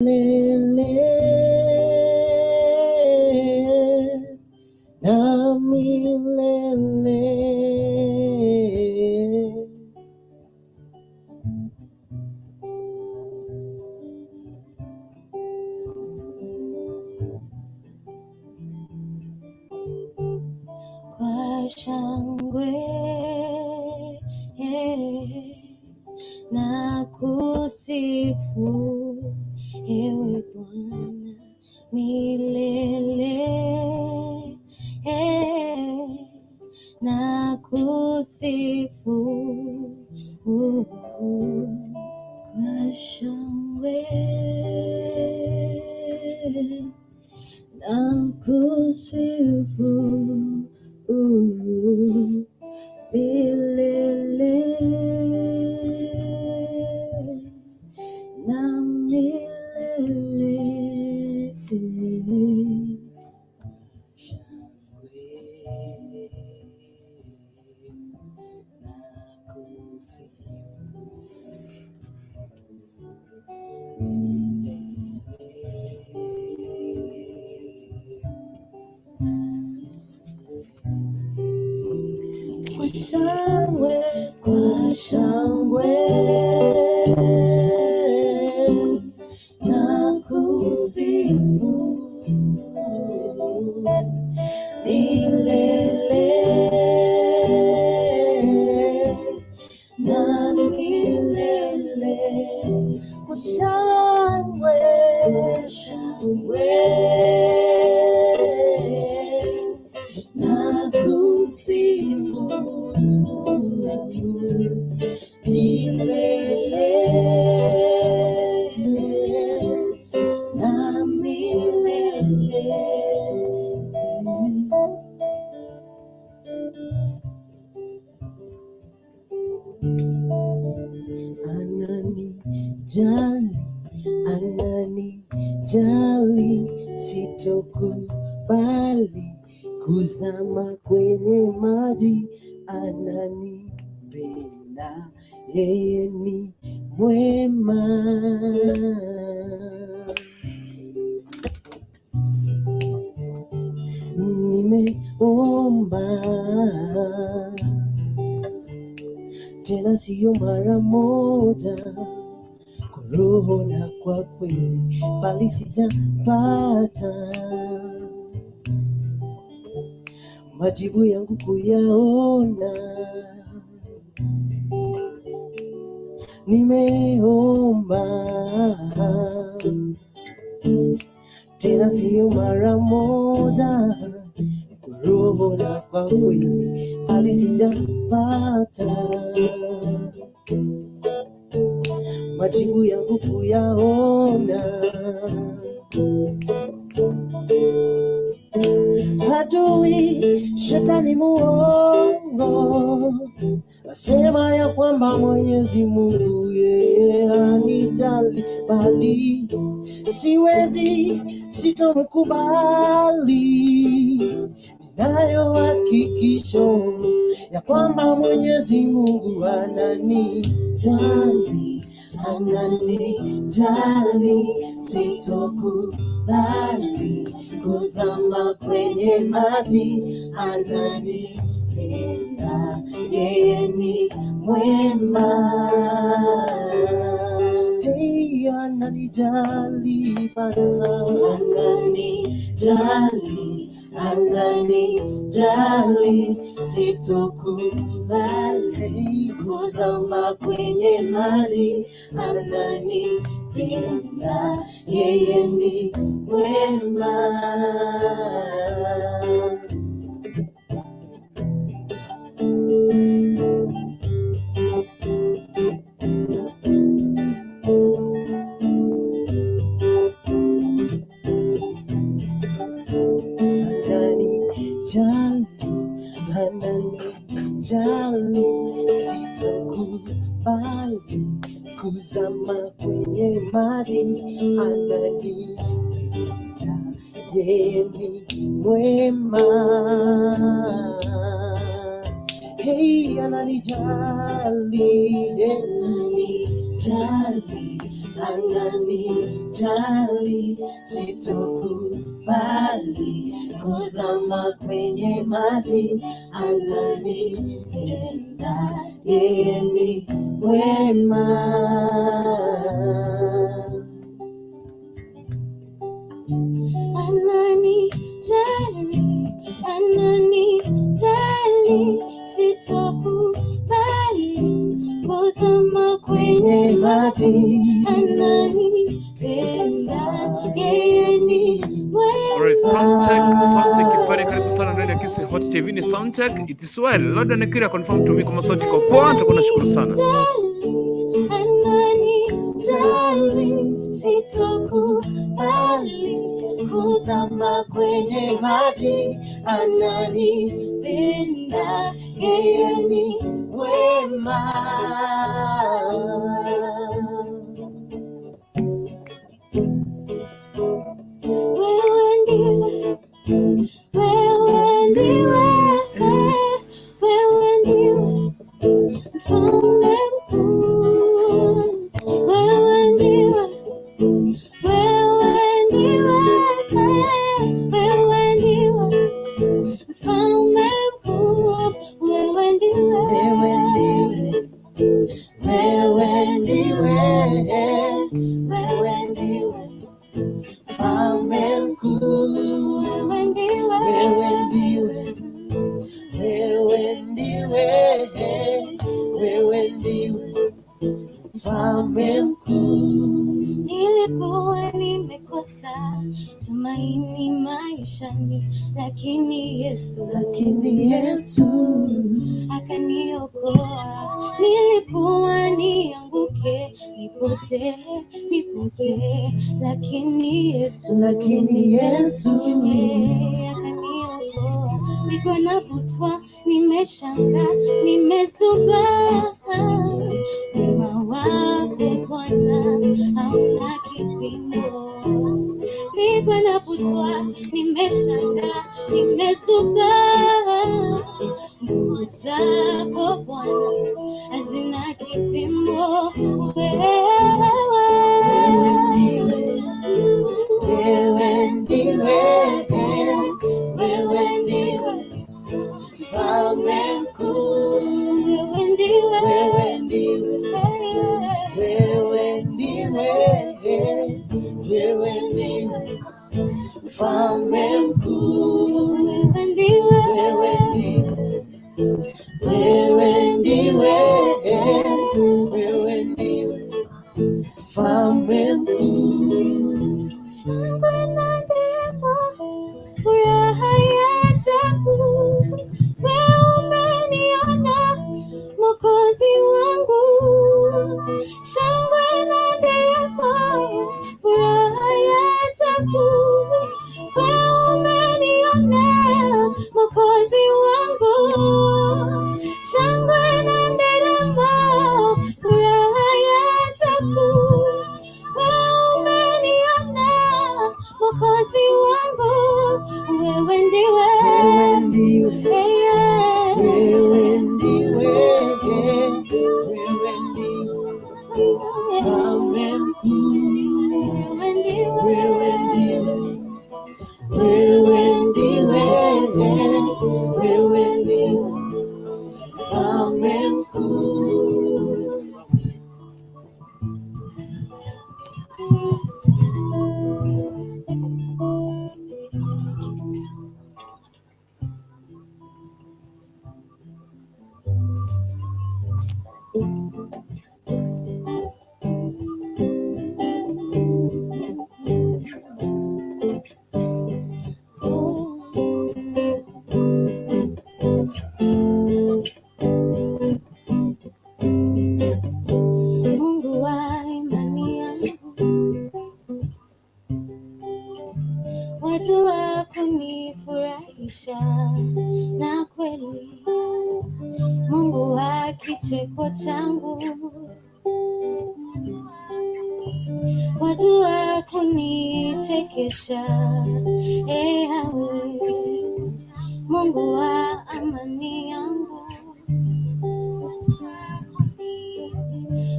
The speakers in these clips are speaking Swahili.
Milele na milele. Kwa shangwe na kusifu ewe Bwana milele, na kusifu kwa shangwe na kusifu milele na milele. Shangwe na kusifu milele. Kwa shangwe, kwa shangwe na kusifu milele na milele. Kwa shangwe, shangwe na kusifu milele na milele. Ananijali, ananijali, sitokubali kuzama kwenye maji. Ananipenda, yeye ni mwema. Nimeomba tena, siyo mara moja, kwa roho na kwa kweli, bali sijapata majibu yangu kuyaona. Nimeomba tena, siyo mara moja, kwa roho na kwa kweli, bali sijapata majibu yangu kuyaona. Adui shetani muongo asema ya kwamba Mwenyezi Mungu yeye hanijali, bali siwezi, sitomkubali. Ninayo hakikisho ya kwamba Mwenyezi Mungu ananijali, ananijali, sitokubali kuzama kwenye maji, ananipenda, yeye ni mwema. Hey, ananijali Bwana, Ananijali, ananijali, sitokubali hey, kuzama kwenye maji. Ananipenda, yeye ni mwema. Ananijali, ananijali, sitokubali kuzama kwenye maji. Ananipenda, yeye ni mwema. Hey, ananijali, Ananijali, Ananijali, ananijali, sitokubali kuzama kwenye maji. Ananipenda, yeye ni mwema. Ananijali, ananijali, sitokubali kuzama Kwenye kwenye maji. Ananipenda, yeye ni Alright, sound check, sound check kipare, mwema. karibu sana ndani ya Kisii Hot TV ni sound check. It is well. Labda nikiria confirm to me kama sauti iko poa, nitakuwa nashukuru sana. Ananijali, ananijali, sitokubali Kuzama kwenye maji, ananipenda, yeye ni mwema. Wewe ndiwe, wewe ndiwe, wewe ndiwe mfalme mkuu. Wewe ndiwe, wewe ndiwe, wewe ndiwe mfalme mkuu. Wewe ndiwe, Wewe ndiwe, wewe ndiwe, wewe ndiwe mfalme mkuu. Wewe ndiwe, Wewe ndiwe, wewe ndiwe, wewe ndiwe mfalme mkuu. Nilikuwa nimekosa tumaini maishani, lakini Yesu Lakini Yesu akaniokoa. Nilikuwa nianguke, nipotee, nipotee, lakini Yesu lakini Yesu akaniokoa. Niko navutwa, nimeshangaa, nimezubaa. Wema wako Bwana hauna kipimo. Niko navutwa, nimeshangaa, nimezubaa. Nguvu zako Bwana hazina kipimo. Wewe ndiwe, wewe ndiwe, wewe ndiwe mfalme mkuu. Wewe ndiwe, Wewe ndiwe, wewe ndiwe, wewe ndiwe mfalme mkuu. Wewe ndiwe, Wewe ndiwe, wewe ndiwe, wewe ndiwe mfalme mkuu. Shangwe na nderemo, furaha ya ajabu. Wewe umeniona Mwokozi wangu. Shangwe na nderemo, furaha ya ajabu. Wewe umeniona Mwokozi wangu. Shangwe na nderemo, furaha ya ajabu. Wewe umeniona Mwokozi wangu. Wewe ndiwe, Wewe ndiwe, yeah. wewe ndiwe, wewe ndiwe mfalme mkuu. Wewe ndiwe, Wewe ndiwe, wewe ndiwe, wewe ndiwe mfalme mkuu. Mungu wa imani yangu, watu wa kunifurahisha na kweli, Mungu wa kicheko changu, watu wa kunichekesha, eh, awe Mungu wa amani yangu,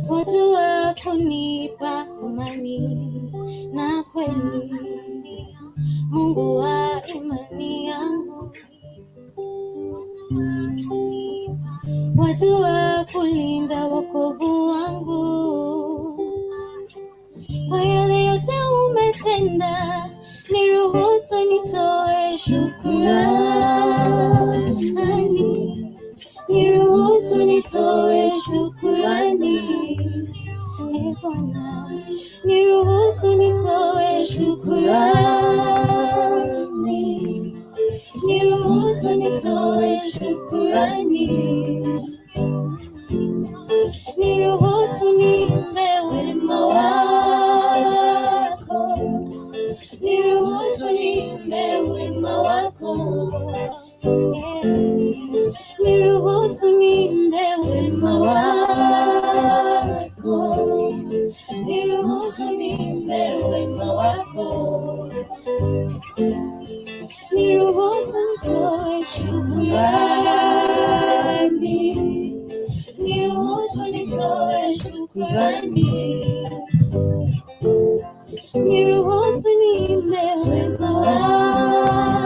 watu wa kweli, Mungu wa imani yangu, wajua kulinda wokovu wangu. Kwa yale yote umetenda, niruhusu nitoe shukurani, niruhusu nitoe shukurani. E Bwana, niruhusu nitoe shukurani, niruhusu nitoe shukurani, niruhusu niimbe wema wako, niruhusu niimbe wema wako, niruhusu niimbe wema wako, niruhusu niimbe wema wako, niruhusu nitoe shukurani, niruhusu nitoe shukurani, niruhusu niimbe wema wako,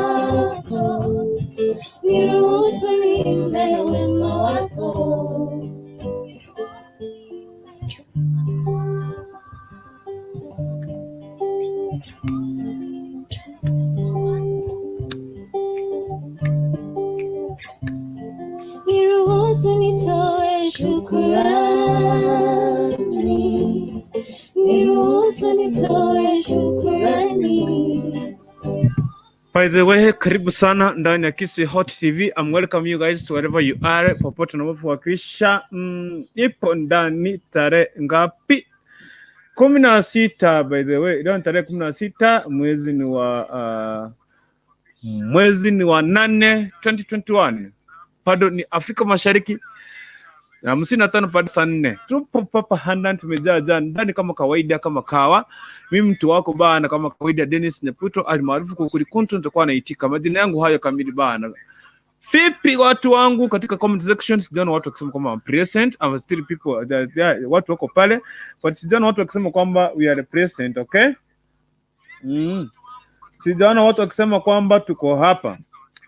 niruhusu niimbe wema wako. Niruhusu nitoe shukurani, niruhusu nitoe shukurani. By the way, karibu sana ndani ya Kisii Hot TV. I'm welcome you guys to wherever you are, popote unapowakilisha. Ipo ndani tarehe ngapi? 16 by the way. Leo ni tarehe 16 mwezi ni wa 8 2021. Bado ni Afrika Mashariki 55 baada saa 4. Tupo papa handani, tumejaa jaa ndani kama kawaida, kama kawa. Mimi mtu wako bana, kama kawaida, Dennis Nyaputo almaarufu Kukuri Kuntu, nitakuwa naitika majina yangu hayo kamili bana. Vipi watu wangu katika comment section, sijaona watu wakisema kwamba I'm present. I'm still people there, watu wako pale, but sijaona watu wakisema kwamba we are present, okay? Sijaona watu wakisema kwamba tuko hapa.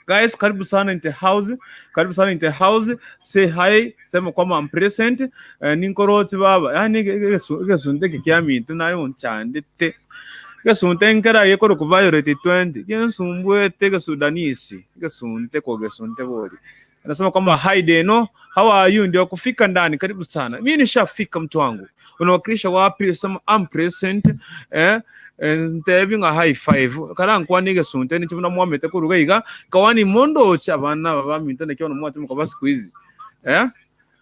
Guys, karibu sana in the house. Karibu sana in the house. Say hi, sema kwamba I'm present. Ninkoroti baba. Yani gesunte kikiamintu nayo nchandete. Gesunte nkera yekoro ku violate 20. Gensumbwete gesudanisi. Gesunte ko gesunte bori. Anasema kwamba hi Deno, how are you? Ndio kufika ndani, karibu sana. Mimi nishafika mtu wangu. Unawakilisha wapi? Sema I'm present. Ntebi nga high five kala nkwani gesunte ni chibuna mwamete kuruga iga kawani mondo cha bana baba minto ne kiona mwate mukaba siku hizi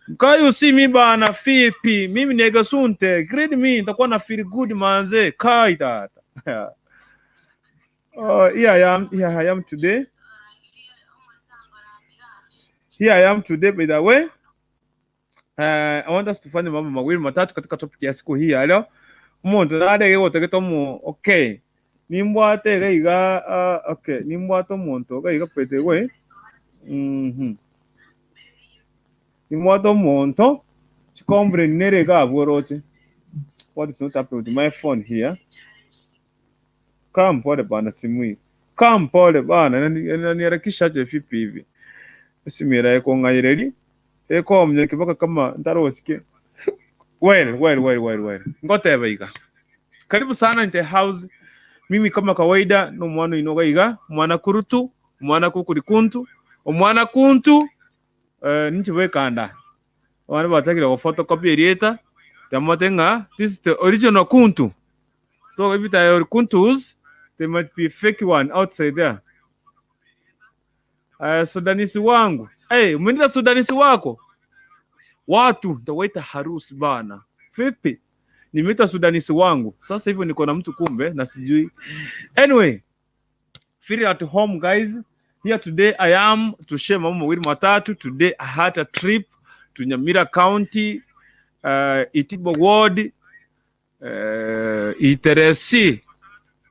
Mkayo si mi bana fipi mimi ni gesunte grade me nitakuwa na feel good manze kai tata. Oh, here I am, here I am today. Here I am today by the way. I want us to find mambo mawili matatu katika topic ya siku hii ya leo. Umuntu narege gotegete omu okay nimbwate gaiga okay nimbwate omonto gaiga pete we nimbwate omonto chikombre nerega abworoche. What is not happening with my phone here? Come pole bana, simu hii come pole bana, naniharakisha aje vipi hivi? Simu ira ekong'aireri ekomye kibaka kama ntarosike. Well, well, well, well, well. Ngoteba iga. Karibu sana in the house. Mimi kama kawaida no mwana inoga iga, mwana kurutu, mwana kukuri kuntu, omwana kuntu ninchi wekanda. Wana batakira go photocopy erieta. Tamotenga, this is the original kuntu. So if there are kuntus, there might be fake one outside there. Sudanisi wangu. Hey, umeenda Sudanisi wako? Watu nitawaita harusi bana. Vipi? Nimeita Sudanisi wangu. Sasa hivyo niko na mtu kumbe na sijui. Anyway, feel at home guys. Here today I am to share mambo mawili matatu. Today I had a trip to Nyamira County, Itibo Ward, Iteresi,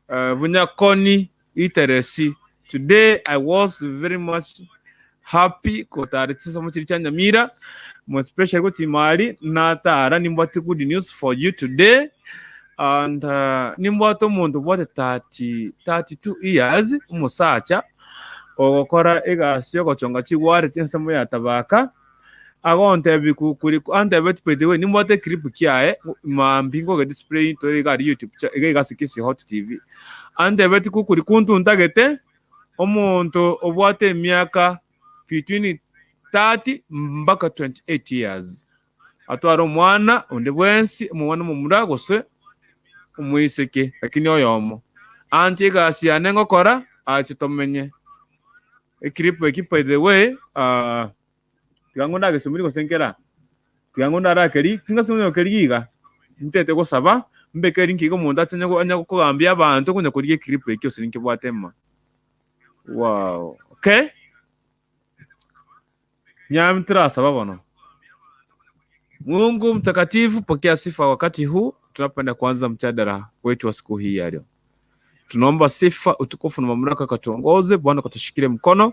Bunyakoni, Iteresi. Today I was very much happy kotaritsa mu cha Nyamira, more especially kuti mali natara nimbati good news for you today. And nimbwate omonto obwate 30 32 years omosacha ogokora egasi yogochonga chigware chinsemo ya tabaka agontebia kuri antebeti by the way nimbwate clip kiaye mambi ngoge display tore iga ari YouTube iga igase Kisii Hot TV antebeti kukuri kuntu ntagete omonto obwate emiaka between 30 mpaka 28 years atware omwana onde bwensi omwana omomura gose omoiseke lakini oyomo anche egasi yane ngokora ache tomenye eclip eki by the way tiga ngo ndagesomiri gose nkera tiga ngo ndarakeri kingasomiri keri iga ntete gosaba mbekeri nkiga omonto ache anya kogambia abanto konya korigia eclip eki ase nkebwate ema. Wow, okay, nyami turasaba bono. Mungu mtakatifu, pokea sifa wakati huu tunapenda kuanza mjadala wetu wa siku hii ya leo. Tunaomba sifa, utukufu na mamlaka ukatuongoze Bwana, ukatushikilie mkono,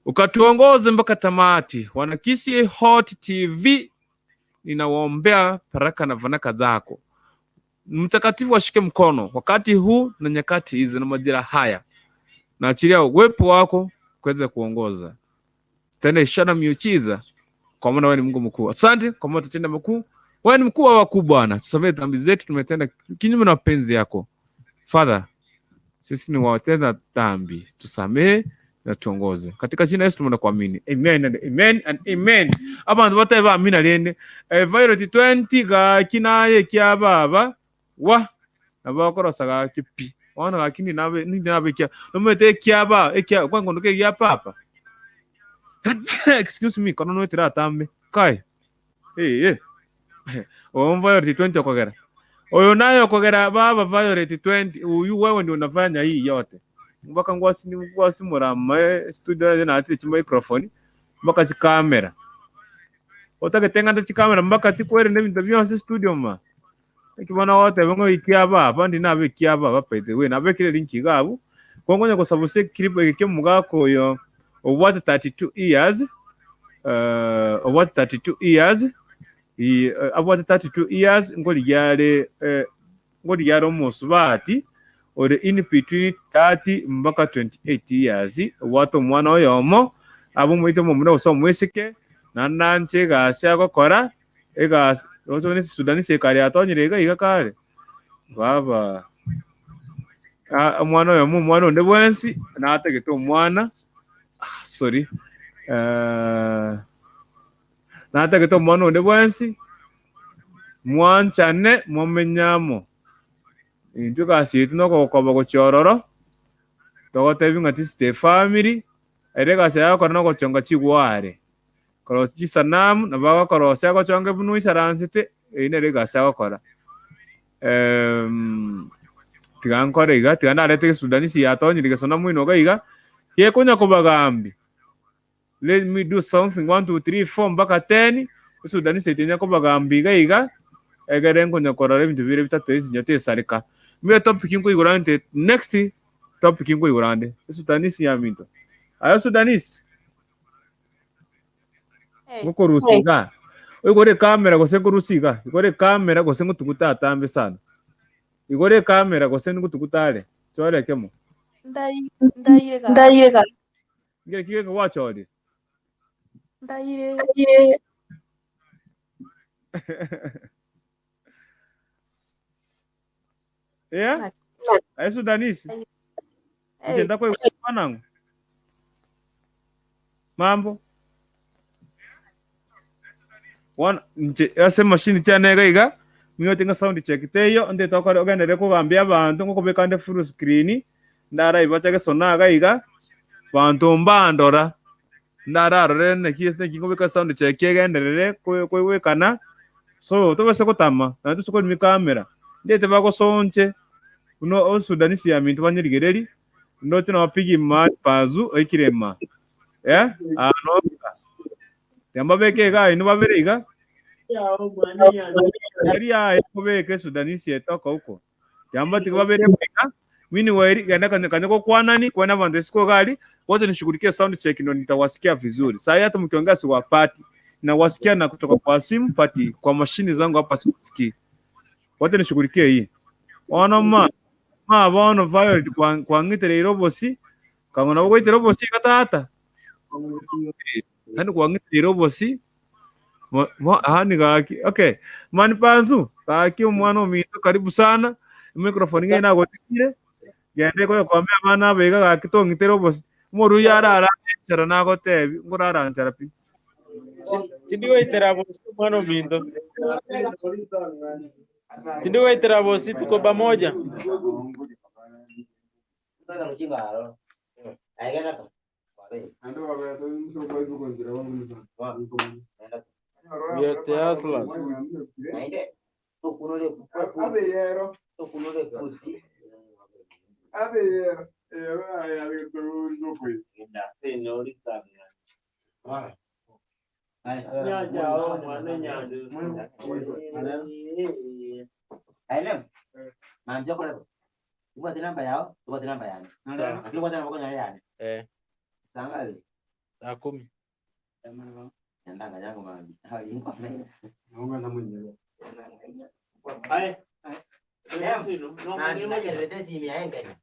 ukatuongoze mpaka tamati. Wana Kisii Hot TV, ninawaombea baraka na fanaka zako. Mtakatifu ashike mkono wakati huu na nyakati hizi na majira haya, na achilia uwepo wako kuweza kuongoza tena ishara miujiza, kwa maana wewe ni Mungu mkuu. Asante kwa maana utatenda makuu. Wewe ni mkuu wa wakuu Bwana, tusamehe dhambi zetu, tumetenda kinyume na mapenzi yako. Father, sisi ni watenda dhambi, tusamehe na tuongoze. Katika jina la Yesu tumeomba kuamini. Amen and amen and amen. Abantu bateba amina rende. Violet 20 gaki naye kya baba wa nabakorosa gaki pi. Wana gaki ni nabe ni nabe kya. Nomete kya ba ekya kwango ndoke kya papa. Excuse me, kono nwetira atambe. Kai. Eh. Oyo Violet 20 okogera. Oyo nayo okogera baba Violet 20 uyu wewe ndio unafanya hii yote. Mpaka ngwasi ngwasi murama studio na ati chi microphone mpaka chi camera. Otagete nganda chi camera mpaka tikwere nebintu byonse studio ma. Ekibona wote bongo ikia baba ndi nabe ikia baba by the way nabekire link gabu. Kongonya kosabuse clip ekike mugako yo obwate 32 years obwate 32 years i abwate 32 years ngoli yale omusubati ori in between 30 mpaka 28 years obwate omwana oyomo abo mwite omomura gose omwisike nananche egasi agokora egasi oso ni Sudani sekari atonyire iga iga kare baba omwana oyomo omwana onde bwensi nategete omwana sorry nategete omwana onde bwensi mwanchane momenyamo intwe egasi yetu nokogokoba gochiororo togotebi ng'a tisite family ere egasi yagokora nogochonga chigware korosia chisanamu nabo agokorosia agochonga buna isaransete eywo nere egasi agokora tiga nkore iga tiga narete gesudanisi yatonyire gesona mwino iga iga gekonya kobagambi let me do something 1 2 3 4 mpaka 10 esudanisi etinya kobagambi iga iga egere nkonya korora ebintu bire bitatu ezinya tesareka mbe topic nkoigora nte next topic nkoigora nde esudanisi ya minto ayo sudanisi ngokorusiga igore kamera gose ngorusiga igore kamera gose ngotuguta atambe sana igore kamera gose ngutugutale chwarekemo Ndayega. ngere kige ngwachori Ndayire. Yeah ayo sudanisi ngenda kwa mwanangu mambo one nje ase machine chanega iga miote nga sound check teyo nde tokore ogenere kugambia abantu ngokobeka nde full screen ndara ibachake sonaga iga bantu mbandora ndararore neki ngobeka sound check egenderere kwewekana so tobase kotama na tusoko mi kamera ndete bagosonche uno osudanisi ya mintu banyirigereri ndote na wapigi ma pazu ekirema ano yamba beke ga ino babere iga Ria yakubeke Sudanisi etoka huko yamba tikababere mweka mini wairi ganda kanyako kwa nani kwa na vandesiko gali wacha nishughulikie sound check ndo nitawasikia vizuri. Sasa hata mkiongea siwapati na wasikia na kutoka kwa simu pati kwa mashini zangu hapa sikusikii. Wacha nishughulikie hii. Ono ma ma bono Violet kwang'itereire obosi kang'ona bogoitera obosi gatata. Kandi kwang'itereire obosi hani gaki. Okay. Mani panzu gaki omwana ominto karibu sana. Microphone ng'e nagotikire. Gende koyo kwambia abana abaiga gaki tong'itere obosi. Omoru yarara nchara nagotebi ngorara nchara pi. Tindigoitera bosi mwana ominto. Tindigoitera bosi tuko pamoja. We are the hustlers. Saa 10.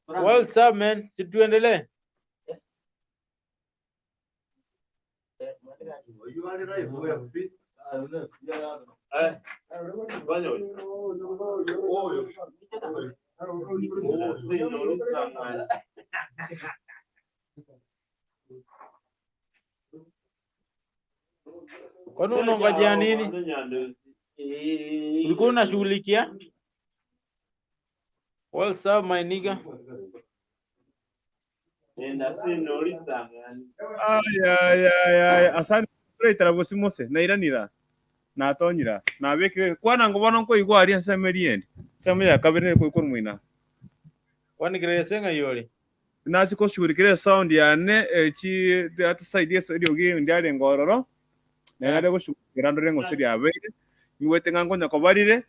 What's up, man? Si tuendelee. Kwani unangojea nini? Ulikuwa unashughulikia? What's up, my nigga? Ay ay ay ay asante kuretera bosi mose nairanira natonyira nabekire kwana ngo bono nkoigwa ari ensemo eriendi ensemo ya kabere nkoikora mwina. Kwani kiresenga yori? Nachi koshughulikira sound yane echi that side yeso eriogi ndiare ngororo nare goshughulikira ndore ngose ryabeire niwete ng'a nkonya kobarire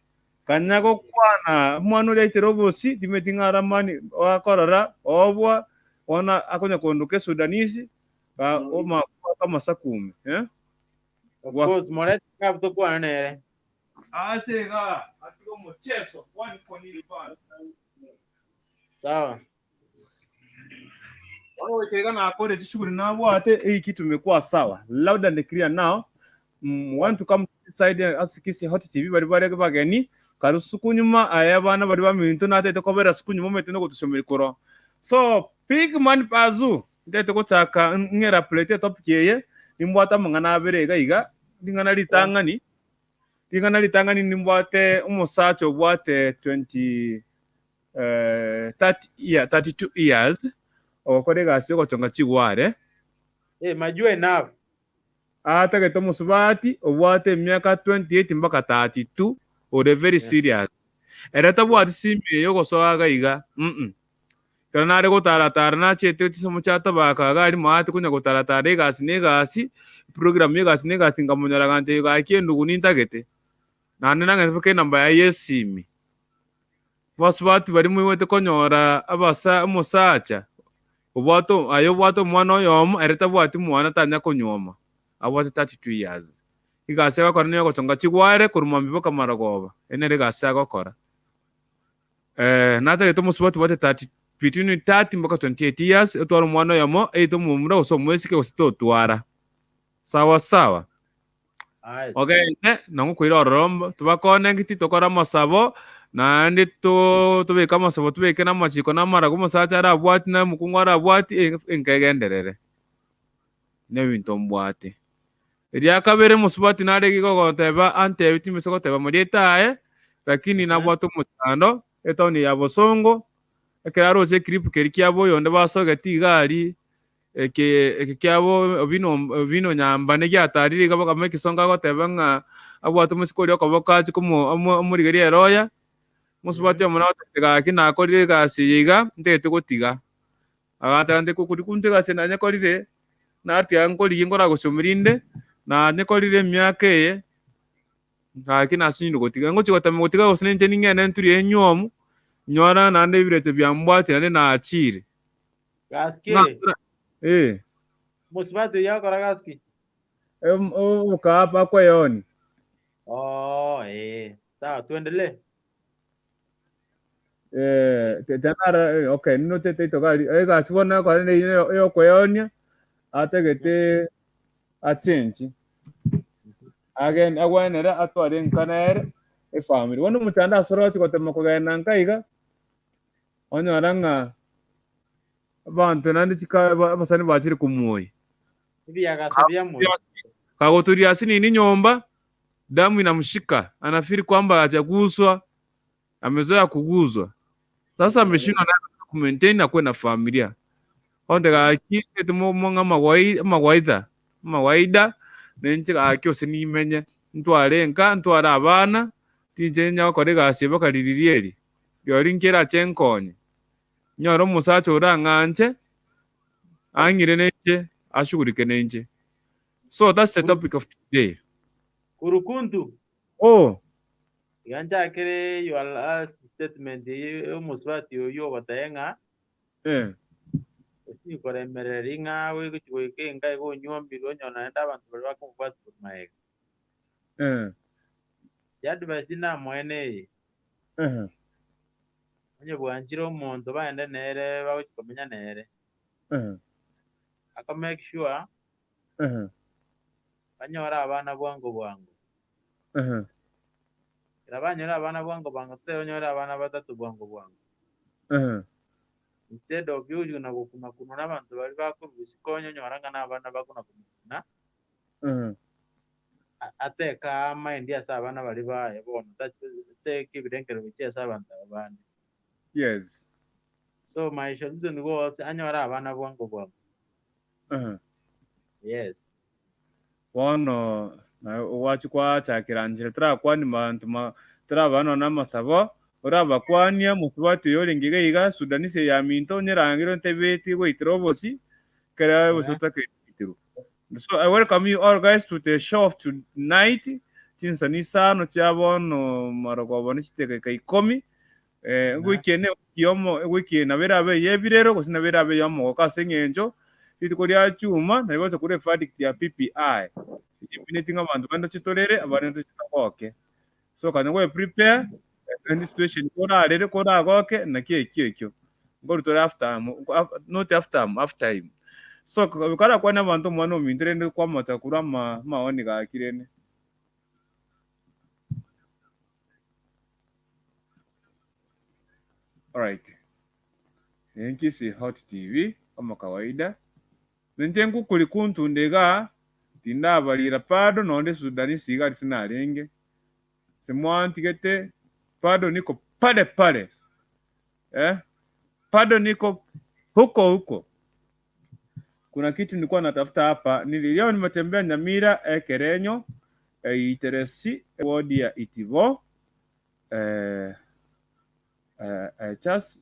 kanya gokwana omwana oria aitera obosi timeti ng'aramani wakorora obwa ona akonya konduka esudanisi oma kama sakume eh. Of course morete kapto nere. Achega atigo mchezo kwani kwa nini bana. Sawa. Wao na akore shughuli na bwate hii kitu imekuwa sawa. Loud and clear now. Want to come inside as Kisii Hot TV bari bari bageni karusuku nyuma aya bana bari baminto na tete kobera suku nyuma meteno gotusomera koro. So big man pazu ndete gochaka ngera plate topic yeye nimbwata mang'ana abere iga iga ring'ana ritang'ani ring'ana ritang'ani nimbwate omosacha obwate 20 30 year 32 years ogokora egasi ogochonga chigware majua enough atagete omusubati obwate emiaka 28 mpaka 32 ore very serious ere tabwati simi eyo ogosoaga iga kero nare gotaratara nachete chisomo chiatabaka iga arimo ati konya gotaratara egasi na egasi program egasi na egasi nkamonyora nte gaki endugu nintagete naende nang'ete mpaka enamba yaye ya esimi basubati bari moiwete konyora abasa omosacha obwato aye obwate omwana oyomo ere tabwati mwana tanya konywoma abwate 32 years igasi agokora niyo ogochonga chigware korwa mambia mpaka marogoba ere egasi agokora natagete omosubati obwate 30 between 30 mpaka 28 years otwara omwana oyomo eite omomura gose omwesike gose totwara sawa sawa. Okay, nangokoira ororombo tubakonengiti tokora amasabo naende tobeke amasabo tobeke na amachiko na amarago omosacha arabwati na omokungu arabwati enkegenderere nebinto mbwate. Eria kabere omosubati narege gogoteba antebi timese goteba moriete aye lakini nabwate omochando etown ya Bosongo ekero aroche eclip keri kiabo oyonde basogete igari eke kiabo bino bino nyamba negiatarire iga bakama ekesonga agoteba ng'a abwate omosiko oria okoboko achi komo omorigeria eroya mosubati omone agoteba gaki nakorire egasi eye iga ntagete gotiga agateba nte kokori kunte egasi nanyekorire natiga nkorigia nkoragosomera inde nanyekorire emiaka eye gaki nasinyire gotiga ngochi gotema gotiga gose ninche ning'ende nturie enywomo nyora naende ebirete byambwati naende nachire. Gaski. Musibati yakora gaski. Ukapa kwa yoni. Oh, sawa tuendelee. Tenara okay nino tete itogari egasi bona kore ne yokoyonia atagete achenji again agwenera atware nkanere efamily bono omochando asorochi gotema kogenda nkaiga onyora ng'a abanto naende chika abasani bachire komuoyia Ebiagaso biamoyo. Kagoturia ase nini nyomba damu inamshika anafiri kwamba hajaguswa amezoea kuguzwa sasa ameshindwa naye kumaintain akuwe na familia onde gaki etimomong'a amawaidha amawaida ninche gaki ose nimenye ntware nka ntware abana tinche nya gokora egasi bakaririria eri riori nkerache nkonye nyore omosacha orang'anche ang'ire nenche ashughulike nenche. So that's the topic of today. Kurukuntu. Oh, Iga nchakere your last statement omusubati oyo ogotebi ng'a osikoremereri ng'a gochi goika enka iga onywombirwe onyore naende abanto baria bakomobwati korwa maega. Chiadvice namoe neye, onye bwanchire omonto baende nere bagochi komenya nere, ako make sure banyore abana bwango bwango. Ekero banyore abana bwango bwango, totebe onyore abana batato bwango bwango. Instead of you na gokuna kunwa na abanto baria bakorwa isiko onye onyora ng'a na abana bakona komokuna, ateka amaendi ase abana baria baye bono, ateka ebirengererio gochia ase abanto aba bande. So my solution goes anyore abana bwango bwango. Yes. Bono na gwachi kwachakera nchera torakwani banto ma torabana na amasabo orabakwania mosubati oyo orenge iga iga Sudanese ya minto onyerangire ntebeti goitera obosi kera obosi otakeitirwa. So I welcome you all guys to the show of tonight. Chinsani isano chia bono marogobo ni chitekeka ikomi wiki ene yomo wiki nabere abe yebirero gose nabere abe yomogoka ase eng'encho rituko ria chuma nari gocha kure verdict ya PPI ipineti ng'a abanto bande chitorere abande chitagoke so kanya gwe prepare any situation korarere koragoke naki ekio ekio ngorutora after not after half time so karakwana abanto omwana ominto rende kwamacha korwa amaoni gakirene. Alright. Nkisi Hot TV kama kawaida. Ninche nkukuri kuntunda iga tindabarira bado nonde Sudanese iga sinarenge. Simwantigete bado niko pale pale. Bado niko huko huko. Kuna kitu nilikuwa natafuta hapa. Leo nimetembea Nyamira, Kerenyo, Iteresi, wodi ya Itivo. Just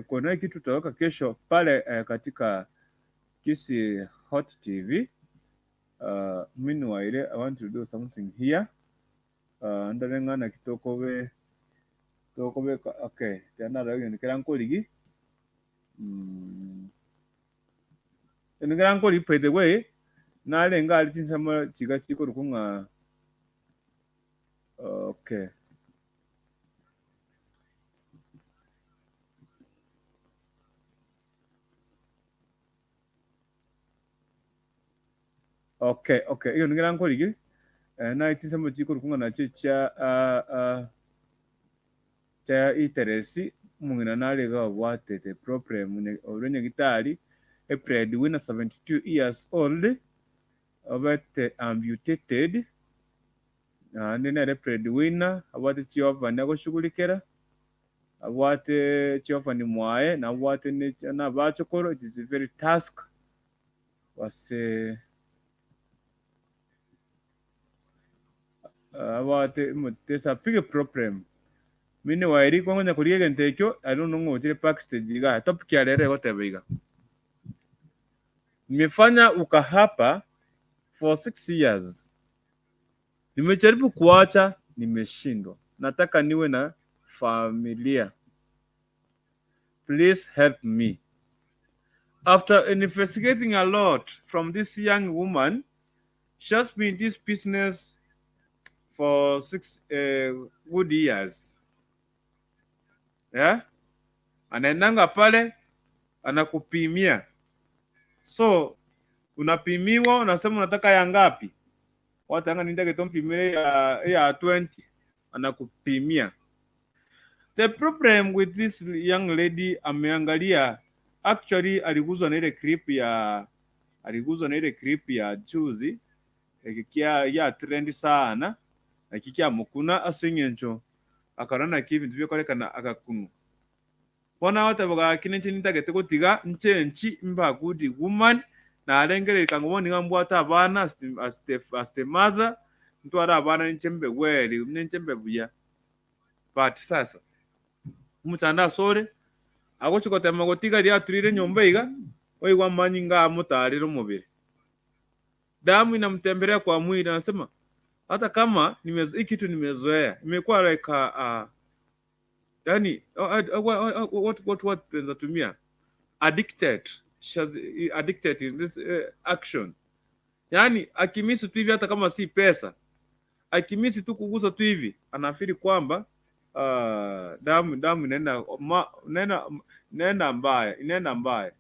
kuna kitu tutaweka kesho pale katika Kisii Hot TV. Meanwhile, I want to do something here. Ndalengana kitokobe tokobe okay tena rero nikera nkoligi nikera nkoli by the way nalenga ali chinsamo chiga chikuru kunga okay okay okay iyo nikera nkoligi na chinsamo chikuru kunga nacho cha cha iteresi mungina nalega obwatete problem orenye gitari a breadwinner 72 years old obete amputated naende nere breadwinner abwate chiofani agoshughulikera abwate chiofani mwaye nabwate nabachokoro. It is a very task wase abwate there's a big problem. Meanwhile kongonya kuria egento ekio I don't know ngochire backstage iga topic ya rero egoteba iga nimefanya ukahapa for 6 years, nimejaribu kuacha, nimeshindwa, nataka niwe na familia, please help me. After investigating a lot from this young woman, she has been in this business for 6 good years. Yeah? Anaendanga pale anakupimia. So unapimiwa, unasema unataka ya ngapi? Watanga nindage tompimire ya 20, anakupimia. The problem with this young lady, ameangalia, actually aliguzwa na ile clip ya, aliguzwa na ile clip ya juzi ekikia ya trend sana ekikia mukuna ase eng'encho akarona ki ebinto biokorekana agakunwa. Bono agoteba gaki ninche nintagete gotiga nchenchi mba good woman narengerereka ng'a bono niga mbwate abana as the mother ntware abana ninche mbe well, ninche mbe buya. But sasa omochando ase ore agochi gotema gotiga riria aturire enyomba iga oigwa amanyinga amotarire omobere. Damu inamtembelea kwa mwili, anasema hata kama hii kitu nimezoea, imekuwa like yani what tunaweza tumia addicted. She's addicted in this action. Yani akimisi tu hivi, hata kama si pesa, akimisi tu kugusa tu hivi anafeel kwamba damu inaenda inaenda mbaya, inaenda mbaya.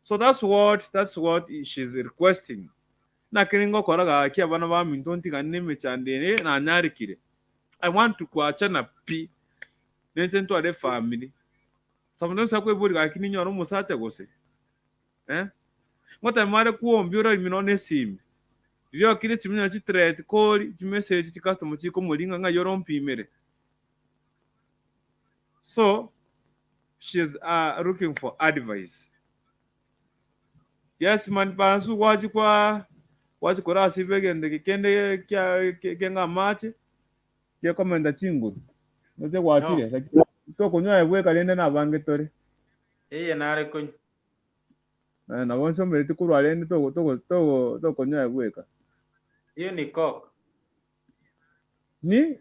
So that's what she's requesting. Nakiri ngokora gaki abana ba minto ntigane emechandere nanyarikire. I want to kuachana pi nenche ntware family. Sometimes akwebori gaki ninyora omosacha gose. Eh? Ngotemare kuombia orarimi nonye esimi. Riria okire esimi onye chithreat kori, chimessage chicustomer chikomoringa ng'a yoro ompimere. So she's looking for advice. Yes man, pansu gwachikwa gwachikora ase egento eke kende kia kenga amache gekomenta chinguru noche gwachire lakini tokonywa ebweka rende nabange tore. Eye nare konywa. Eh, nabo nsomereti korwa rende tokonywa ebweka. Hiyo ni coke. Ni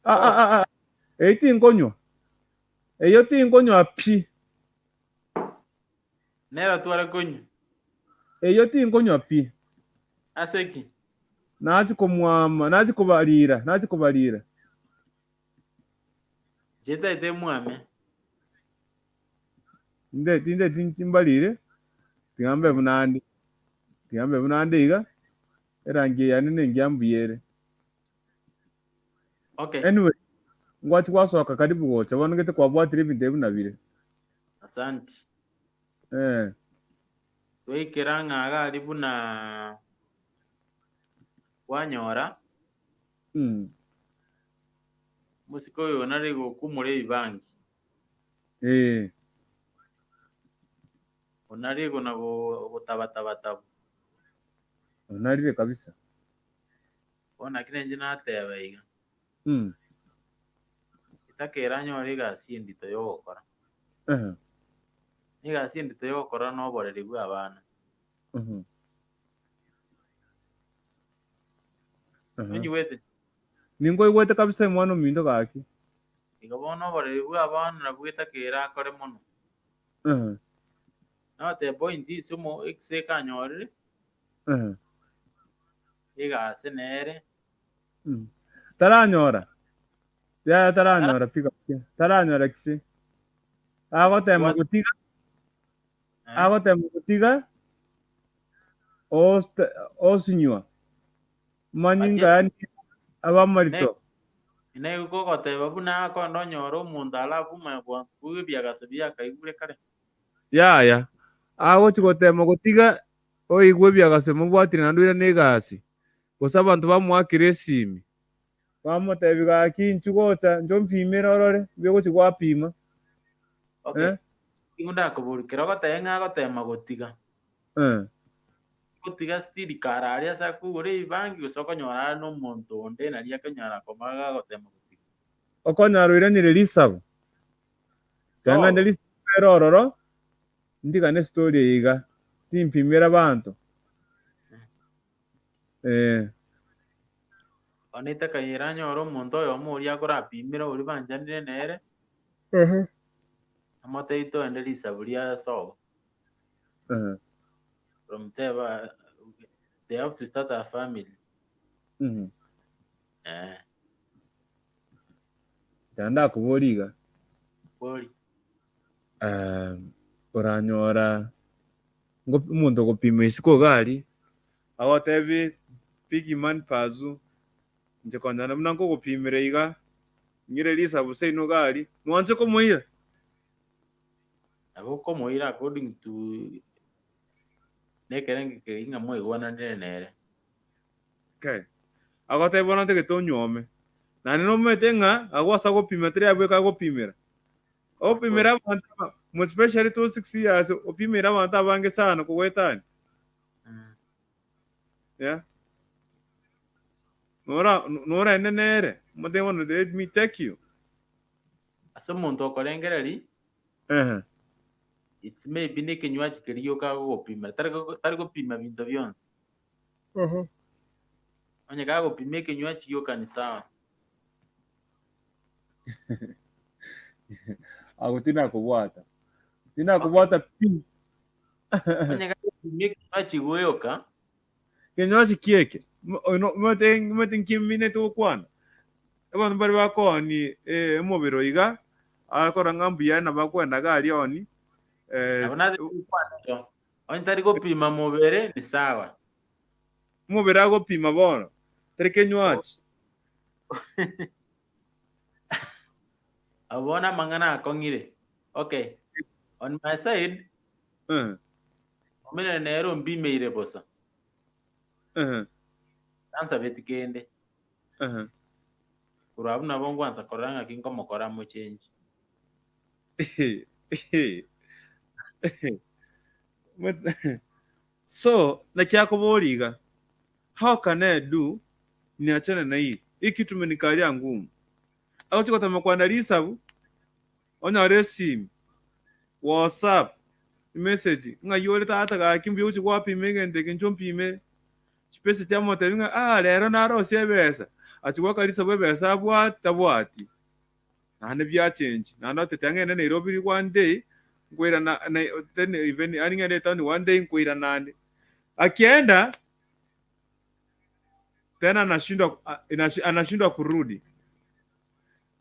ah, ah, ah, ah. Eyi tinkonywa, eyo tinkonywa pi. Nero tware konywa. Eyo tinkonywa pi. Ase ki? Nachikomwama, nachikobarira, nachikobarira. Chetaete mwame. Inde tinde timbarire tigambe bunandi, tigambe bunandi iga erangi yane nengiya mbuyere. Okay. Anyway, ngwachi gwasoka karibu gocha bono gete kwabwatire ebinto ebi nabire. Asante. Eh. Twaikera ng'a iga aria buna kwanyora omosike oyo nare gokumura ebibangi. Onare na gotabatabatabu. Onarire kabisa. Bono naki nainche nateba iga. Etakera anyore egasi endito yogokora. Egasi endito yogokora na oboreri bwa abana. Onyiwete? Ninkoigwete kabisa omwana ominto gaki. Igo bono oboreri bwa abana nabwo etakera akore mono. Nagoteba point ase omo ekise ekanyorire egasi nere. Taranyora. Yaya taranyora pi gaki. Taranyora kise. Agotema gotiga, agotema gotiga osinywa. Manyinga yani abamarito. Naye kogoteba buna akonda onyore omonto alafu omanye kwanza kuiga ebiagaso biakaigure kare. Yaya. Agochi gotema gotiga oigwe ebiagaso mobwatire naende oirane egasi. Gose abanto bamoakire esimi. Bamotebi gaki inchu gocha incho mpimere orore mbuya gochi gwapima. Okay. Eh? Nigo ndakoboria kero ogoteba ng'a agotema gotiga. Gotiga still kare aria ase akogora ebibangi gose okonyora are na omonto onde nari akonyara koba gagotema gotiga. Okonyora oiranire risabo. Tiang'ande Oh. risabo ere ororo ndigane story eye iga timpimera abanto. Eh. Bono etakaire anyore omonto oyomo oria akorapimera oria banchanire nere amotebi toende risabu ria sobo. Romteba they have to start a family. Eh. Tandakobori iga. Bori. Oranyora omonto ogopima isiko iga aria, agotebie big man pazu, inche konya buna nkogopimera iga, ng'ire risabu seino iga aria, nwanche komoira? Nabo okomoira according to nekerengo keria ng'a mwaigwananire nere. Okay. Agotebia bono ntagete onyuome. Naende nomanyete ng'a agwo ase agopima tari abwo eka agopimera. Ogopimera abanto aba, mo especially to 6 years, opimire abanto abange sana kogoetania. Yeah. Nora noraende nere, omotebie bono, "Let me take you." Ase omonto okorengereria, it's maybe na ekenywaji keria gioka agogopimera, tari gopima binto bionsi. Onye kagopima ekenywaji gioka ni sawa. Ago tinakobwata. Tinakobwata pi. Onye kagopima ekenywaji gioka, Kenywaji kieke. Omanyete nkiminete gokwana. Abanto mbare bakooni omobere iga, akora ng'a mbuya nabo akwenda iga aria oni. Nabo nase gokwana igo. Onye tari gopima mobere ni sawa. Omobere agopima bono, tari kenywaji. Abo bono amang'ana akong'ire. Okay. On my side, omenene nere ompimeire bosa. Tansabeti kende. Korwa abwo nabo nkwansa korora ng'aki nkomokora mochenji. So, naki akoboria iga, how can I do niachane na hii? Hii kitu imenikalia ngumu. Agochi gotema kwanda risabu, onyore esimi, WhatsApp, message, ng'ai ore tata gaki mbuya ogochi gwapima egento eke inche ompimere. Chipesa chiamotebia ng'a ah rero narosie ebesa, achia goaka risabu ebesa abwate tabwati. Naende biachengi, naende otete ang'ende Nairobi one day, nkoirana then even yaani ng'ende etown one day nkoirana ande. Akienda, tena anashindwa kurudi.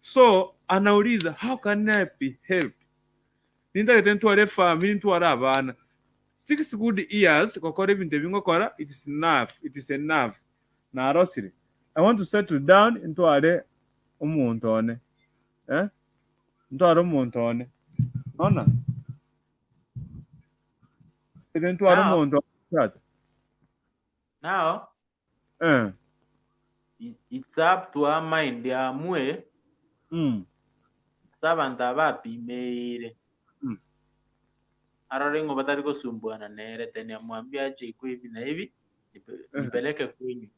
So anauliza, "How can I be helped? Nintagete ntware efamily, ntware abana. 6 good years gokora ebinto ebi ngokora, it is enough, it is enough. Narosire. I want to settle down ntware omonto one. Eh? Ntware omonto one. Ona? Ete ntware Now, omonto one sasa. Now it's up to our mind amwe ase abanto aba apimeire. Arore ng'o batari gosumbuana nere tene amwambie ache iko hivi na hivi nipeleke kwenyu.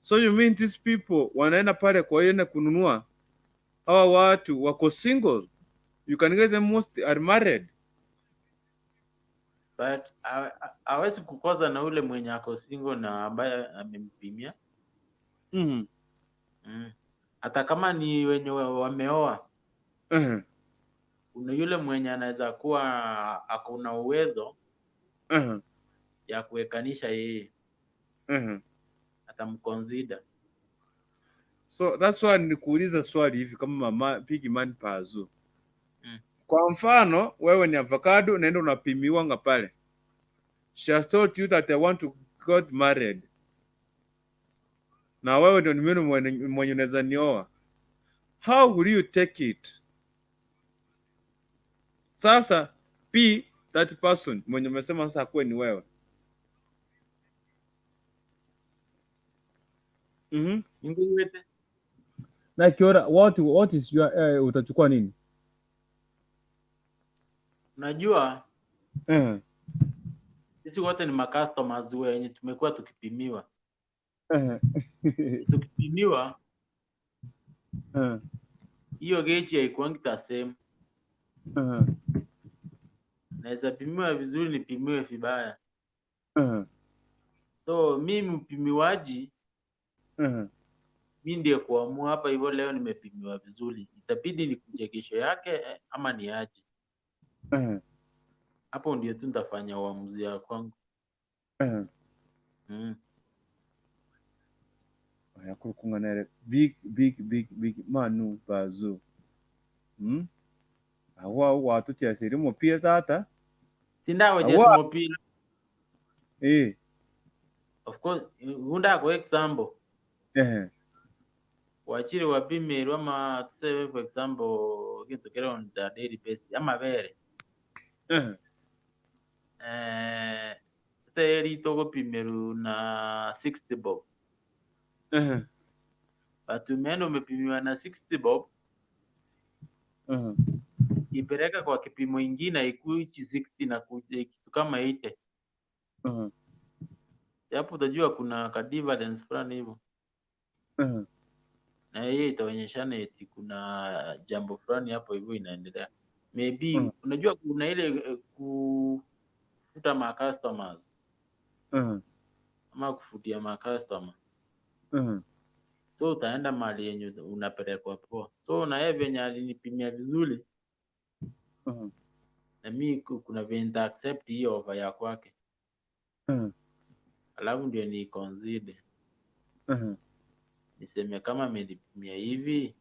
So you mean these people wanaenda pale kwa hiyo kununua, hawa watu wako single? You can get them, most are married. But hawezi kukosa na ule mwenye ako single na ambaye amempimia. Hata kama ni wenye wameoa, kuna yule mwenye anaweza kuwa ako na uwezo ya kuwekanisha yeye, atamconsider. So that's why nikuuliza swali hivi kama mama Big Man Pazu. Kwa mfano wewe ni avocado, unaenda unapimiwa nga pale. She has told you that I want to get married. Na wewe ndio ni mimi mwenye unaweza nioa. How will you take it? Sasa be that person mwenye umesema sasa akuwe ni wewe. Ingwete. Na kiora what is your utachukua nini? Unajua sisi wote ni macustomers wenye tumekuwa tukipimiwa. Tukipimiwa hiyo geji haikuangi the same. Naweza pimiwa vizuri, nipimiwe vibaya. So mi mpimiwaji, mi ndiye kuamua hapa hivyo, leo nimepimiwa vizuri, itabidi nikuje kesho yake ama niache. Hapo ndio tu nitafanya uamuzi ya kwangu. Oya kurukunganere big big big big manu bazu. Awa watuchesire mupira tata. Sindagochesa Awa. mupira. Eh. Of course, undako example. Eh. Wachire wapimirwa ama tuseme for example kitu kile on the daily basis amabere. Eh. Eh, teri togopimeru na 60 bob. Eh. But umeenda umepimiwa na 60 bob, Eh. ipeleka kwa kipimo ingine ikuichi 60 na kuja kitu kama 80. Eh. Hapo utajua kuna ka difference fulani hivyo. Eh. Na hiyo itaonyeshana eti kuna jambo fulani hapo hivyo inaendelea. Maybe unajua kuna ile kufuta ma customers ama kufutia ma customer. So utaenda mahali yenye unapelekwa poa. So na yeye venye alinipimia vizuri na mi kuna venye nita accept hiyo offer ya kwake. Alafu ndio ni consider. Niseme kama amenipimia hivi,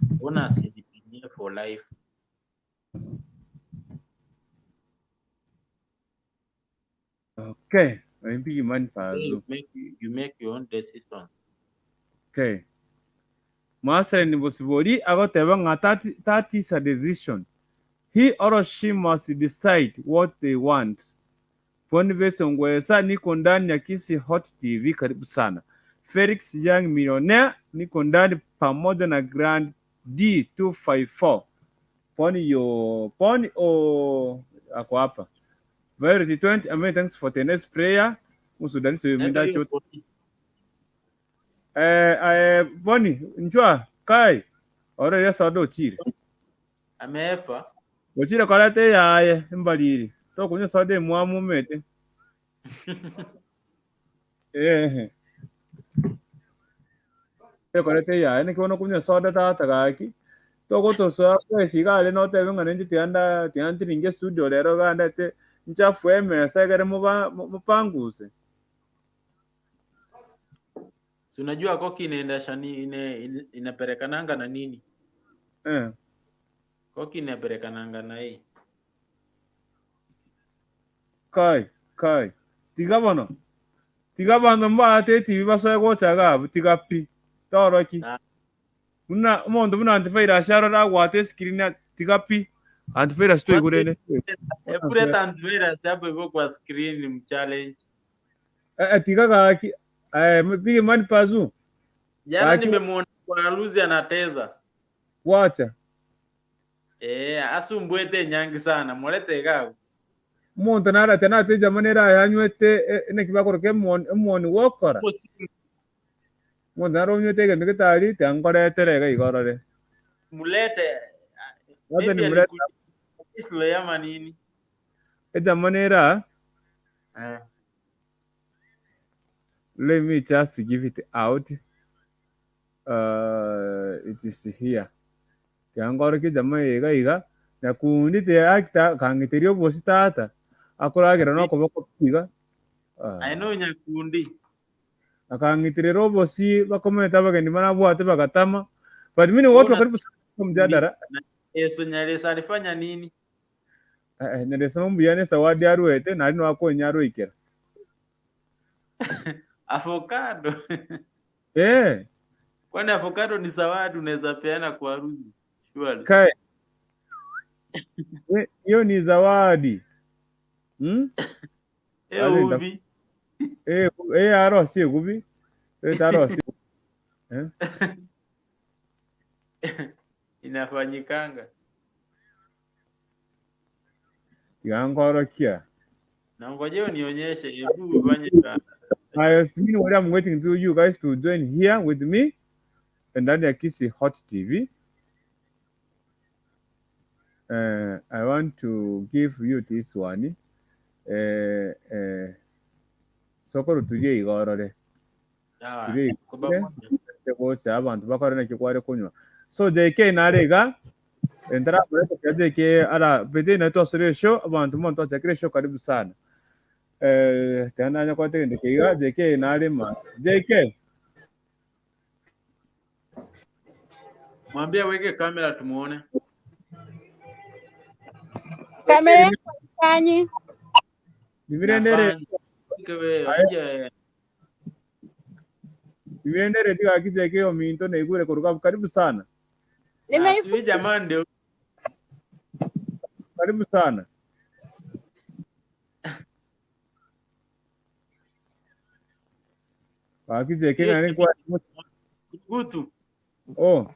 mbona asinipimie for life? Okay. Mpigi mani pazo. You make your own decision. Okay. Master ni bosibori agoteba nga that is a decision. He or she must decide what they want. Boniface Ongwesa, niko ndani ya Kisii Hot TV, karibu sana. Felix Young Millionaire, niko ndani pamoja na Grand D254. Poni yo, poni o ako hapa. Verity 20, amen, thanks for the next prayer. Musudani to Nenda minda hiyo cho. poni. Eh eh poni njwa kai. Ore ya sado chire. Ameepa. Ochire karate yaye mbaliri. Tokunywa soda emwamu mete. Eh. Ekorete yaye nikibona kunywa soda tata gaki. Togotosoa kwesiga no tebe ng'a ninche tianda tiantiringe studio rero gandete nchafu emesa egere muba mupanguse. Si unajua koki inaendesha ni inapelekananga na nini? Eh. Koki inapelekananga na hii. Kai kai. Tiga bono. Tiga bono mbate TV basoe gochaga abu tiga pi. Toroki. Ah. Buna omonto buna antivirus arora agwate screen tiga pi. Antivirus toigurene. Hebu leta antivirus hapo hivyo kwa screen mchallenge. Eh tiga gaki. Eh big man pazu. Jana Gaki nimemuona kwa Luzi anateza. wacha. Eh, asumbwete nyangi sana. Mulete gago. Omonto narate nate jamanera yanywete nekibakoroka emwoni wokora. Omonto nare onywete egento getari tiankoretere iga igorore. Mulete. Wacha Maybe nimlete alikuja Islo ama nini? ejamanera. Eh. Let me just give it out. It is here. Tiangoroki jama iga iga nyakundi te acta kang'iteria obosi tata akoragera nokoboko iga. I know nyakundi. Akang'itirira obosi bakomete abageni barabwate bagatama. But mimi watu Mbona karibu sana kwa mjadala. Yesu Nyaresa alifanya nini? Eh, Nyaresa nombuya sawadi arwete nari nwakonya arwikera. Avocado. Eh, Kwani avocado ni zawadi unaweza peana kwa harusi? Surely. kai. Hiyo ni zawadi. Hmm? Eh, Alinda. uvi. Eh, eh aro si gubi. Eh taro si. Eh? Inafanyikanga. Tiangorokia. Na ngojea unionyeshe, hebu ufanye I was thinking what I'm waiting to you guys to join here with me and then ya Kisii Hot TV. I want to give you this one. Sokoro tuje igorore. Sawa. Tuje Kwa igorore. pamoja. Bose abantu bakora nakyo kware kunywa. So JK narega entara kwa JK ara bede na twasore show abantu mo twachakire show karibu sana. Eh tena kwa tegende kiga JK narema. JK. Mwambie aweke kamera tumuone. Kamera yako haifanyi. Nimirendere Nafanya. Wewe, Aya. uje. nimirendere tigakizeke ominto neigure kuruka karibu sana. Nimeifu Sijui jamaa ndio Karibu sana. Wakizeke ngani kwa Gutu. oh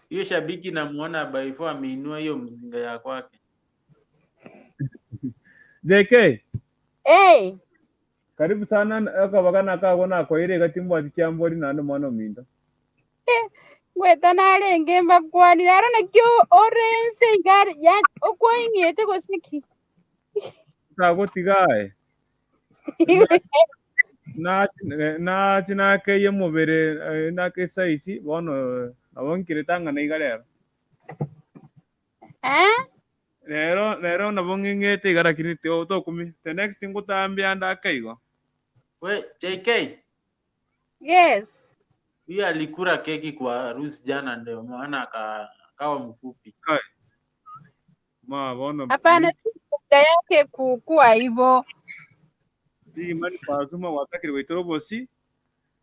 Hiyo shabiki namuona by ameinua hiyo mzinga ya kwake. JK hey, karibu sana akabagana akabona akoire gatimbwa tikiambori nande mwana ominto. Gweta narenge mbakwanire aro nakio orense igare yani okwaing'ete gose ki? Tagotigae nachi nakeiye mubere nake saisi bono nabo nkiretang'ana iga rero. Eh? Rero rero nabo ng'eng'ete iga lakini tokumi the next ngutambia ndakaigo. We, JK, Yes. huyu alikula keki kwa harusi jana ndio maana akawa mfupi. Ma bono Hapana, si shida yake kukua hivyo. big man pasuma watakire gwaitoro bosi.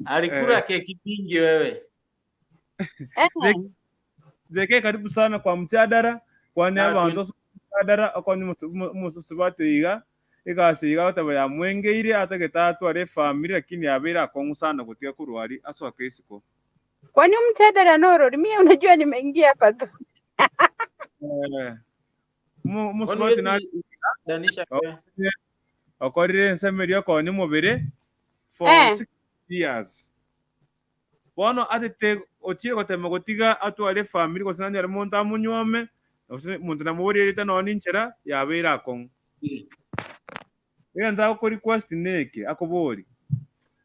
Alikula keki mingi wewe. Eh. JK karibu sana kwa mchadara kwani Ah, abantu mchadara okonye musubatu iga igasi iga otaba ya mwengeire atageta atware family lakini yabeire akong'u sana gutiga kurwari asoke isiko. Kwani mchadara norori? Mimi unajua nimeingia hapa tu. Eh, Kwani musubati na huwezi danisha wewe? okorire ensemerio okonya omobere for Eh. 6 years bono atete ochire gotema gotiga atware family gose nanyore monto amonywome gose monto namoborerete nonye ninchera yabeire akong'u. Egento agoko request neke akobori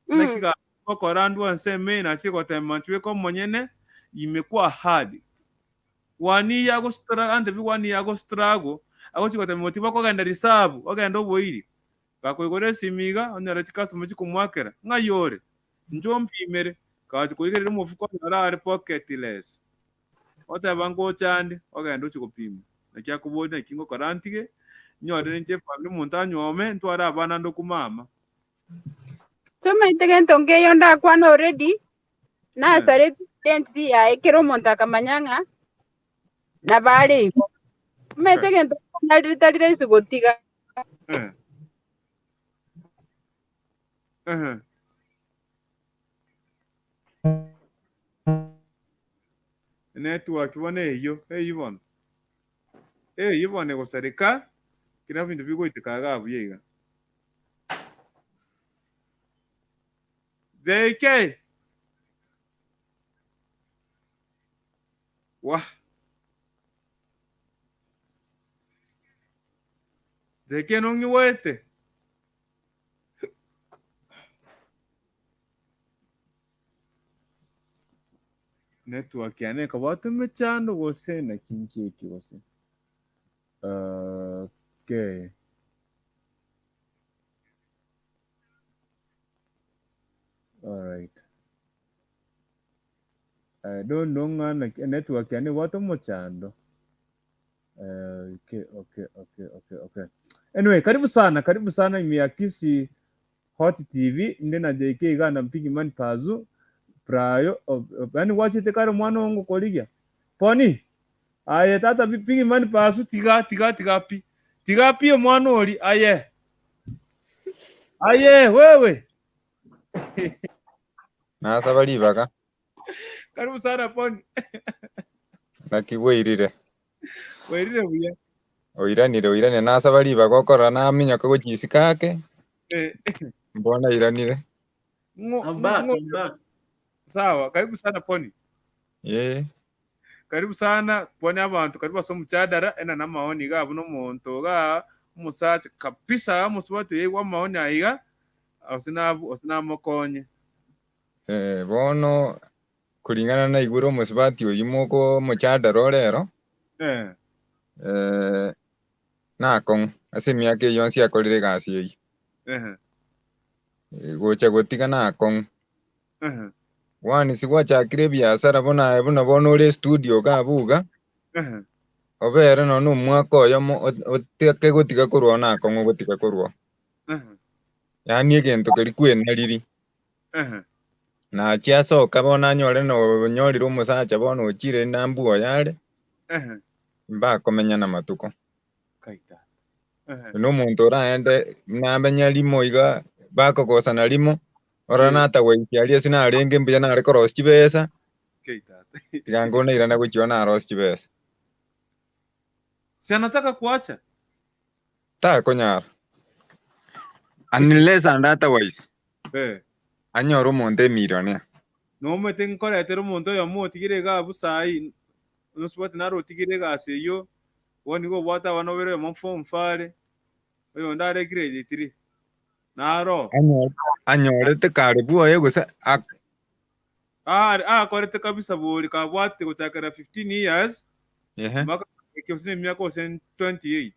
naki gokora andu enseme nachire gotema nchweke omonyene imekuwa hard wani yago ande bi wani yago struggle agochi gotema oti bakogenda reserve ogenda oboiri gakoigora esimi iga onyore chikasoma chikomwakera ng'ai ore ncho mpimere kachi koigerera omofuko onyore are pocketless oteba ngochande ogenda ochi gopima naki akobori naki ngokora ntige nyorere inche family omonto anywome ntware abana ande okomama. Tumaite gento ngeyo ndakwana already. Nasareti identity yae kero omonto akamanya ng'a nabare igo. Maite gento naritari rahisi gotiga. Eh. Eh. Network bono eyo eyi bono eyi bono egosareka kira bintu bigoiteka iga buya iga. JK wa JK nong'iwete network yane ekabwate emechando gose naki nki gose. Okay. All right. I don't know ng'ana network yane ebwate omochando. Okay, okay, okay, okay, okay. Anyway, karibu sana Imiakisi Hot TV inde na JK igana mpigi man pazu prayo yani wachite kare mwana wangu koligia poni aye tata pigi man pazu tiga tiga tiga pi tiga pi mwana oli aye aye wewe Nasaba libaga karibu sana poni nakibwirire werire buya oiranire oiranire nasaba libaga okora naminyoka gochisika ake eh mbona iranire I'm back, I'm back. Sawa, karibu sana poni. Ye. Karibu sana poni abantu karibu ase omuchadara ena na maoni gabo nomonto ga omosacha kabisa omosubato yeigwa amaoni aiga osinamokonye. Eh, bono kulingana na iguru omusubati oyu moko omuchadara orero. Eh. Eh, nakong'u ase emiaka eywo nsi akorire egasi eywo. Eh. Gocha gotiga nakong'u. Eh. One sigwachakire ebiasara bona buna bono ore studio kabuga obere no nomwaka oyomo otake gotiga korwa nakong'u gotiga korwa. Yaani egento keri kwenariri. Nachiasoka bono anyore no nyorire omosacha bono ochire nambuo yare mbakomenya na matuko. Kaita. Nomonto oraende namenya rimo iga bakogosana rimo ora natagwaikia aria sinarenge mbuya nare korosia chibesa Kaita. tiga ngonairana gochiwa narosia chibesa. Si anataka kuacha? Takonyara. Unless and otherwise. Anyore omonto emillionaire. Nomete nkoretera omonto oyomo otigire iga abwo saii nosubati naro otigire egasi eywo bono nigo obwate abana babere oyomo form four are oyonde are grade three naro Anyorete kare bwoye gose akorete kabisa bori kabwate gochakera 15 years mpaka ekio emiaka gose 28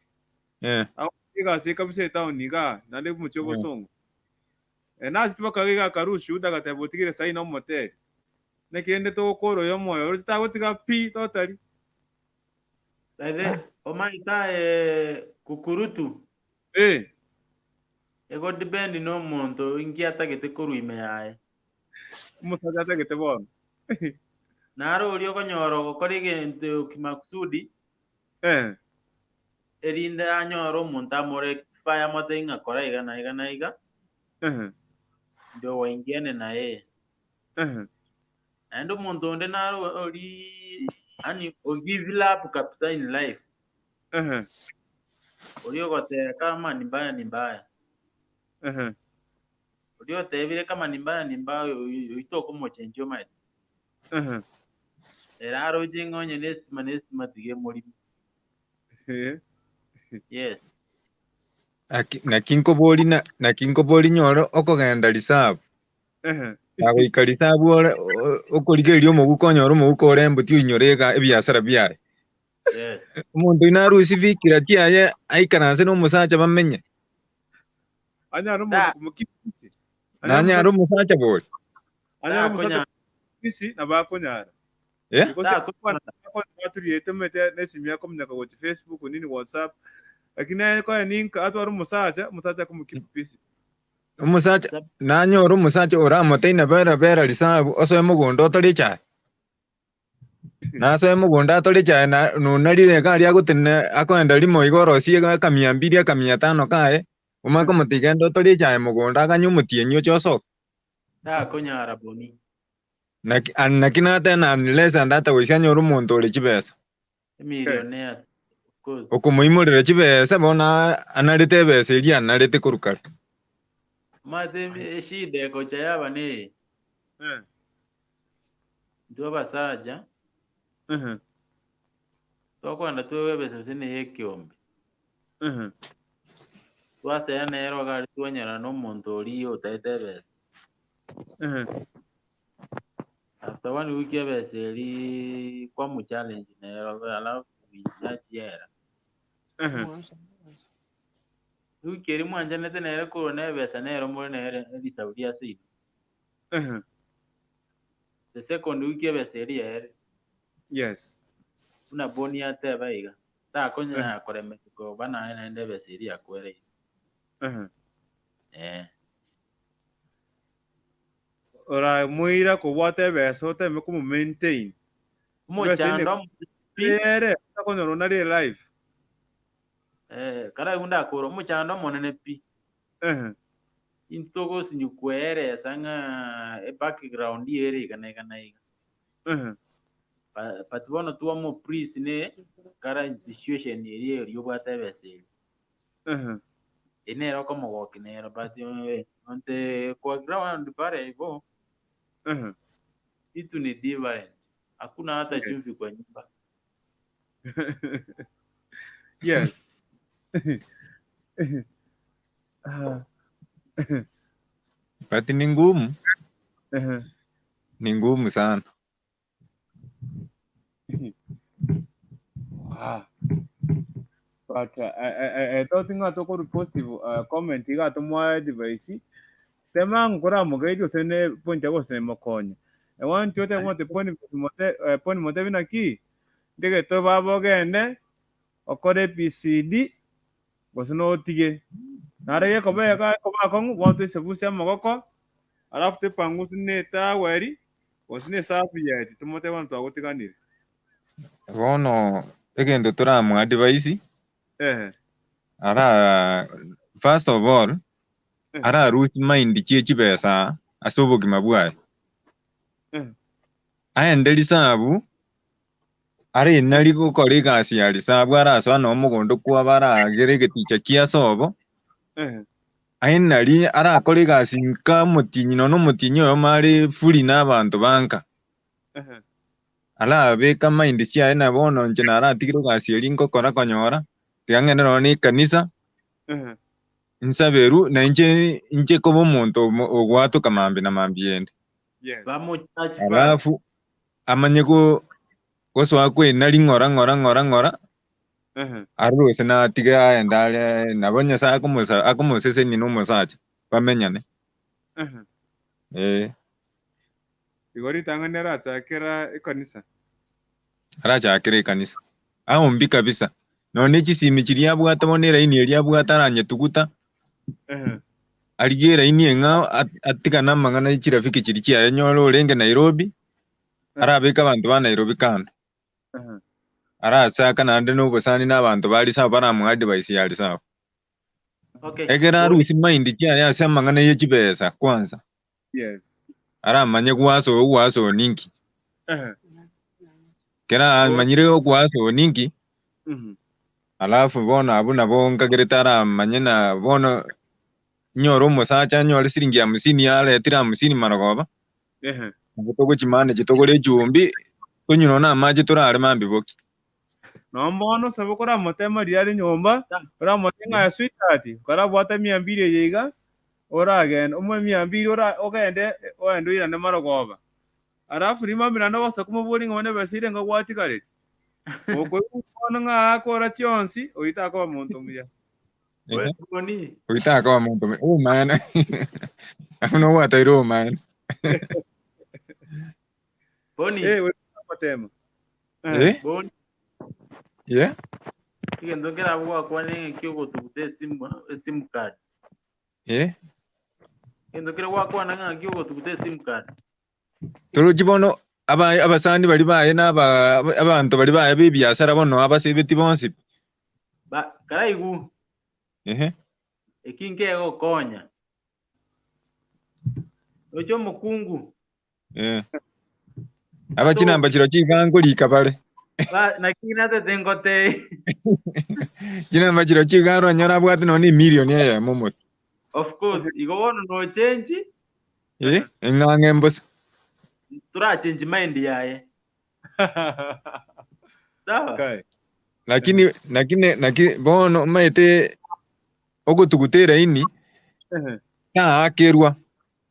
egasi kabisa etown iga naende omochie obosongo. Nase tibakaga iga akarwa ushuhuda agateba otigire saii na omoteri nekende togokora oyo omoyo oroche tagotiga pi totally. By omaita kukurutu. Ego depend no omonto inki atagete korwa ime yaye. Omosacha atagete bono. Naro oria okonyora ogokora egento kimakusudi. Erinde anyore omonto amorectify amotebi ng'a kora iga na iga na iga. Ndio waingiane na yeye. Naende omonto onde naro ori yani ogive up kabisa in life. Ori ogoteba kama ni mbaya ni mbaya. Ori otebire kama ni mbaya ni mbaya oito okomochenjia omaete. Ere aroche ng'a onye na estima na estima tiga emorimo. Yes. Naki nkobori naki nkobori nyore okogenda reserve. Nagoika reserve ore okorigereria omoguko onyore omoguko ore embuti oinyore ega ebiasara biaye. Yes. Omonto oino arusie fikira chiaye aikaranse na omosacha bamenye. Anyare omonto komokibisi. Nanyare omosacha bori. Anyare omosacha bisi na bakonyara. Because mete nesimu yakomunyaka gochi Facebook nini WhatsApp. Lakini kwa ninka atwara omosacha, omosacha komokibisi. Omosacha nanyore omosacha oramoteina bera bera reserve osoe mogondo otore echae. Nasoe mogondo atore echae na nonarire iga aria agotenena akoenda rimo iga orosie akamia mbiri akamia tano kaye omanye komotiga ende otore echae mogondo aganye omotienyi oche osoke. Takonyara boni. Naki naki natena unless and otherwise anyore omonto ore chibesa. Millionaires of course. Okomoimorera chibesa bono anarete ebesa eria anarete korwa kare. Mate eshida ekocha yaba neye. Intwe abasacha twakwenda twewe ebesa ase neye ekiombe. Twasea nero iga aria twanyora na omonto oria otaete ebesa. After 1 week ebesa eri kwamuchallenge nero alafu yachiera. Wiki eri mwanchanete nere korwa na ebesa nero more nere erisauri ase ino. The second week ebesa eri yaere. Yes. Buna boni ateba iga. Takonyara koremeka koba naye naende ebesa eri yakwereire. Ora muira kobwata ebesa oteme komomaintain. Omochando ere takonyora onare life. Kara ndakora omochando omonene pi. Intogosinywa kweresa ng'a e background ere iga na iga na iga. But bono twamo priest ne current situation eri eri obwate ebesa eri. Eri nero okomogoki nero but onte kwa ground pale ivo vitu ni different. Hakuna hata chumvi kwa nyumba. Yes. But ni ngumu. Ni ngumu sana. But I thought nga toko positive comment iga tomwa advice. Tema ngora mugaidi osene point yako sene mokonye. I want you to want the poni mote poni mote binaki ndege baba ogende okore ABCD gose notige nare gekobeka koba akong'u bono toisebusia amagoko alafu toepangusi na etaweri gose na esabueti tomotebe bono twagotiganire. Bono egento toramoa advice ara first of all ara root mind chie chibesa ase obogima bwaye. Aende risabu are nari gokora egasi ya risabu arasoa na omogondo kwaba aragere egeticha kia sobo. Aye nari arakora egasi nka omotinyi nonya omotinyi oyomo are free na abanto banka. Arabeka mind chiaye na bono inche naratigire egasi eria nkokora konyora, tiga ng'ende nonya na ekanisa, nsaberu na inche inche koba omonto ogwatoka mambi na mambi yende. Bamochachi Alafu amanye go gosoa kwena ng'ora ng'ora ng'ora ng'ora arose natige aenda are nabo Nyasaye akomosa akomoseseni na omosacha bamenyane. Igo ritang'ani arachakera ekanisa. Arachakera ekanisa. Aombi kabisa. Nonye chisimi chiria abwate bono eraini eria abwate aranyetuguta. Arigie eraini eng'ao atigane amang'ana ya chirafiki chiria chiaye nyore orenge Nairobi, arabeke abanto ba Nairobi kando. Arachaka naende na obosani na abanto ba risabu baramoa advice ya risabu. Ekero arusie mind chiaye ase amang'ana ya chibesa kwanza. Aramanye gwaso ogwaso ninki. Kera amanyire ogwaso ninki. Alafu bono abwo nabo nkagerete aramanye na bono nyore omosacha nyore siringi hamsini aretire hamsini marogoba. Nabo togochimanage togore echumbi tonywe nonya amache torare mambi boki. Nombono sabo koramotema riria are nyomba, oramotebia ng'a sweetheart, karabwate mia mbili eye iga, oragenda, omoe mia mbili ora ogende ogende oirane marogoba. Alafu rimambi naende ogosa komoboria ng'a bono ebesa ere ngogwatigareti. Okoigwa bono ng'a akora chionsi, oyio takoba monto muya. Oyio takoba monto muya. Obomaene. Abwo nogwataire obomaene. Boni. Eh, gotema. Boni. Yeah. Egento nkerabwo gwakwana ng'aki ogotuguta esimu esim card. Egento kere gwakwana ng'aki ogotuguta esim card. Torochi bono abasani bari baye na abanto bari baye ba ebiasara bono abasebeti bonsi. Ba karaigu. Eki nkegokonya. Oche omokungu. Abachinamba chiro chigankorika bare. Naki natete ngotei. Chinamba chiro chigaronyora abwate nonya emilion eyemo omotu. Of course, igo bono no change. Eng'ang'e mbosa. Turachange mind yaye. Sawa? Lakini lakini naki bono omanyete ogotuguta eraini taakerwa.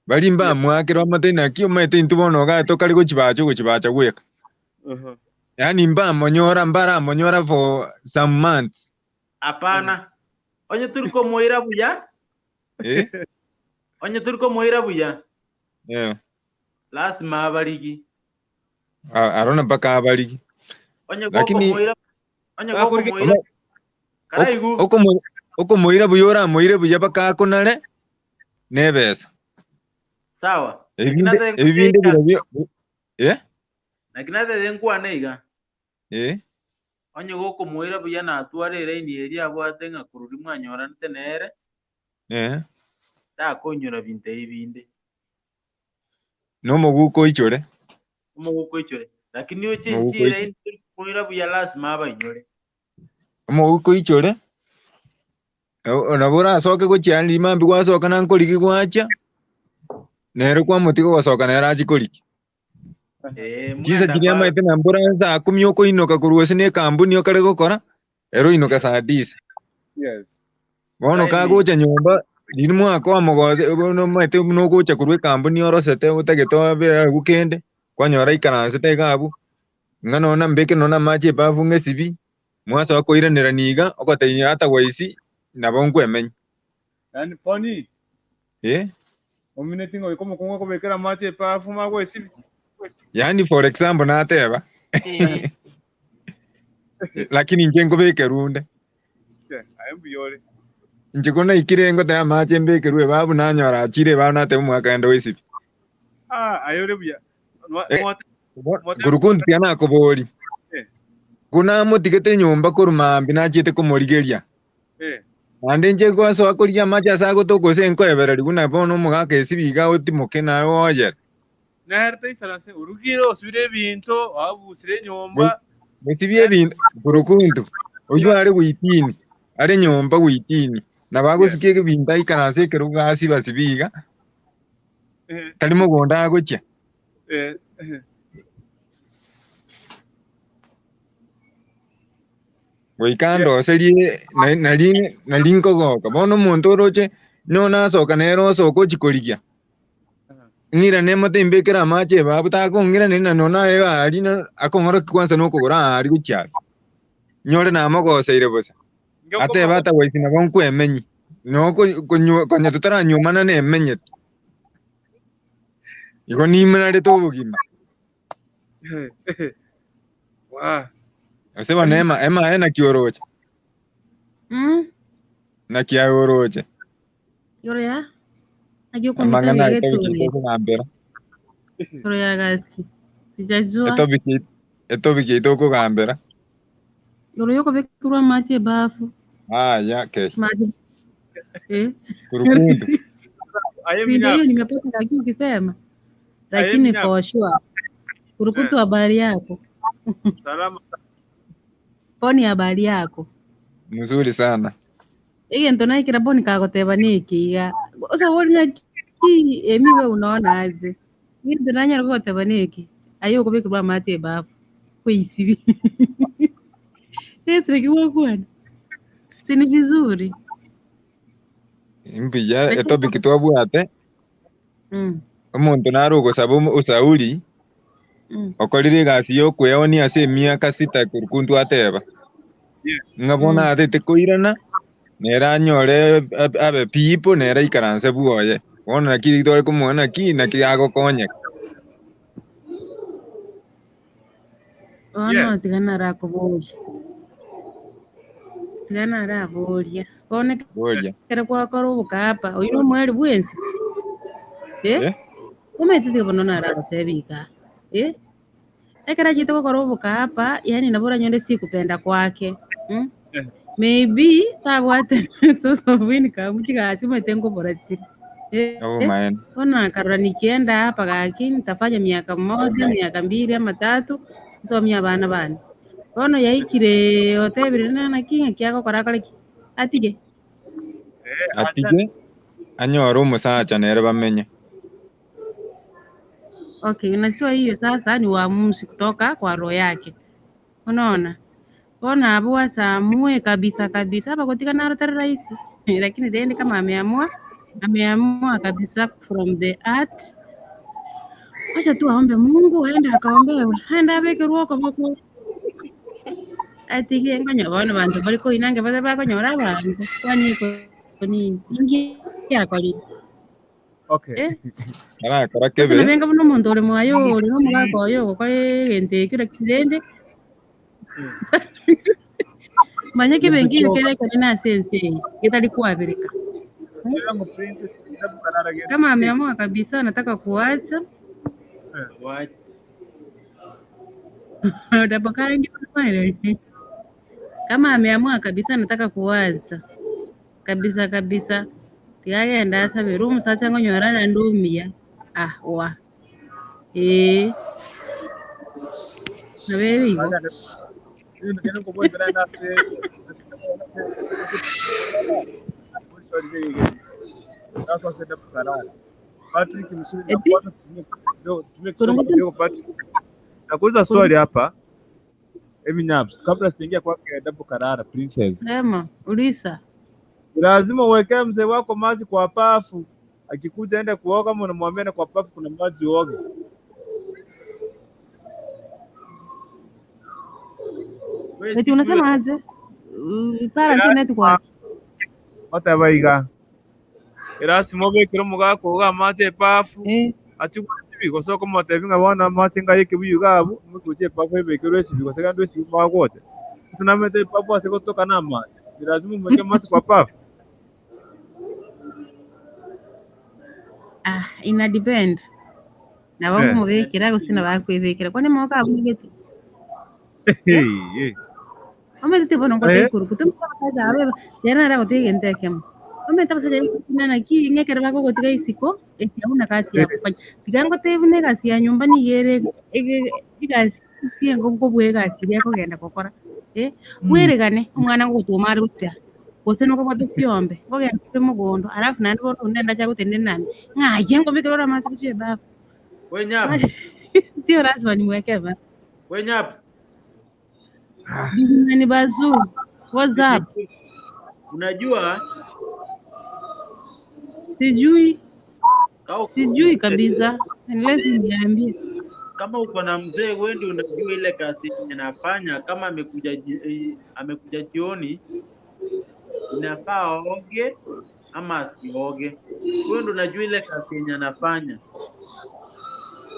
Bari mbamwakerwa bamotebie naki omanyete intwe bono iga tokare gochibacha ogochibacha gweka. Yaani mbamonyora mbaramonyora for some months. Hapana. Onye turi komoira buya. Onye turi komoira buya. Lazima abarigi. Arona mpaka abarigi. Onye Lakini gokomoira onye gokomoira karaigu. Okomoira buya oramoire buya mpaka akonare nebesa. Sawa. Ebinde birobio. Lakini natete nkwane iga. Onye gokomoira buya natware eraini eria abwate ng'a korwa mwanyoranete nere. Takonyora binto ebinde. Nomoguko oichore. Omoguko oichore. Lakini Omoguko ochenchire eraini komoira buya lazima abainyore. Omoguko oichore. Nabo orasoke gochia rimambi gwasoka nankorigi gwacha. Nere kwamotiga gosoka nere achi koriki. Chisa chiria amaete nambora saa kumi okoinoka korwa ase na ekambuni okare gokora, ero oinoka saa tisa. Bono kagocha nyomba, riria mwaka omogose, bono omanyete buna ogocha korwa ekambuni orosete otagete obe agwo kende, kwanyora aikaransete iga abwo, ng'a nonya mbeke nonya amache ebafu ng'esibi, mwasoa koiranerania iga, ogotebia otherwise, nabo nkwemenya. Yaani poni. Omineti ng'a oika omokungu akobekera amache ebafu magwesibi. Yaani for example nateba lakini inche nkobekerwa onde. Aye mbuyore. Inche konaikire ngoteba amache mbekerwe ebabu nanyora achire ebabu nateba omwaka ende oisibi. Ah, aye ore buya. Kurukuntu tia nakobori. Kunamotigete enyomba korwa maambia nachiete komorigeria. Naende inche gwasoa korigia amache ase agotoka gose nkoebereria buna bono omogaka esibi iga otimoke naye ooyere. Naerete isaranse orugire osibire ebinto, abusire enyomba. Gosibia ebinto kurukuntu oywo are goitini are nyomba goitini nabo agosikia ebinto aikaranse ekerogo asibasibi iga tari mogondo agochia. Goika ndoserie nari nari nkogoka bono omonto oroche no nasoka nere osoka ochia korigia ng'irane mote mbekere amache ebabu takong'iraneria na nonya aye aria na akong'orokia kwanza na okogoro aria gochia aria. Nyore namogoseire bosa. Atebe atagwaisi nabo nkwemenyi no konya totaranyuomana nemenyete. Igo nimenarete obogima. Wa. Ase bono ema emaye naki oroche? Naki aye oroche? Igoro ya naki Amang'ana okomotebi aye topic egeturi tokogambera. Igoro ya gasi sijajua Etopic etopic yaito okogambera. Igoro yokobekerwa amache ebafu. Aya kei. Maji Kurukuntu. Aye Si ndio hiyo binafsi. nimepata lakini ukisema Aye lakini binafsi. for sure Kurukutu habari yako? Salama. Poni habari yako? Mzuri sana. Egento naikera boni kagoteba niki iga oso wori ng'aki emi we unaona aje egento nanyara gogoteba niki aye okobekerwa amache ebafu kweisibi esire kiwakwana si ni vizuri Mbuya lakini etopic twabwate omonto nare ogosaba osauri okorire egasi ya okweonia ase emiaka sita kurukuntu ateba. Ng'a bono atete koirana nere anyore abe pipo nere aikaranse bwoye. Bono naki tware komoa naki naki agokonyeka. Bono tiga narakoboria tiga naraboria bono Boria. ekero gwakora obokapa oywo na omweri bwensi eh? Omanyete tiga bono naragotebi iga eh? Ekero achete gokora obokapa yaani nabo oranyore si kupenda kwake Maybe tabwate source of income chigasi omanyete nkobora chire Obomaene. Bono akarora nikienda hapa gaki nitafanya miaka moja miaka mbili ama tatu nsomie abana bane bono yaikire otebire naki ng'aki agokora akore ki atige Atige anyore omosacha nere bamenye. Okay, unajua hiyo sasa ni uamuzi kutoka kwa roho yake. Unaona? Bona abo asamue kabisa kabisa hapa kutika naro tari rahisi. Lakini then kama ameamua, ameamua kabisa from the heart. Wacha tu aombe Mungu aende akaombewe. Aende abekerwe okoboko. Atige ngonya bono bantu bari koinange baze bakonyora abantu. Kwani iko nini? Ingi yakorire. Arakora Ase kebe. nabenga buna omonto ore mwaye ore na omogaka oyo ogokora egento ekio lakini rende manya kebe nkeiyo kere ekenene ase ense eye getari kwabireka. Kama ameamua kabisa anataka kuacha kama ameamua kabisa anataka kuacha kabisa kabisa tigagenda asabere omosacha ngonyora naende omuya ah wa nabo ere igo. Patrick Msuri, Eti? nakuacha tutumie Kiswahili Kurungutu kidogo Patrick. Nakuuliza swali hapa Emi Nyaps, kabla sijaingia kwake Double Karara Princess. Sema ulisa Lazima uwekee mzee wako maji kwa pafu. Akikuja aende kuoga, ama unamwambia na kwa pafu kuna maji uoge. Eti unasema aje? Para si network. Otabaiga. Erasima obekere omogaka ogo amache epafu. Achigwe esibi gose okomotebi ng'a bono amache ng'a ekibuyu iga abwo, mokuche epafu ebekerwe esibi gose gende esibi bagocha. Ase namanyete epafu ase gotoka na amache, ni lazima umweke amache kwa pafu. Ah, ina depend. Nabo Eh. kumubikira gose nabakwibikira kwani moka abugete. Eh? Hey, Omete bono eh. ngote ikuru kutu mkaza abe yana ra gote gente kemo. Omete basaja nana ki ngekere bako gotiga isiko eti hauna kazi ya kufanya. Tiga ngote bune kazi ya nyumbani yere igasi tiengo ngobwe kazi yako genda kokora. Eh, weregane umwana ngutuma ari gutya. Gose nuko bwate siombe ngogenda kuri mugondo alafu nandi bono ndenda cha gutende nami ngaye ngobikira ora amazi kuchie baba. We nyap, Sio lazima nimweke ba. we nyap. Nani bazu. What's up? Unajua Sijui, kama sijui kabisa. Unless uniambie. kama uko na mzee wewe ndio unajua ile kazi yenye anafanya. Kama amekuja amekuja jioni, inafaa aoge ama asioge. Wewe ndio unajua ile kazi yenye anafanya,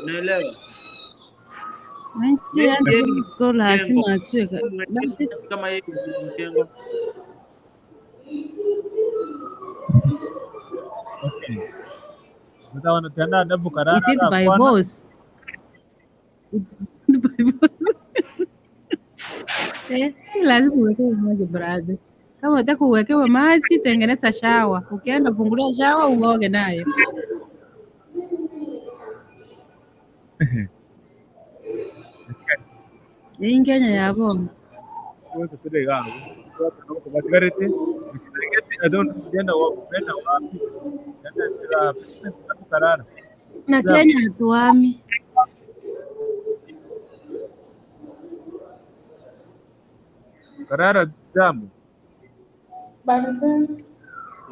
unaelewa? Nchi Maybe yangu yeye ni ko lazima mjengo, atue. wewe kama yeye ni mjengo. Okay. Sasa wanatenda adabu karara Is it by kwana. force? By force. Eh, si lazima uwekewe maji brother. Kama unataka uwekewe maji, tengeneza shawa. Ukienda fungulia shawa uoge nayo. Hii Kenya ya bono. Wese tule gago. Batigarete, I don't genda wa genda wapi. Genda sira adabu karara. Na Kenya hatuhami. Karara jambo. Barisa,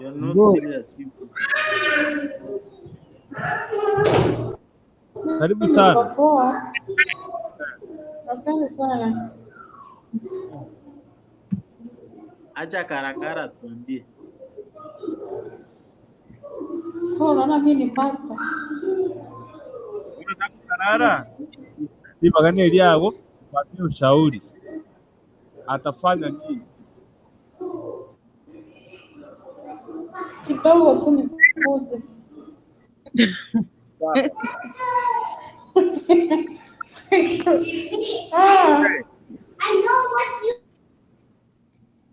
You're not Nzuri. serious you. Karibu mimi niko sana. poa. Asante sana. Acha karakara tuambie. Kwa unaona mimi ni pastor. Adabu karara. Ni magana eliago patie ushauri. Atafanya nini? Kidogo tu nikuze. Sawa. Ah,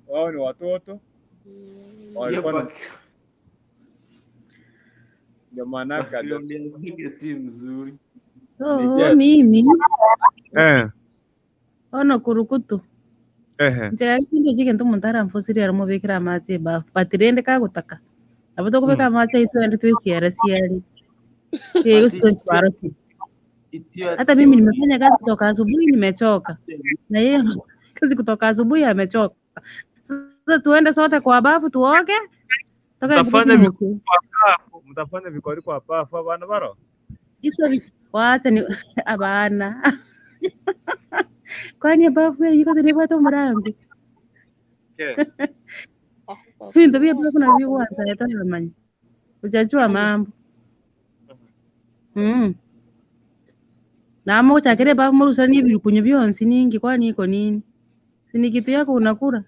Wao ni watoto Hiyo walikuwa na ndio maana yake background yake si mzuri. So Yes. mimi Eh, ono kurukutu. ehe. Njega kintu chike omonto aramfosiri aramobekera amache ebafu but rende kagotaka nabo tokobeka amache aito ende twesiara siari But twesiara it's your hata mimi nimefanya kazi kutoka asubuhi nimechoka, na yeye kazi kutoka asubuhi amechoka. Sasa tuende sote kwa bafu tuoge, toka Mtafanya vikwaru, mtafanya vikwaru kwa pafu abana baro. iso wacha ni abana kwani bafu iko tinebwate omurango Okay. bintu bia bafu nabio kwanza etoramanya ujajua mambo namo uchakire bafu murusanie ebirukunyu bionsi ningi kwani iko nini sini kitu yako unakura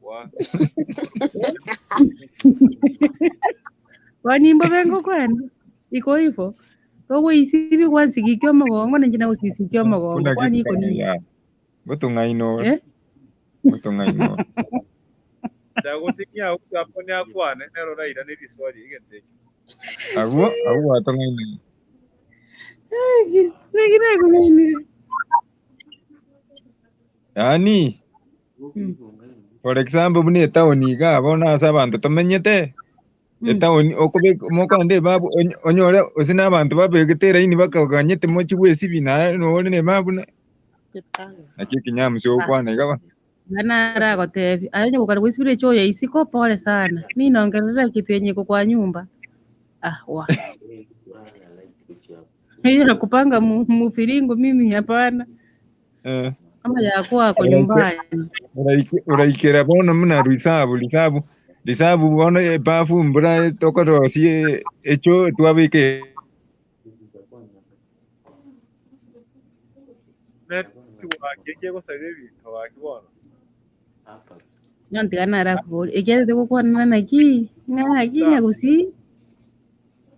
Wa. Wanimbo bengo kwena iko hivyo koguo isibi gwansigikia omogongo nenche nagosisikia omogongo Kuna kwani kitu iko nini ya gutung'ainora eh? gutung'ainora Chagutikia hapo ni akwane nero raira ni riswali igente. agwo agwo watung'ainora Nengine kung'ainire yaani for example buna etaoni iga bono ase abanto tomenyete etaoni okobeka mokande ebabu onyore ase na abanto babegete eraini bakaganyete mochi bwa esibi naye nore na ebabu na naki ekinyamusi ogokwana iga bono. Bana aragotebi aye gukara gwisibire choya isiko pole sana mi naongelea kitu yenye iko kwa nyumba ah wa hiyo ya kupanga mufiringo mimi hapana Eh. kama ya kwako nyumbani Uraikera bono muna risabu risabu Risabu bono ebafu mbura tokorosie echo twabike Network egosarira ebinto gaki bono. Nyo ntiga narakobori ekiagera gokwana naki ng'aki nyagusi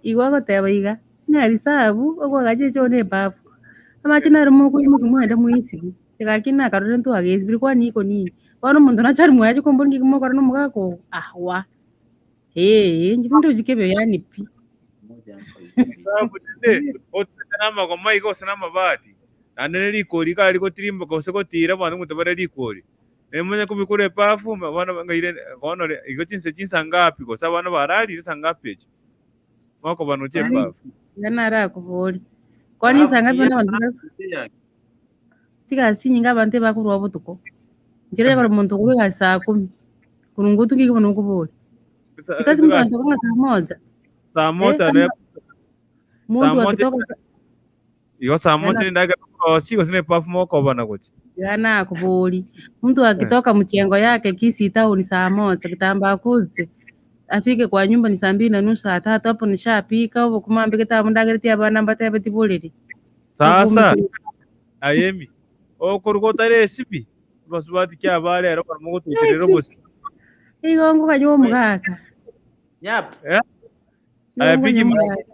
igo agoteba iga ng'a risabu okwagacha echo na ebafu amache naro mokoimoki mwende mwisibi tigaki nakarore ntwagesibiri kwani iko nini bono omonto nachari mwache kombori ngiki mokora na omogaka ogo ahwa ee inche tindochi kebe yaani pi. Sabu tinde otete namagoma iga gose namabati naende ne rikori iga rigotirimboka gose gotira abanto ngote bare rikori nemanya kobikora ebafu bono ng'aire bono igo chinse chinsa ngapi gose abana bararire saa ngapi echi mokoba nochi Yaani ebafu. iga narakobori kwani Bafu saa ngapi ye bono abanto chigasi nyinga abanto ebakorwa botuko nchire kore omonto okorwa egasi saa kumi korwa ngotuka iga bono okobori chikasi mtu anatoka nga saa moja Saa moja kama ne saa muntu moja akitoka igo saa moja yana nindagera korosi gose na ebafu mokobana gochi. yana kubori mtu akitoka mchengo yake Kisii town saa moja kitamba akuze afike kwa nyumba ni saa mbili na nusu saa tatu hapo nishapika huko kumambi kitabu ndageretie abana mbatebe tiburiri Sasa ayemi okoruga otari esibi basubati kia barero barimo gutwitirira obosi igo ngukanywa omugaka Nyap. eh igo aya ngukanywa bigi omugaka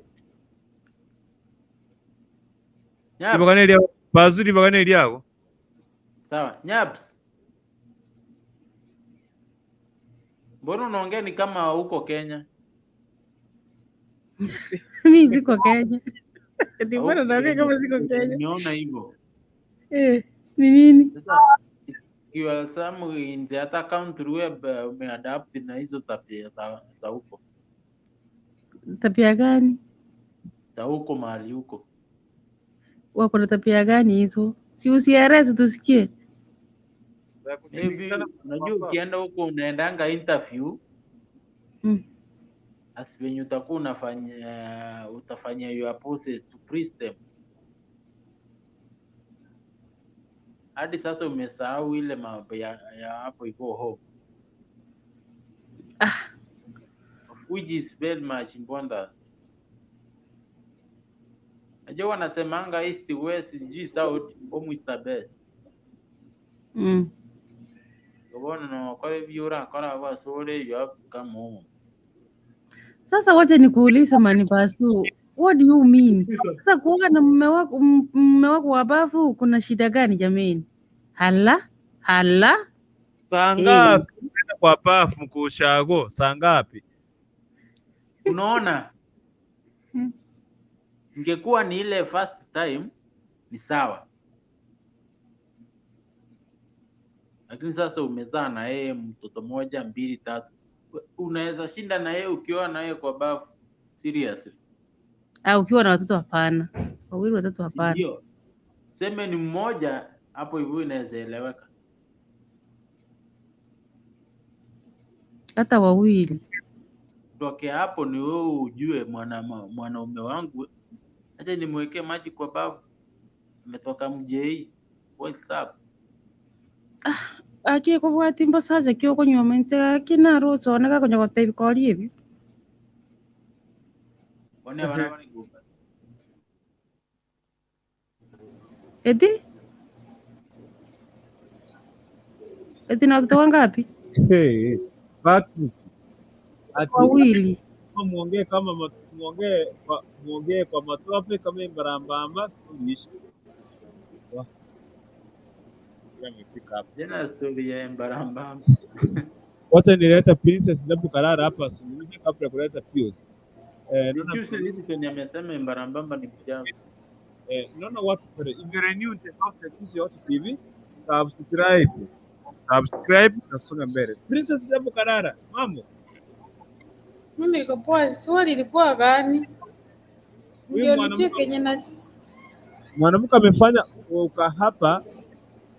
Nyap. ibagana eria bazuri bagana eriago. Sawa. Nyaps. Mbona unaongea ni kama huko Kenya? mi siko Kenya ati mbona Hauko naongea Kenya. kama siko Kenya Nimeona hivyo. eh ni nini Sasa ikiwa some in the other country where umeadapt na hizo tabia za huko. tabia gani Za huko mahali huko. wako na tabia gani hizo si usieleze tusikie Za kusindikizana Maybe unajua ukienda huko unaendanga interview as venye utakuwa unafanya utafanya your process to please them. Hadi sasa umesahau ile mambo ya hapo iko home. Of which is very much important. Najua wanasemanga east west sijui south home is the best. Ubona no kwa hivyo urakora basore you have to come home. Sasa wacha nikuulize Manibasu, what do you mean? Sasa kuoga na mume wako mume wako wa bafu kuna shida gani jameni? Hala hala Saa eh. ngapi unaenda kwa bafu mkushago? Saa ngapi? Unaona, ingekuwa ni ile first time ni sawa, lakini sasa umezaa na yeye mtoto moja mbili tatu, unaweza shinda na yeye ukiwa na yeye kwa bafu seriously, Ah, ukiwa na watoto hapana, wawili watatu si hapana. ndio? Seme ni mmoja hapo hivyo inaweza eleweka. Hata wawili. Tokea hapo ni wewe ujue mwanaume wangu, acha nimwekee maji kwa bafu, ametoka mjei, what's up? Aki kobwati mbasacha kio konywa mente aki narocho oneka konya gotebia kori ebio. One bana bana gupa. Eti eti na watoto wangapi? Hey, Patrick, ati Wawili. muongee kama muongee kwa matope kama imbarambamba sikuishi. Wah, amefika hapa. Tena story ya mbarambamba. Wacha nileta Princess Ndabu Karara hapa azungumze kabla ya kuleta Pius. Naona Juzi Wilson amesema mbarambamba ni mchafu. Naona watu pale. If you're new to house like this Watu TV, subscribe. Subscribe na songa mbele. Princess Ndabu Karara, mambo. Mimi niko poa. Swali ilikuwa gani? Huyu Ndio nijue mwanamke kenye na mwanamke amefanya ukahapa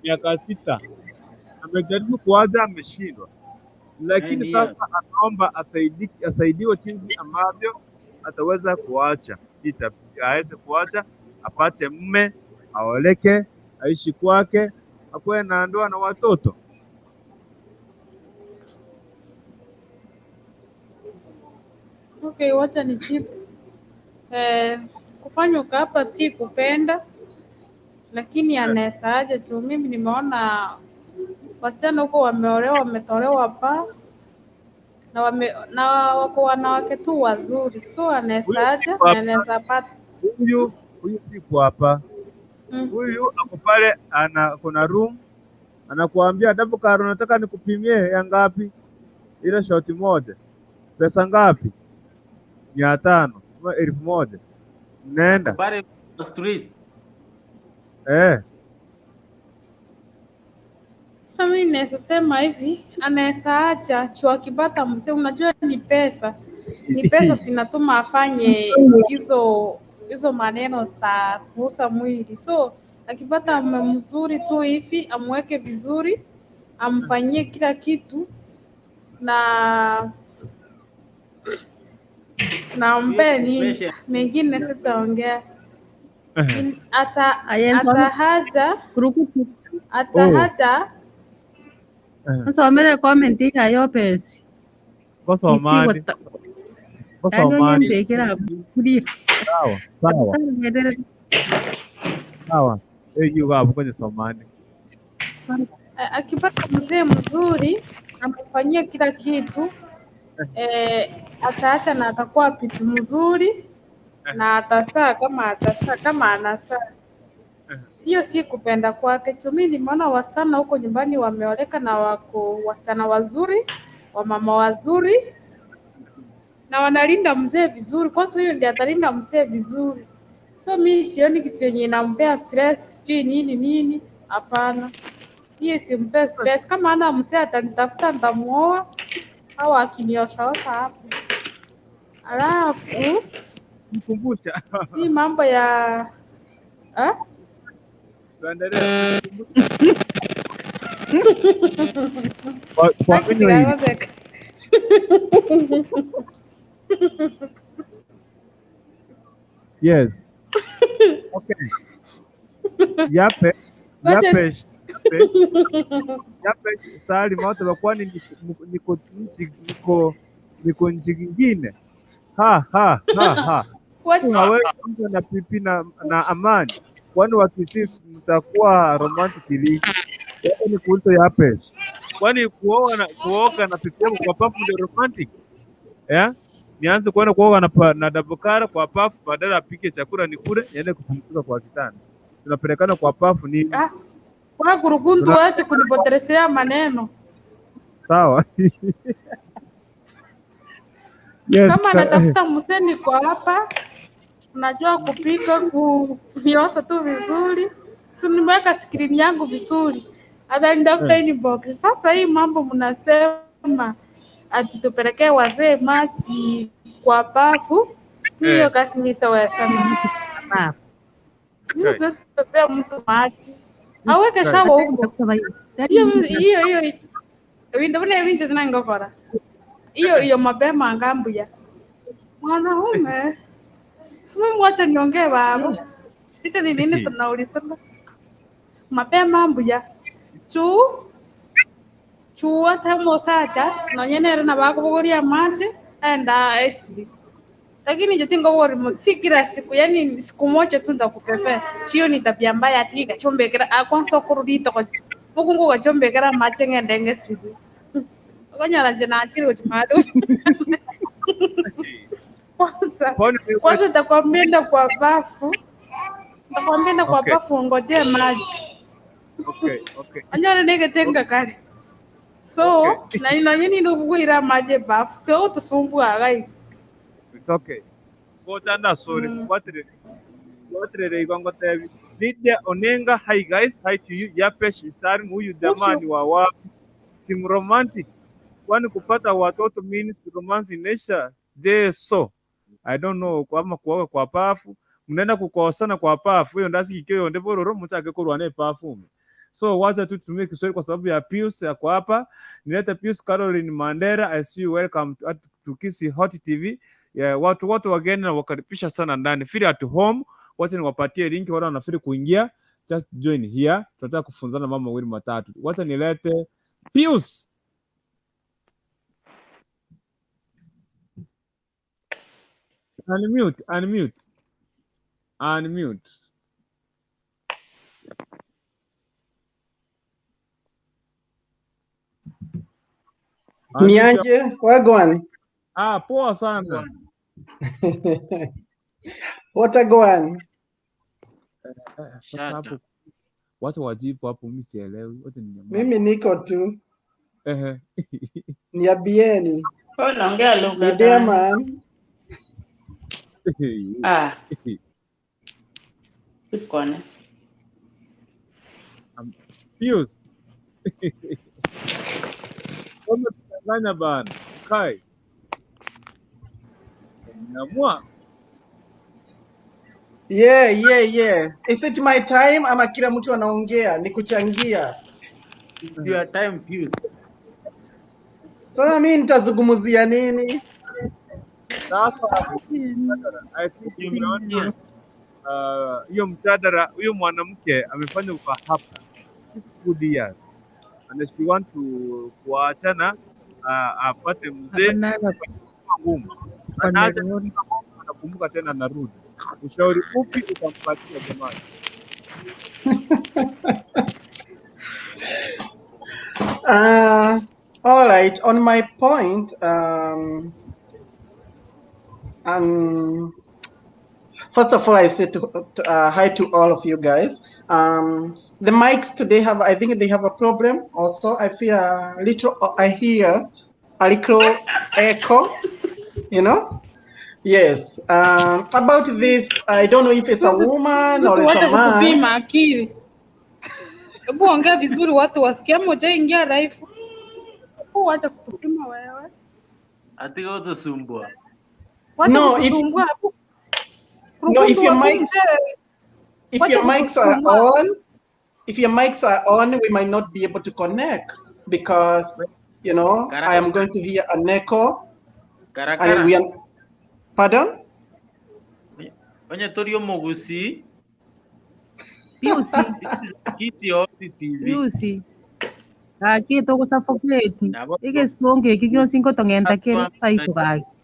miaka 6. Amejaribu kuacha ameshindwa. Lakini Nine years. sasa anaomba asaidiwe jinsi ambavyo ataweza kuacha aweze kuacha, apate mume, aoleke, aishi kwake, akuwe na ndoa na watoto. Okay, wacha nijibu. Kufanya ukahaba si kupenda, lakini anaweza aje tu. Mimi nimeona wasichana huko wameolewa, wametolewa paa na wame, na wako wanawake tu wazuri, so Huyu anaweza aje siko na hapa. anaweza pata. Huyu siko hapa. Huyu ako pale, ana kuna room anakuambia Double Karo, nataka nikupimie ya ngapi? Ile shoti moja pesa ngapi? 500 ama 1000. Mnaenda Pale street. eh. Sasa mimi naweza sema hivi, anaweza acha chuo akipata mzee, unajua ni pesa, ni pesa zinatuma afanye hizo maneno za kuuza mwili. So akipata mume mzuri tu hivi, amweke vizuri, amfanyie kila kitu na ampe nini Pressure. mengine, sitaongea. Aye, nsome Atahaja kurukutu atahaja nsomere comment yayo pesi Ngosomani yani ngosomani. onyembekera kuria Sawa sawa sawa, hiyo hapo kwenye somani. Akipata mzee mzuri amfanyie kila kitu ataacha na atakuwa pipi mzuri na atasaa kama atasaa kama anasaa. Hiyo si kupenda kwake. Tu mimi nimeona wasichana huko nyumbani wameoleka na wako wasichana wazuri, wamama wazuri na wanalinda mzee vizuri. Kwanza huyo ndiye atalinda mzee vizuri. So mi sioni kitu yenye inampea stress, sijui nini nini. Hapana, hiyo simpee stress. Kama ana mzee atanitafuta, nitamuoa au akinioshaosha hapo. Alafu Nikumbusha. hii mambo ya eh? Tuendelee. Kwa Taki kinywa hivi. tikawezeka. Yes. Okay. Yapesh, Wacha Yapesh, Yapesh, Yapesh Salim wote wakwani niko nchi niko nchi nyingine. Ha ha ha ha. wacha Hawezi mtu na pipi na amani. Kwani wakisi mtakuwa romantic lini? Yaani ni kuuliza Yapesh. Kwani kuoa na kuoga na pipi yako kwa pafu ndio romantic? Eh? Nianze kuona kuoga na dabukara kwa pafu badala apike chakula nikule niende kupumzika kwa kitanda. Tunapelekana kwa pafu nini? ah, kwa kurukuntu, Tuna wache kunipotelezea maneno. sawa. Yes, Kama anatafuta mseni kwa hapa, unajua kupika, kuniosa tu vizuri, si nimeweka skrini yangu vizuri, atanitafuta inbox. Sasa hii mambo mnasema ati tupelekee wazee maji kwa bafu, hiyo kazi mimi sitawezana. bafu Mimi siwezi kupepea mtu maji, aweke shawa huko. Hiyo hiyo hiyo vindu vile vinji zinangokora hiyo hiyo mapema ngambuya mwanaume simumwacha niongee baba sita ni nini tunaulizana mapema mbuya chu chu ate musacha nonyenere na bakubuguria maji enda esili lakini je tingobori si kila siku, yani siku moja tu ndakupepea. Sio ni tabia mbaya ati gachombekera akwanza kururito ko mukungu gachombekera maji ngende ngesibi okonyora nje nachiri kuchimadu kwanza kwanza nitakwambia enda kwa bafu, nitakwambia enda kwa bafu ungojee maji. Okay, okay. Onyore negetenga kare so na nonye nindikukwira maji ebafu tegotusumbuaga igo. It's okay. Ngoja nda sorry. Watirere igongo tebi. Lydia Onenga, hi guys, hi to you. Yapesh Salim, huyu jamani wa wapi? Sim romantic. Kwani kupata watoto means romance inaisha? Je, so I don't know kama kuoga kwa pafu mnaenda kukosana kwa pafu hiyo ndasi kikyo ndipo roro mchake kurwa ne pafu. So wacha tu tutumie Kiswahili kwa sababu ya Pius yako hapa. Nilete Pius Caroline Mandera, I see you, welcome to Kisii Hot TV. Yeah, watu wote wageni na wakaribisha sana ndani. Feel at home. Wacha niwapatie link wale wanafeel kuingia. Just join here. Tunataka kufunzana mambo mawili matatu. Wacha nilete Pius. Unmute, unmute, unmute. Unmute. Niaje, wagwan. Ah, poa sana. What a gwan. Sasa Shata. hapo watu wajibu hapo, mimi sielewi, wote ni nyamaza. Mimi niko tu. Ehe. Niambieni. Wewe unaongea lugha Ni there gani? man. Ah, sikone. Pius. Wametuchanganya bana. Kai. Nimeamua. Yeah. Is it my time ama kila mtu anaongea? Ni kuchangia. It's your time, Pius. Sasa mimi nitazungumzia nini? Sasa I think umeona hiyo mjadala, huyo mwanamke amefanya ukahaba 6 good years and she want to kuachana, apate mzee Hapanaga ngumu, kwa anaacha Nairobi. anakumbuka tena anarudi. Ushauri upi utampatia jamani? All right, on my point, first of all, I say hi to all of you guys. The mics today have, I think they have a problem also. I feel a little, I hear a little echo, you know? Yes. About this, I don't know if it's a Pius, woman Pius or it's wacha a man. kutupima akili. Hebu ongea vizuri watu wasikie, ama hujaingia live. Hebu wacha kutupima wewe. Atika utusumbua. Wacha No, if kutusumbua. Hebu no, if Rukundu your wapi mics mzee? if Wacha your mics are kutusumbua. on, if your mics are on, we might not be able to connect because you know I am Karakara. going to hear an echo and Karakara. we are pardon. Onye torio mogusi. Piusi, This is Kiti Hot TV. Piusi. Gaki tũgũsuffocate Nabo ĩgĩconge ĩkĩ gĩoci ngũtong'enta kĩrĩ baitũ gaki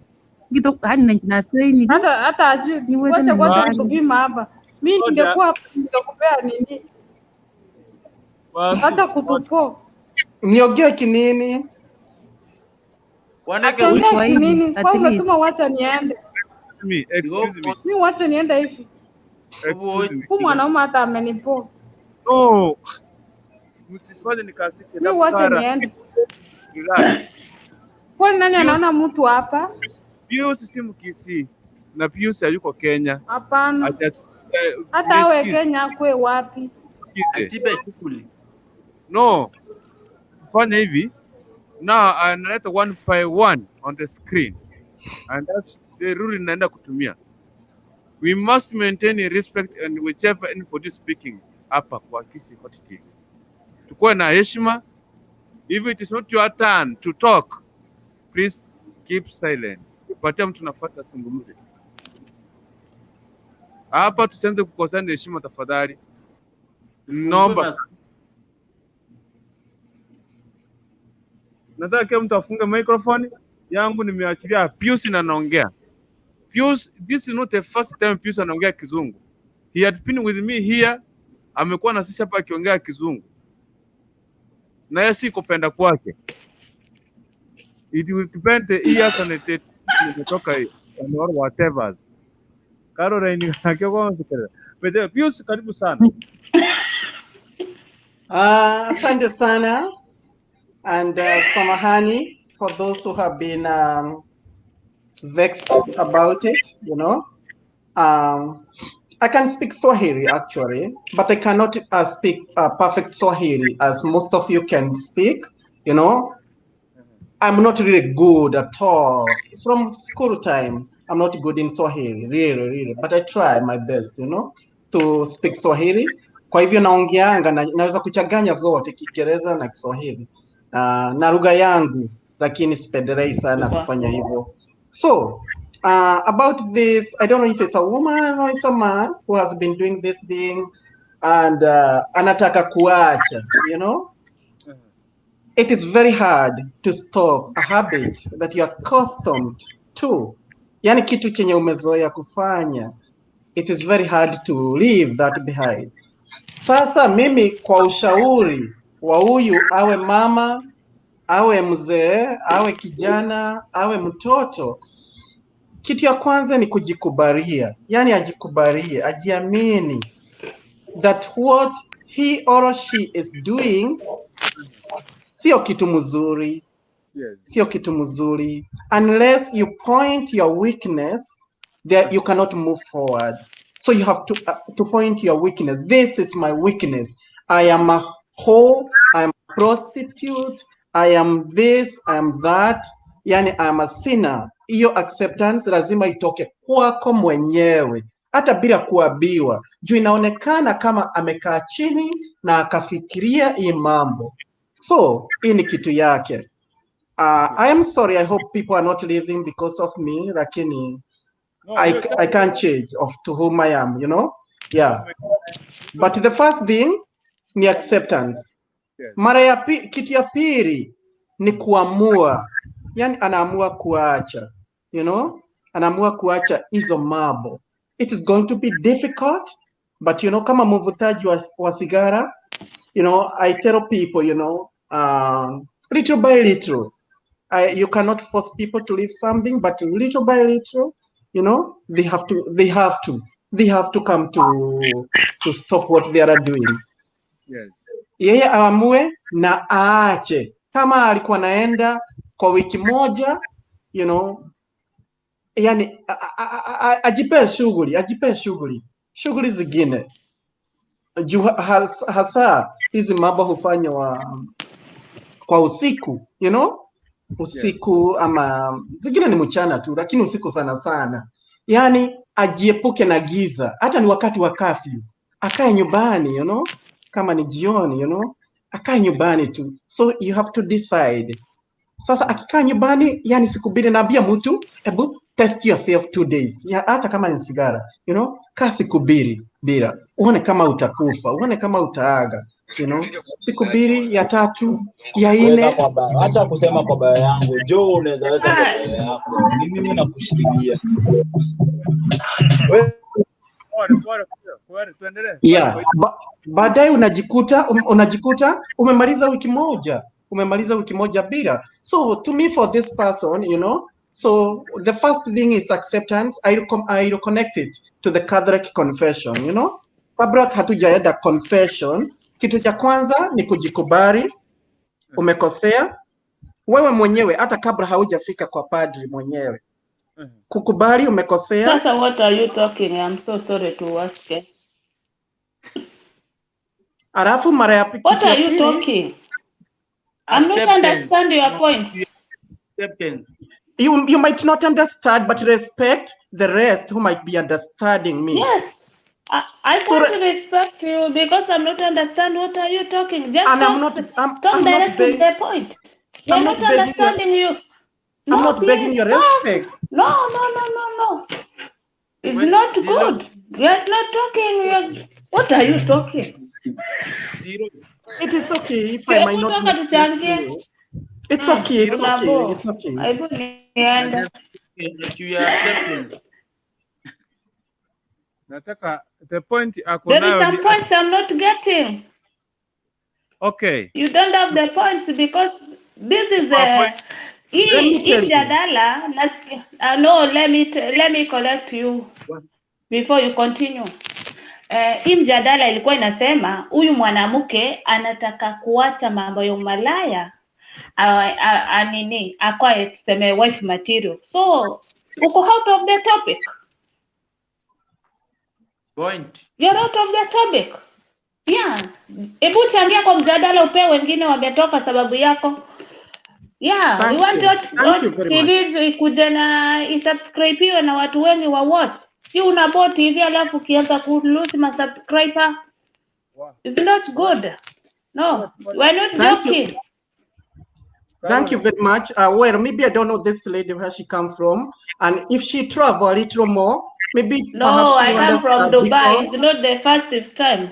ngitũ hani na nastrainire Hata ajui. nĩwete Wacha na wacha nyumbani kutupima hapa. Mimi Ngoja ningekuwa hapa ningekupea nini? basi, Wacha kutupo. Niongee kinini? Wanake Akiongea Kiswahili kinini? at Kwa least unatuma wacha niende. me, excuse me, Mimi wacha niende hivi. excuse me. Huyu mwanaume hata amenipo. No, msifanye nikasike Mimi wacha daktari. niende. Relax. Kwani nani Pius, anaona mtu hapa? Pius si Mkisii na Pius hayuko Kenya. Hapana. Acha Hata awe nisikize, Kenya akwe wapi? nisikize. Achibe shughuli. No, fanya hivi now analeta one by one on the screen and that's the rule inaenda kutumia. We must maintain respect and whichever anybody speaking hapa kwa Kisii Hot TV. Tukuwe na heshima. If it is not your turn to talk, please keep silent. Patia mtu nafasi azungumze. Hapa tusianze kukosana heshima tafadhali. Tufungue Naomba mas sana. Nataka kila mtu afunge microphone yangu, nimeachilia Pius na naongea. Pius, this is not the first time Pius anaongea Kizungu. He had been with me here, amekuwa na sisi hapa akiongea Kizungu, na yeye si kupenda kwake. It will depend the years and the imetoka hiyo and or whatever. Caroline akiwa kwa But Pius, karibu sana. Asante sana and samahani for those who have been vexed about it, you know. I can speak Swahili actually, but I cannot speak perfect Swahili as most of you can speak, you know. I'm not really good at all. From school time, I'm not good in Swahili, really, really. But I try my best, you know, to speak Swahili. Kwa hivyo naongeanga na, naweza kuchanganya zote Kiingereza na Kiswahili na lugha yangu, lakini sipendelei sana kufanya hivyo. So about this, I don't know if it's a woman or it's a man who has been doing this thing and anataka kuacha, you know. It is very hard to stop a habit that you are accustomed to. Yani kitu chenye umezoea kufanya, it is very hard to leave that behind. Sasa mimi kwa ushauri wa huyu, awe mama, awe mzee, awe kijana, awe mtoto, kitu ya kwanza ni kujikubalia, yani ajikubalie, ajiamini that what he or she is doing sio kitu mzuri, sio kitu mzuri. Unless you point your weakness, there you cannot move forward. So you have to point your weakness. This is my weakness. I am a whore, I am a prostitute, I am this, I am that, yani I am a sinner. Hiyo acceptance lazima itoke kwako mwenyewe, hata bila kuambiwa, juu inaonekana kama amekaa chini na akafikiria hii mambo. So hii ni kitu yake. I am sorry, I hope people are not leaving because of me, lakini No, I can't change of to whom I am. Yeah. But the first thing ni acceptance. Mara ya kitu ya pili ni kuamua, yani anaamua kuacha, anaamua kuacha hizo mambo. It is going to be difficult, but kama mvutaji wa sigara, I tell people, little by little, you cannot force people to leave something, but little by little, they have to come to stop what they are doing. Yeye aamue na aache. Kama alikuwa naenda kwa wiki moja, yani ajipee shughuli, ajipee shughuli, shughuli zingine juu hasa hizi mambo hufanywa kwa usiku, usiku ama zingine ni mchana tu, lakini usiku sana sana. Yani ajiepuke na giza, hata ni wakati wa kafyu, akae nyumbani, kama ni jioni, akae nyumbani tu. So you have to decide. Sasa akikaa nyumbani, yani siku mbili, naambia mtu, hebu test yourself 2 days, ya, hata kama ni sigara, kaa siku mbili bila, uone kama utakufa, uone kama utaaga, siku mbili, ya tatu, ya Weka nne. kwa bio. Acha kusema kwa bio yangu. Jo, unaweza weka kwa bio yako. Ni mimi nakushikilia. Wewe Pole, pole, pole, tuendelee. Yeah, baadaye unajikuta umemaliza wiki moja, umemaliza wiki moja bila. So to me, for this person, so the first thing is acceptance. I will connect it to the Catholic confession. Kabla hatujaenda confession, kitu cha kwanza ni kujikubali umekosea wewe mwenyewe, hata kabla haujafika kwa padri mwenyewe, kukubali umekosea. Sasa what are you talking? I'm so sorry to ask. Eh. Alafu mara ya What kitu ya are you pili talking? I'm not Acceptance. understand your points. Acceptance. You might not understand, but respect the rest who might be understanding me. Yes. I So can't respect you because I'm not understand what are you talking. Just and I'm talk, not I'm talk I'm not direct to the point. We're I'm not not begging your understanding you. I'm No, not begging please your talk. respect. No, no, no, no, no. It's Wait, not Zero, good. We are not talking. We are... What are you talking? zero, It is okay if I might Hebu not toka make sense to tuchangie. you. It's okay, it's okay, Unabo. it's okay. Hebu niende. juu ya acceptance. Nataka the point ako There is nayo some ni points I'm not getting. okay. You don't have the points because this is Kwa the point Let hii me hii tell you. mjadala nasikia. No, let me correct you before you continue. Hii mjadala ilikuwa inasema huyu mwanamke anataka kuacha mambo ya umalaya nini akwae tuseme wife material. So uko out of the topic. Point. You're out of the topic. Yeah. Hebu changia kwa mjadala upee wengine wametoka sababu yako. Yeah, we Thank want you. Thank you Hot very much. TV ikuje na isubscribiwe na watu wengi wa watch. Si una bot hivi alafu ukianza ku lose ma subscriber. It's not good. No, we're not Thank you. joking. Thank you very much. Well, maybe I don't know this lady where she come from, and if she travel a little more, maybe No, perhaps I she come from understand Dubai. It's because not the first time.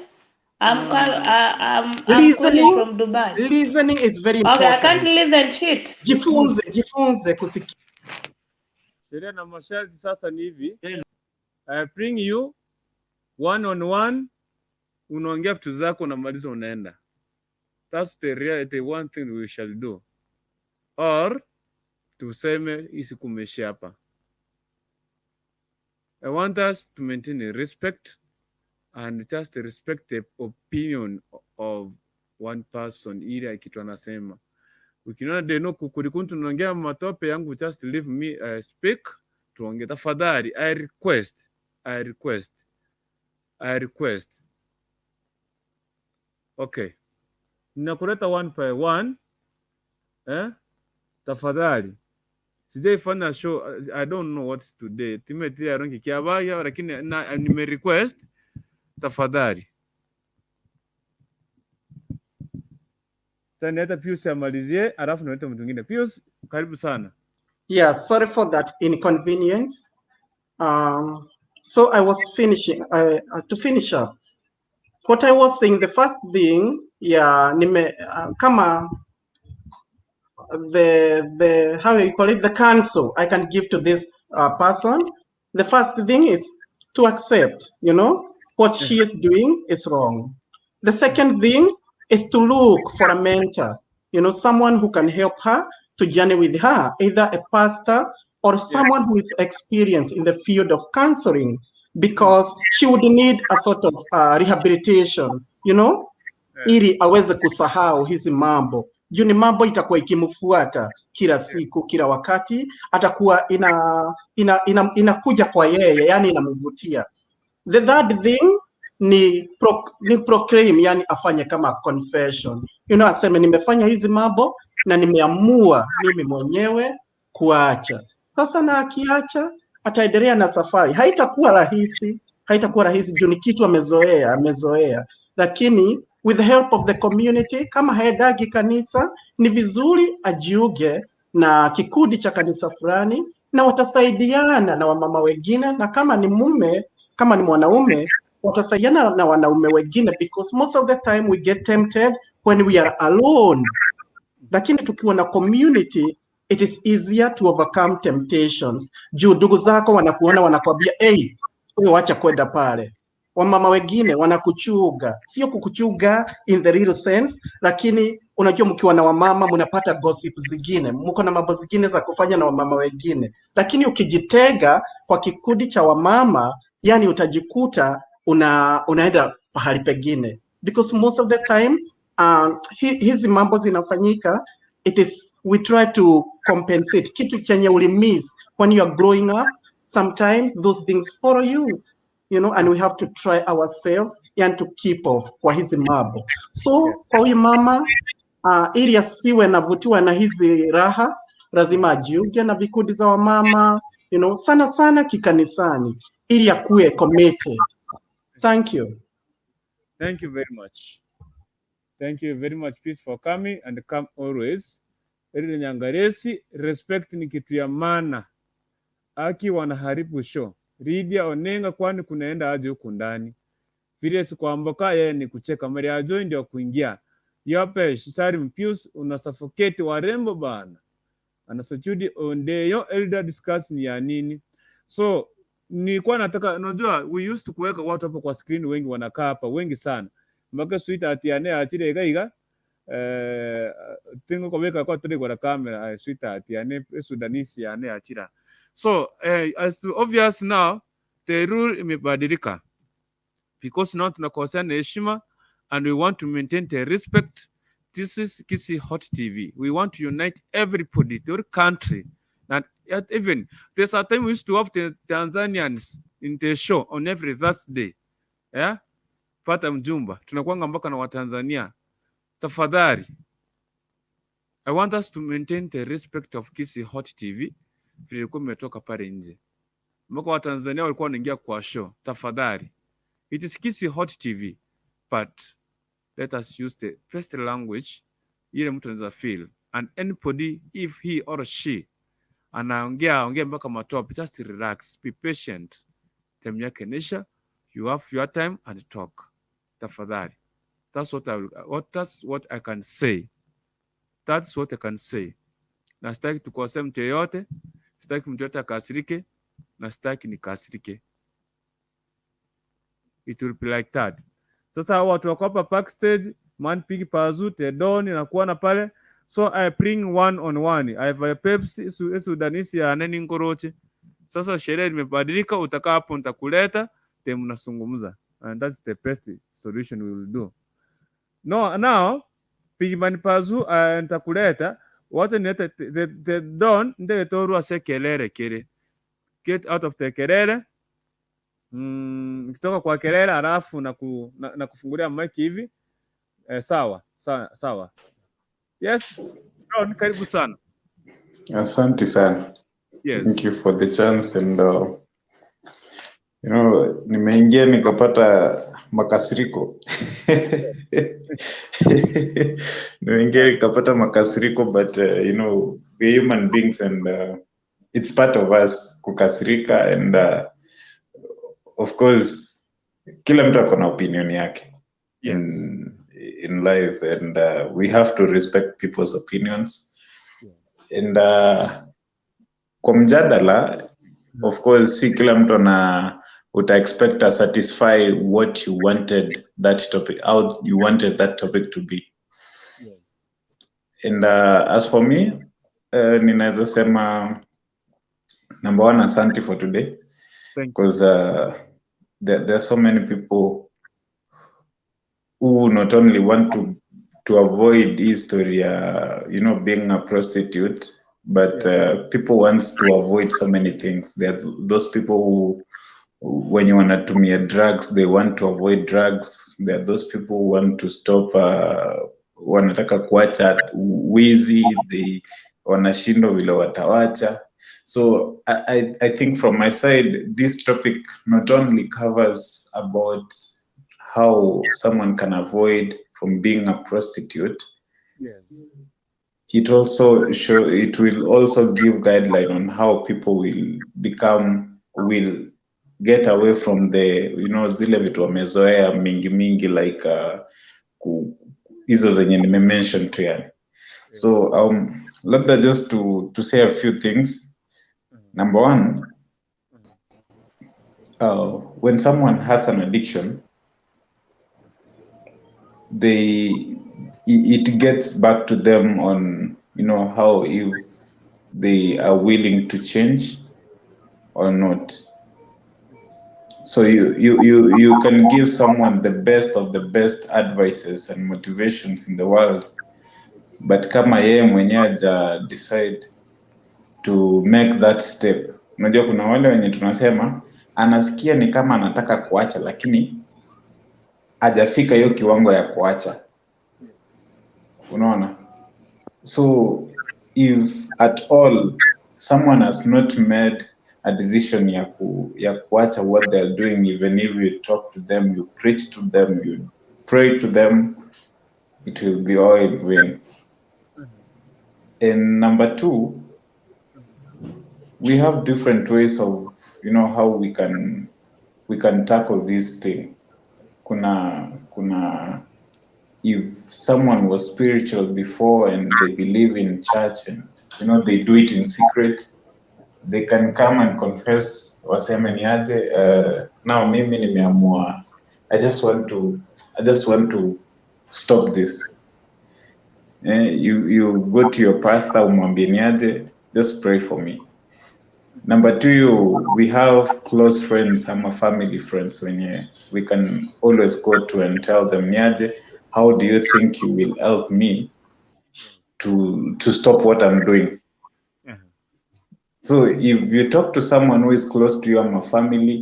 I'm calling listening, from Dubai. listening is very Okay, I can't important. listen shit. Jifunze, jifunze kusikia. Sheria na masharti sasa ni hivi. I bring you one on one, unaongea vitu zako, unamaliza, unaenda. That's the real, the one thing we shall do. Or tuseme hii siku imeishia hapa. I want us to maintain a respect and just respect the opinion of one person, ile kitu anasema. Ukiona Deno kukurikuntu tunaongea matope yangu, just leave me speak, tuongee tafadhali. I request, I request, I request. Okay, ninakuleta one by one, eh? Tafadhali sijaifanya show, I don't know what's today. Timetia rongi kiabaya, lakini na nime request tafadhali. Sasa niata Pius amalizie, alafu naleta mtu mwingine. Pius, karibu sana. Yeah, sorry for that inconvenience. So I was finishing, to finish up. What I was saying, the first thing, yeah, nime, kama the, how you call it, the counsel I can give to this person. The first thing is to accept, you know, what she is doing is wrong. The second thing is to look for a mentor, you know, someone who can help her to journey with her, either a pastor or someone who is experienced in the field of counseling, because she would need a sort of rehabilitation, you know, ili aweze kusahau hizi mambo juu ni mambo itakuwa ikimfuata kila siku, kila wakati, atakuwa ina ina ina inakuja kwa yeye, yani inamvutia. The third thing ni proclaim, yani afanye kama confession, you know, aseme nimefanya hizi mambo na nimeamua mimi mwenyewe kuacha. Sasa na akiacha ataendelea na safari, haitakuwa rahisi, haitakuwa rahisi juu ni kitu amezoea, amezoea, lakini with the help of the community, kama haendagi kanisa, ni vizuri ajiunge na kikundi cha kanisa fulani, na watasaidiana na wamama wengine, na kama ni mume, kama ni mwanaume, watasaidiana na wanaume wengine, because most of the time we get tempted when we are alone, lakini tukiwa na community it is easier to overcome temptations. Juu ndugu zako wanakuona, wanakuambia hey, wewe wacha kwenda pale. Wamama wengine wanakuchuga, sio kukuchuga in the real sense, lakini unajua mkiwa na wamama mnapata gossip zingine, mko na mambo zingine za kufanya na wamama wengine, lakini ukijitenga kwa kikundi cha wamama, yani utajikuta unaenda pahali pengine, because most of the time hizi mambo zinafanyika, it is we try to compensate kitu chenye ulimiss when you are growing up. Sometimes those things follow you, you know, and we have to try ourselves and to keep off kwa hizi mambo. So kwa huyu mama ili asiwe navutiwa na hizi raha, lazima ajiunge na vikundi za wamama, you know, sana sana kikanisani, ili akuwe committed. Thank you. Thank you very much. Thank you very much, Peace, for coming and come always. Erine Nyangaresi, respect ni kitu ya maana. Aki wanaharibu show. Lydia Onenga, kwani kunaenda aje huku ndani? Vile sikuamboka yeye ni kucheka. Maria Joy ndio kuingia. Yopesh, Salim Pius, unasuffocate warembo bana. Anasujudi Ondeyo, elder discuss ni ya nini? So nilikuwa nataka, unajua we used to kuweka watu hapo kwa screen, wengi wanakaa hapa wengi sana mpaka sweetheart yane achire iga iga tingo kobeka kwa tuli kwa kamera sweetheart yane Sudanese yane achira. So as obvious now the rule imebadilika because now tunakosana heshima and we want to maintain the respect. This is Kisii Hot TV. We want to unite everybody, the whole country. And yet even there's a time we used to have the Tanzanians in the show on every Thursday. Yeah? Pata mjumba. Tunakuanga mpaka na Watanzania. Tafadhali. I want us to maintain the respect of Kisii Hot TV. Vile ilikuwa imetoka pale nje. Mpaka Watanzania walikuwa wanaingia kwa show. Tafadhali. It is Kisii Hot TV, but let us use the best language ile mtu anaweza feel, and anybody if he or she anaongea ongea mpaka matope, just relax, be patient. Time yake nisha, you have your time and talk. Tafadhali. That's what I can say. That's what I can say. Na sitaki tukosee mtu yeyote. Sitaki mtu yote akasirike na sitaki nikasirike. It will be like that. Sasa hao watu wako hapa backstage, man pigi pazu tedoni na kuona pale. So I bring one on one. I have a Pepsi Sudanisi ya nani ngoroche. Sasa sheria imebadilika, utakaa hapo nitakuleta, then mnazungumza. And that's the best solution we will do. No, now Pigman Pazu nitakuleta, wacha nilete the don ndetorwa se kelele kere. Get out of the kelele. Kutoka kwa kelele alafu na kufungulia mic hivi. Sawa, sawa, sawa. Yes, Don, karibu sana. Asante sana. Yes. Thank you for the chance and you know, nimeingia nikapata makasiriko. Nimeingia nikapata makasiriko, but you know, we're human beings and it's part of us kukasirika and of course kila mtu ako na opinion yake in life and we have to respect people's opinions and kwa mjadala, of course si kila mtu ana uta expect a satisfy what you wanted that topic, how you wanted that topic to be. And as for me, ninaweza sema number one, asante for today, because there are so many people who not only want to avoid history, you know, being a prostitute, but people want to avoid so many things. There are those people who, when you wanatumia drugs, they want to avoid drugs. There are those people who want to stop, wanataka kuacha wizi, they wanashindwa vile watawacha. So I think from my side, this topic not only covers about how someone can avoid from being a prostitute, it also show it will also give guideline on how people will become will get away from the, you know, zile vitu wamezoea mingi mingi, like hizo zenye nimemention tu yani. So labda just to say a few things. Number one, when someone has an addiction, they it gets back to them on, you know, how if they are willing to change or not. So you can give someone the best of the best advices and motivations in the world, but kama yeye mwenyewe haja decide to make that step. Unajua kuna wale wenye tunasema anasikia ni kama anataka kuacha lakini hajafika hiyo kiwango ya kuacha. Unaona? So if at all someone has not made a decision ya kuacha what they're doing, even if you talk to them, you preach to them, you pray to them, it will be all in vain. And number two, we have different ways of, you know, how we can tackle this thing. Kuna if someone was spiritual before and they believe in church and, you know, they do it in secret, they can come and confess, waseme ni aje, now mimi nimeamua, I just want to stop this. You go to your pastor, umwambie ni aje, just pray for me. Number two, we have close friends, ama family friends, when we can always go to and tell them, niaje, how do you think you will help me to stop what I'm doing? So if you talk to someone who is close to you, ama family,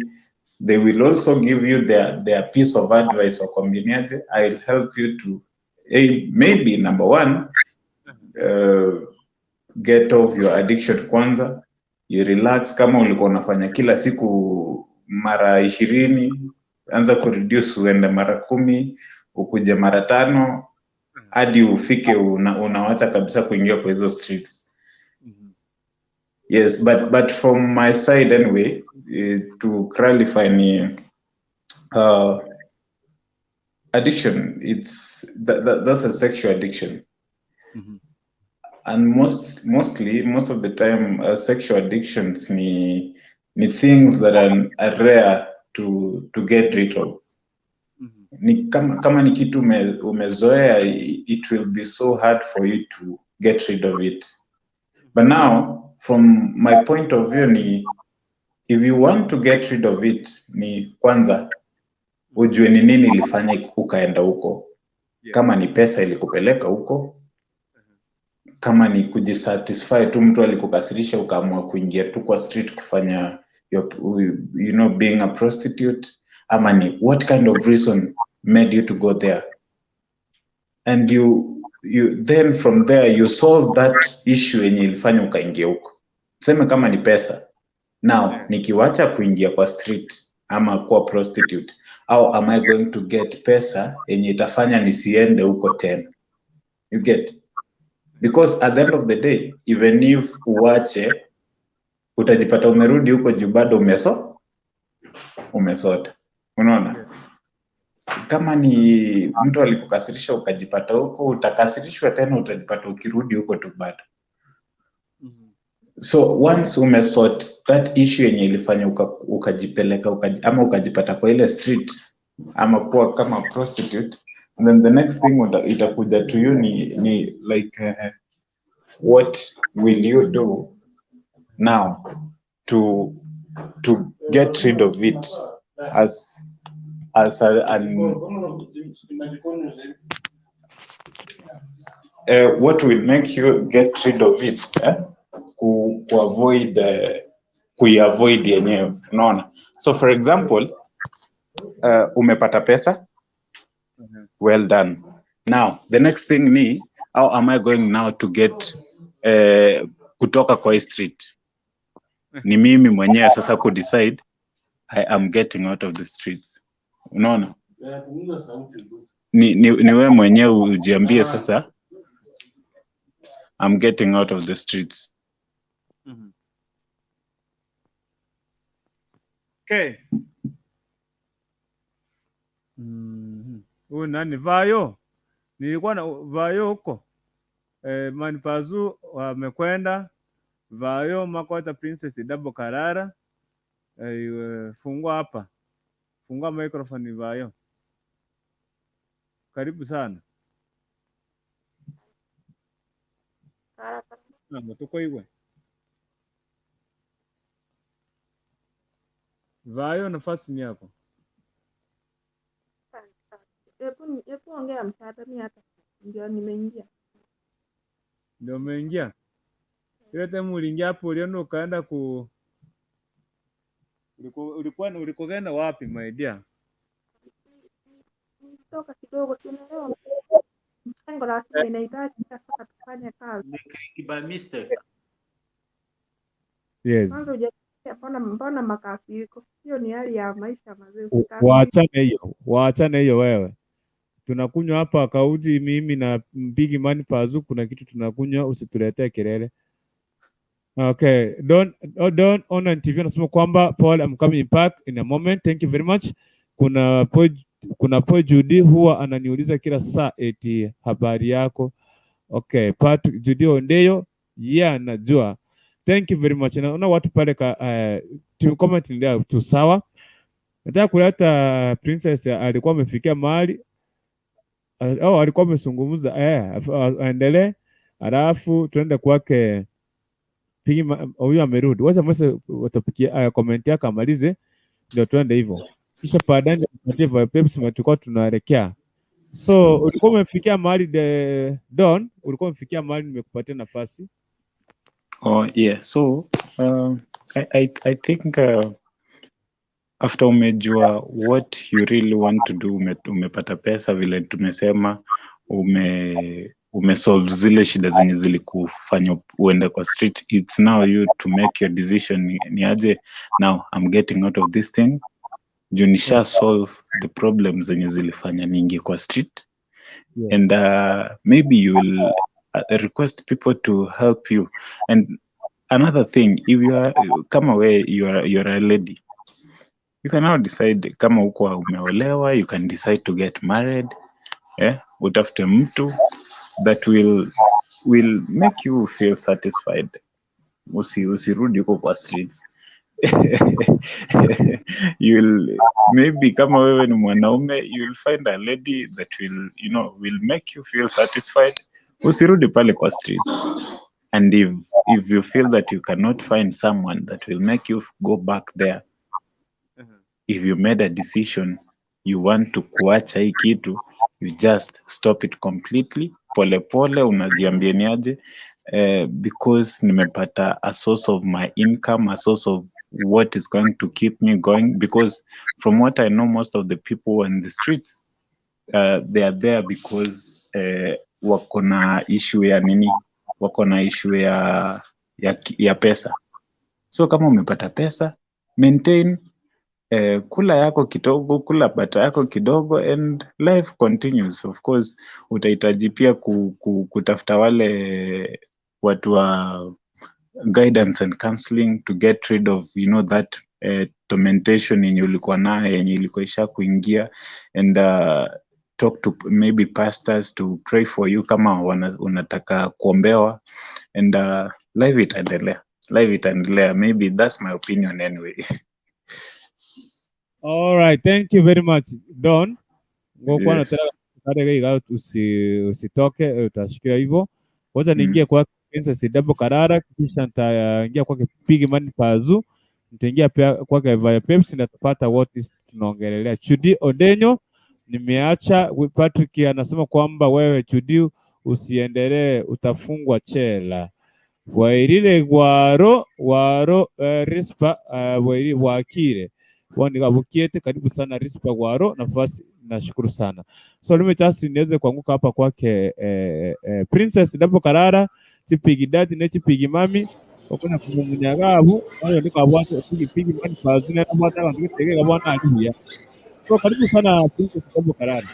they will also give you their piece of advice or combination. I'll help you to, maybe number one, get off your addiction kwanza. You relax. Kama ulikuwa unafanya kila siku mara 20, anza kureduce uende mara 10, ukuje mara 5, hadi ufike unawacha kabisa kuingia kwa hizo streets. Yes, but from my side anyway, to clarify ni addiction, it's that's a sexual addiction. And most of the time sexual addictions ni things that are rare to get rid of. Ni kama ni kitu umezoea, it will be so hard for you to get rid of it. But now from my point of view ni if you want to get rid of it, ni kwanza ujue ni nini ilifanya ukaenda huko. Kama ni pesa ilikupeleka huko, kama ni kujisatisfy tu, mtu alikukasirisha ukaamua kuingia tu kwa street kufanya you know, being a prostitute, ama ni what kind of reason made you to go there, and you then from there you solve that issue yenye ilifanya ukaingia huko. Tuseme kama ni pesa, now nikiwacha kuingia kwa street ama kuwa prostitute, au am I going to get pesa yenye itafanya nisiende huko tena? You get? Because at the end of the day, even if uwache, utajipata umerudi huko juu bado umesota. Unaona? Kama ni mtu alikukasirisha ukajipata huko, utakasirishwa tena, utajipata ukirudi huko tu bado. So once umesort that issue yenye ilifanya ukajipeleka ama ukajipata kwa ile street ama kuwa kama prostitute, and then the next thing itakuja to you ni like what will you do now to get rid of it as what will make you get rid of it, ku avoid kuiavoid yenyewe, unaona? So for example, umepata pesa, well done. Now the next thing ni how am I going now to get kutoka kwa street? Ni mimi mwenyewe sasa ku decide I am getting out of the streets. Unaona? Ni wewe mwenyewe ujiambie sasa I'm getting out of the streets. Okay. Huyu nani Vayo? Nilikuwa na Vayo huko. Manipazu wamekwenda. Vayo Makwata Princess Double Karara. Fungua hapa. Fungua microphone Vayo. Karibu sana. Na tuko iwe. Vayo, nafasi ni yako. Hebu ongea msaada, mimi hata ndio nimeingia. Ndio umeingia? Ile time uliingia hapo ulienda ukaenda ku ulikuwa wapi my dear? Nilitoka kidogo, tunaelewa mchango lazima inahitaji sasa tufanye kazi. By mistake. Yes. Kwanza hujasikia mbona makasiriko? Hiyo ni hali ya maisha mazee. Waachane hiyo wewe. Tunakunywa hapa kauji, mimi na Big Man Pazu, kuna kitu tunakunywa, usituletee kelele. Okay, Don on TV anasema kwamba Paul, I'm coming back in a moment. Thank you very much. Kuna Paul Judy huwa ananiuliza kila saa eti habari yako. Okay, Pat Judy Ondeyo, yeah, najua. Thank you very much. Naona watu pale comment ndio tu sawa. Nataka kuleta Princess, alikuwa amefikia mahali au alikuwa amezungumza, aendelee, alafu tuende kwake. Huyu amerudi. Wacha mse watapikia comment yake amalize ndio tuende hivyo. Kisha baadaye tupatie Pepsi tulikuwa tunaelekea. So ulikuwa umefikia mahali Don, ulikuwa umefikia mahali nimekupatia nafasi. Oh yeah, so I think after umejua what you really want to do, umepata pesa vile tumesema, umesolve zile shida zenye zilikufanya uende kwa street, it's now you to make your decision. Ni aje now I'm getting out of this thing, juu nisha solve the problems zenye zilifanya niingie kwa street. Yeah. And maybe you will request people to help you. And another thing, if you are kama we you are a lady, you can now decide kama uko umeolewa, you can decide to get married. Utafute mtu that will will make you feel satisfied. Usirudi huko kwa streets. You'll maybe kama wewe ni mwanaume, you'll find a lady that will, you know, will make you feel satisfied. Usirudi pale kwa street. And if you feel that you cannot find someone that will make you go back there, if you made a decision you want to kuacha hii kitu, you just stop it completely. Pole pole unajiambia ni aje, because nimepata a source of my income, a source of what is going to keep me going. Because from what I know, most of the people on the streets, they are there because wako na issue ya nini, wako na issue ya pesa. So kama umepata pesa, maintain, kula yako kidogo, kula bata yako kidogo, and life continues. Of course utahitaji pia kutafuta wale watu wa guidance and counseling to get rid of, you know, that tormentation yenye ulikuwa nayo, yenye ilikuwa isha kuingia, and talk to maybe pastors to pray for you kama unataka kuombewa, and life itaendelea, life itaendelea. Maybe that's my opinion anyway. All right, thank you very much Don. Ngokuwa Yes. nataka kare usitoke, utashikilia hivyo. Wacha niingie kwa Princess Dabo Karara, kisha nitaingia kwake Big Man Pazu, nitaingia pia kwake Via Pepsi na tupata what is tunaongelelea. Chudi Odenyo nimeacha. Patrick anasema kwamba wewe Chudi usiendelee, utafungwa chela. Wairire gwaro waro Rispa wairi wakire wanigabukiete. Karibu sana Rispa Gwaro, nafasi nashukuru sana. So let me just niweze kuanguka hapa kwake Princess Dabo Karara chipigi dadi ne chipigi mami okuna kumunyagabu ayo ndiko abwate pigi pigi mani pazina na bwata abantu kitegeka bwana aliya. So karibu sana Princess Dabo Karara.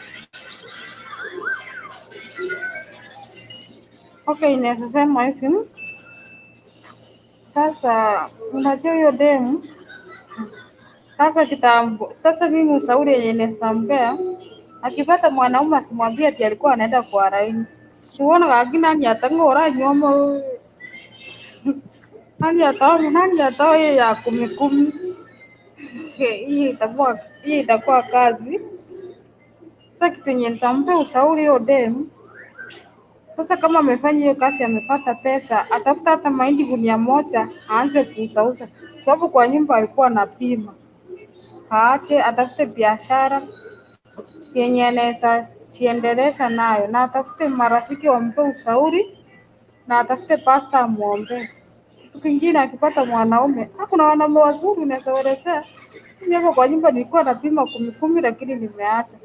Okay, naweza sema hivi sasa, unajua hiyo demu sasa kitambo. Sasa mimi ushauri yenye naweza mpea, akipata mwanaume asimwambie ati alikuwa anaenda kwa raini. Siwona kakina ni atangora nyoma nani atao nani atao hiyo ya kumi kumi. Hii itakuwa kazi. Sasa kitu yenye nitampa ushauri hiyo demu, sasa kama amefanya hiyo kazi amepata pesa, atafuta hata mahindi gunia moja aanze kuuzauza, sababu kwa nyumba alikuwa anapima. Aache atafute biashara yenye anaweza jiendelesha nayo, na atafute marafiki wampe ushauri, na atafute pasta amuombee. Kitu kingine akipata mwanaume, kuna wanaume wazuri unaweza elezea. Mimi hapo kwa nyumba nilikuwa napima kumi kumi, lakini nimeacha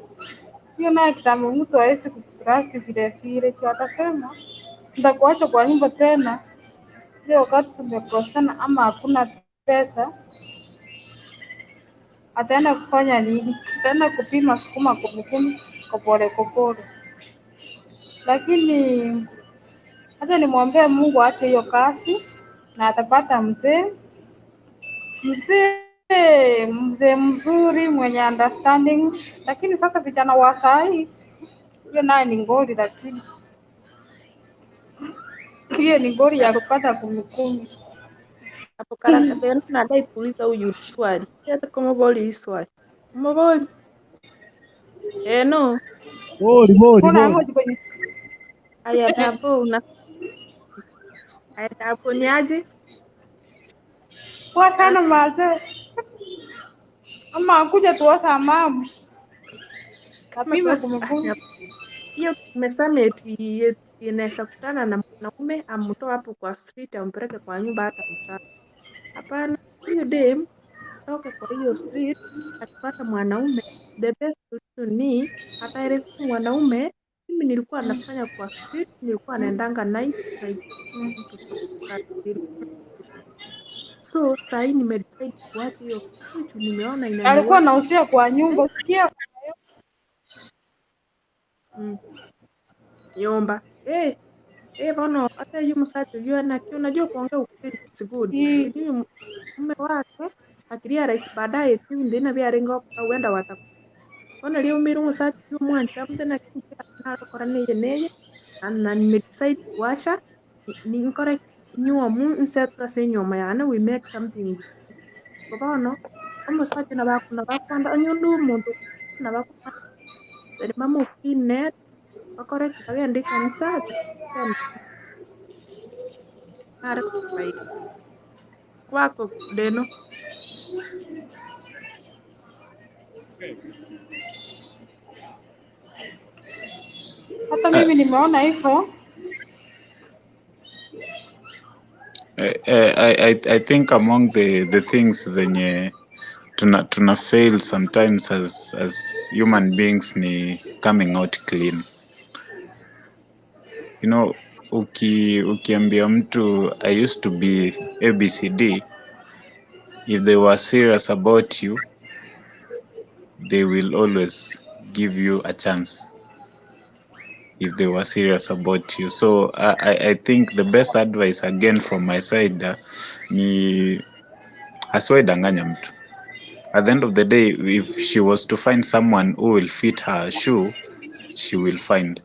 hiyo. Naye kitambo mtu hawezi kutrust vile vile, tu atasema nitakuacha kwa nyumba tena ile wakati tumekosana ama hakuna pesa. Ataenda kufanya nini? Ataenda kupima sukuma kumi kumi kopole kopole. Lakini hata nimwombee Mungu aache hiyo kazi na atapata mzee mzee mzee mzuri mwenye understanding. Lakini sasa vijana wa saa hii, hiyo naye ni ngoli, lakini hiyo ni ngoli ya kupata kumi kumi. Hapo karaka nadai kuuliza huyu swali. Hata kama boli swali. Maboli. No. Boli boli Mbona boli. ngoja kwenye Aya dapo una aya dapo ni aje? kwa sana mazee ama akuja tuosa mama Kama apime tuosa kumi kumi. hiyo tumesema eti eti inaweza kutana na mwanaume amtoe hapo kwa street ampeleke kwa nyumba hata mtaa. Hapana, huyu dem toke kwa hiyo street akipata mwanaume, the best solution ni ataelezea mwanaume, mimi nilikuwa nafanya kwa street, nilikuwa naendanga night night so sahii nimedecide kuacha hiyo kitu, nimeona Alikuwa inaniweka anahusia kwa nyumba, usikia nyumba bono hata yu musacha uyu anaki unajua kuongea ukweli is good. Sijui mume wake akirealize baadaye tu ndina byarenga huenda wataku bono riumire omusacha uyu omwancha mute naki nalokora neye neye Na nimedecide kuacha ninkore nyuomu nsetura ase enyuomo yane, we make something. Bono omosacha nabakwanda onye onde omonto nabakwanda bari bamofine bakore bagende ekanisa nare kubaika kwako deno. Hata mimi nimeona hivyo. I think among the things zenye tuna fail sometimes as human beings ni coming out clean. You know, ukiambia mtu I used to be ABCD, if they were serious about you, they will always give you a chance if they were serious about you. So I think the best advice again from my side ni asiwahi danganya mtu. At the end of the day, if she was to find someone who will fit her shoe, she will find.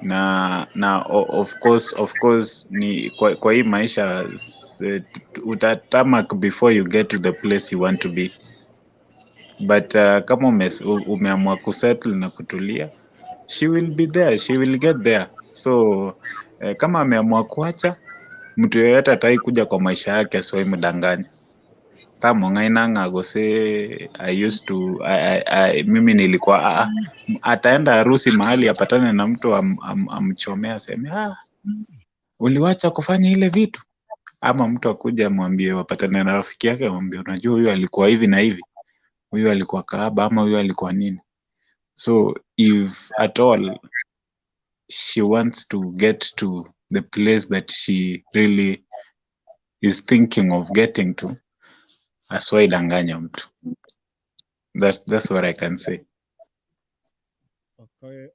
Na of course ni kwa hii maisha utatamak before you get to the place you want to be. But kama umeamua kusettle na kutulia, she will be there, she will get there. So kama ameamua kuacha, mtu yeyote atai kuja kwa maisha yake asiwahi mdanganya. Tamong'ainang'a gose I used to I, mimi nilikuwa ataenda harusi mahali apatane na mtu amchomea aseme uliwacha kufanya ile vitu, ama mtu akuja amwambie, wapatane na rafiki yake amwambie, unajua huyu alikuwa hivi na hivi, huyu alikuwa kahaba ama huyu alikuwa nini. So if at all she wants to get to the place that she really is thinking of getting to, asiwahi danganya mtu. That's what I can say. Okay.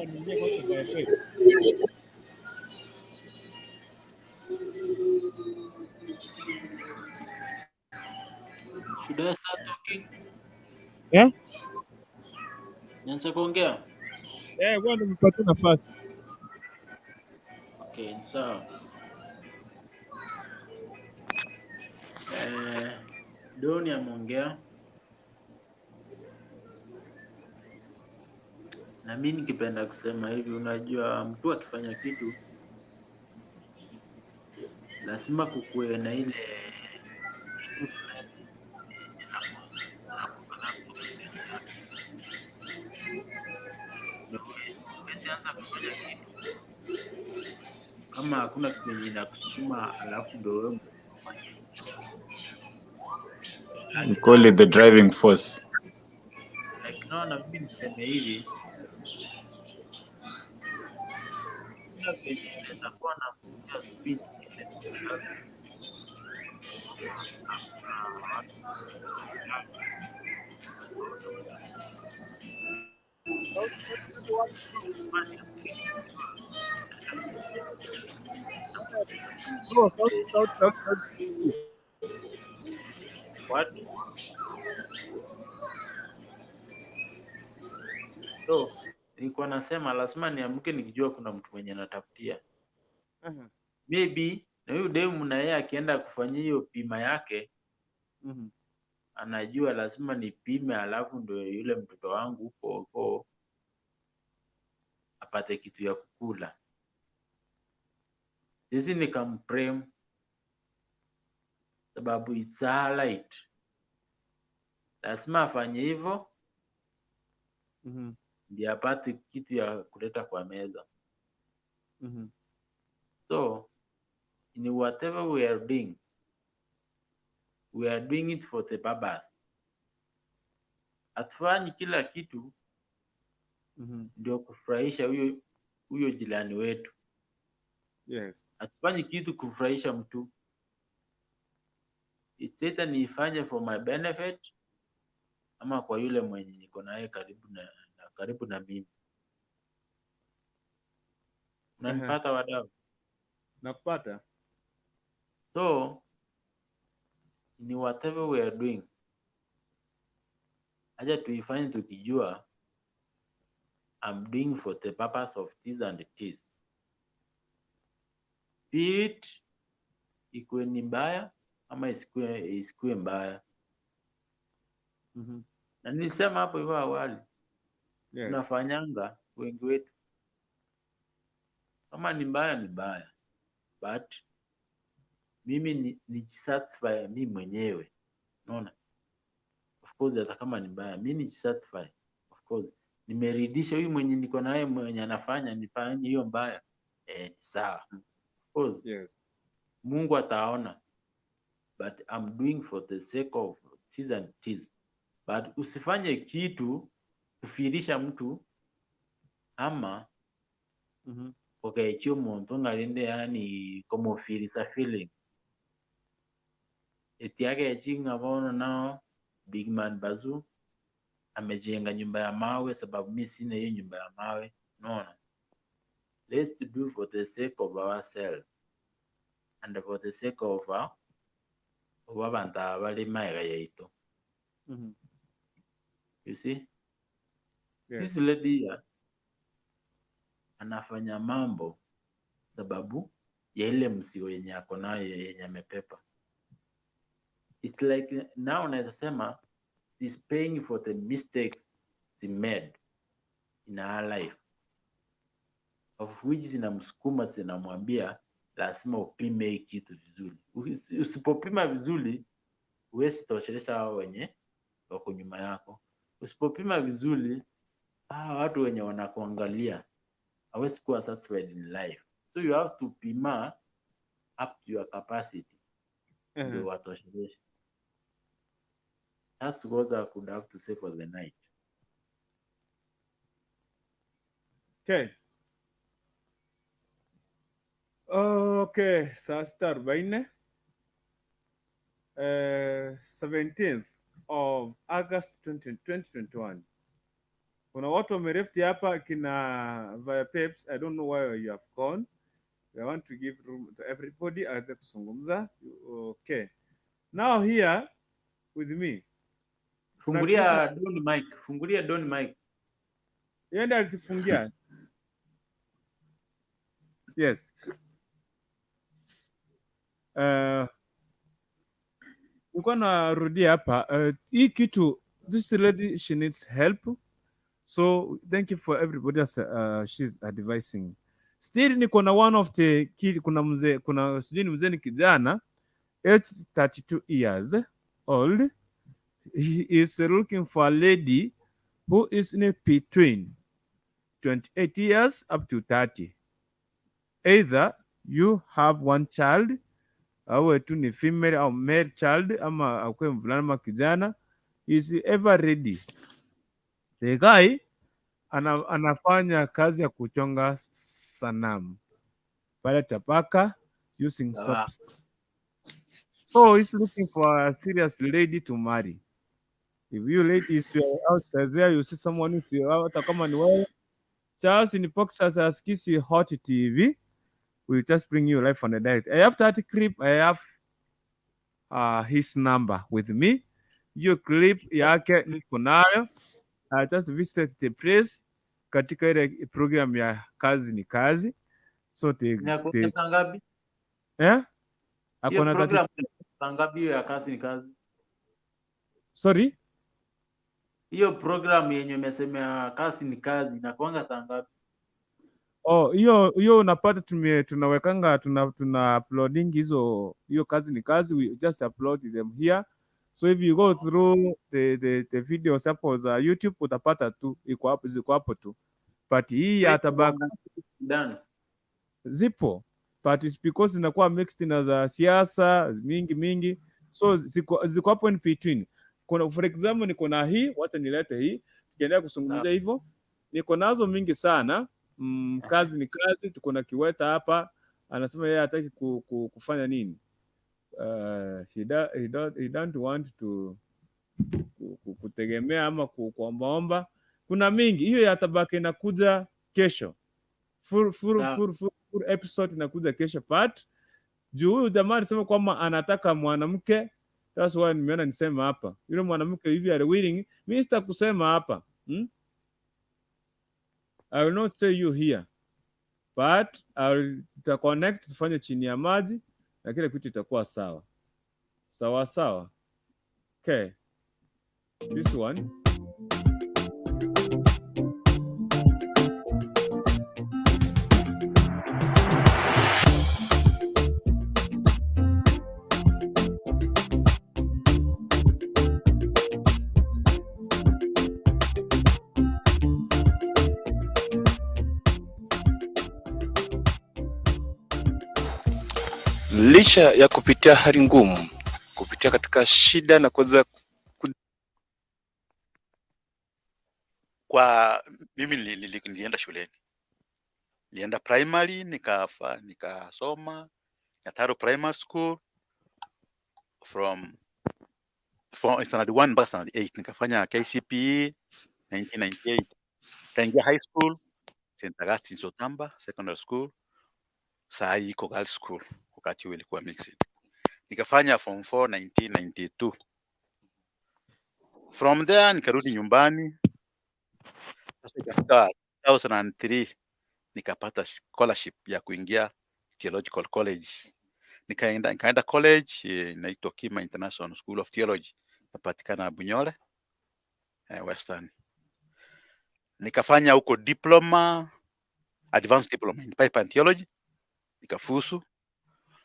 Niingie kwako by faith. Should I start talking? Yeah? Nianze kuongea? Eh, bwana nipatie nafasi. Okay, sawa. Doni ameongea na mi nikipenda kusema hivi, unajua mtu akifanya kitu lazima kukuwe na ile kitu fulani ndio huwezi anza kufanya kitu kama hakuna kitu yenye inakusukuma, alafu ndio wewe ufanye. We call it the driving force. Like, naona mimi niseme hivi, kuna venye nitakuwa nakuja speech ile Bro, sauti sauti sauti sauti. What? So nilikuwa nasema lazima niamke nikijua kuna mtu mwenye natafutia. Maybe na huyu demu na yeye akienda kufanyia hiyo pima yake anajua lazima nipime, alafu ndio yule mtoto wangu huko huko apate kitu ya kukula. Sisi nikamprem sababu it's her right. Lazima afanye hivyo ndiye apate kitu ya kuleta kwa meza. So in whatever we are doing, we are doing it for the purpose. Hatufanyi kila kitu ndio kufurahisha huyo jirani wetu. Yes. Hatufanyi kitu kufurahisha mtu. It's either niifanye for my benefit ama kwa yule mwenye niko naye karibu na mimi. Unanipata wadau? Nakupata. So in whatever we are doing, Acha tuifanye tukijua I'm doing for the purpose of this and this. Be it ikuwe ni mbaya ama isikuwe mbaya. Na nilisema hapo hivyo awali, tunafanyanga wengi wetu, kama ni mbaya ni mbaya, but mimi ni satisfy mi mwenyewe, unaona. Of course hata kama ni mbaya mi ni satisfy, of course nimeridhisha huyu mwenye niko naye, mwenye anafanya nifanye hiyo mbaya, sawa. Of course Mungu ataona, but I'm doing for the sake of this and this. But usifanye kitu kufirisha mtu ama okaichia omonto ng'arinde, yani komofirisa feelings eti akechi ng'a bono nao Big Man Bazu amejenga nyumba ya mawe sababu mi sina hiyo nyumba ya mawe. Unaona, let's do for the sake of ourselves and for the sake of our of abantu abali maega yaito. You see, this lady here anafanya mambo sababu ya ile mzigo yenye ako nayo yenye amepepa. It's like now naweza sema she's paying for the mistakes she made in her life, of which zinamsukuma, zinamwambia lazima upime hii kitu vizuri. Usipopima vizuri huwezi tosheleza hao wenye wako nyuma yako. Usipopima vizuri hawa watu wenye wanakuangalia hawezi kuwa satisfied in life. So you have to pima up to your capacity ndio watosheleshe. That's what I could have to say for the night. Okay. Okay, saa 6:40. 17th of August 2021. Kuna watu wamerefti hapa kina via Peps. I don't know why you have gone. I want to give room to everybody aweze kuzungumza. Okay. Now here with me. Fungulia Don mic, fungulia Don mic. Yeye ndiye alitufungia. Yes. Nilikuwa narudia hapa hii kitu, this lady, she needs help, so thank you for everybody else, she's advising. Still niko na one of the kid, kuna mzee, kuna sijui ni mzee ni kijana, age 32 years old. He is looking for a lady who is in between 28 years up to 30. Either you have one child, awe tu ni female au male child, ama akuwe mvulana ama kijana, is ever ready. The guy anafanya kazi ya kuchonga sanamu pale Tabaka using soaps. So he's looking for a serious lady to marry. If you ladies, you are out there, you see someone who's hata kama ni wewe, just in box as Kisii Hot TV, we'll just bring you live on the direct. I have that clip, I have his number with me. Hiyo clip yake niko nayo. I just visited the place katika ile program ya kazi ni kazi. So Inakuwa the saa ngapi? Eh? Hiyo Ako na 30 program saa ngapi hiyo ya kazi ni kazi? Sorry? Hiyo program yenye umesema kazi ni kazi inakuanga saa ngapi? Oh, hiyo unapata tunawekanga tuna uploading hizo, hiyo kazi ni kazi, we just upload them here. So if you go through the videos hapo za YouTube utapata tu iko hapo, ziko hapo tu. But hii ya Tabaka Done. Zipo, but it's because zinakuwa mixed na za siasa mingi mingi, so ziko hapo in between. Kuna, for example, niko na hii, wacha nilete hii, tukiendelea kuzungumzia hivyo, niko nazo mingi sana. Kazi ni kazi. Tuko na Kiweta hapa anasema yeye hataki kufanya nini, he don't want to kutegemea ama kuombaomba. Kuna mingi hiyo ya Tabaka inakuja kesho, full, full, Sawa. full episode inakuja kesho part juu huyu jamaa alisema kwamba anataka mwanamke That's why nimeona nisema hapa. Yule mwanamke hivi are willing, mimi sitakusema hapa. I will not say you here. But I will connect, tufanye chini ya maji na kile kitu itakuwa sawa. Sawa sawa. Okay. This one. Licha ya kupitia hali ngumu, kupitia katika shida na kuweza Kwa mimi nilienda shuleni, nilienda primary, nikasoma Nyataro Primary School from standard 1 mpaka standard 8, nikafanya KCPE 1998, nikaingia high school St. Augustine Sotamba Secondary School, saa hii iko girls school, wakati huo ilikuwa mixed. Nikafanya form 4 1992. From there nikarudi nyumbani. Sasa ikafika 2003 nikapata scholarship ya kuingia Theological College. Nikaenda college inaitwa Kima International School of Theology, napatikana Bunyole, Western. Nikafanya huko diploma, advanced diploma in pipe and theology, nikafusu.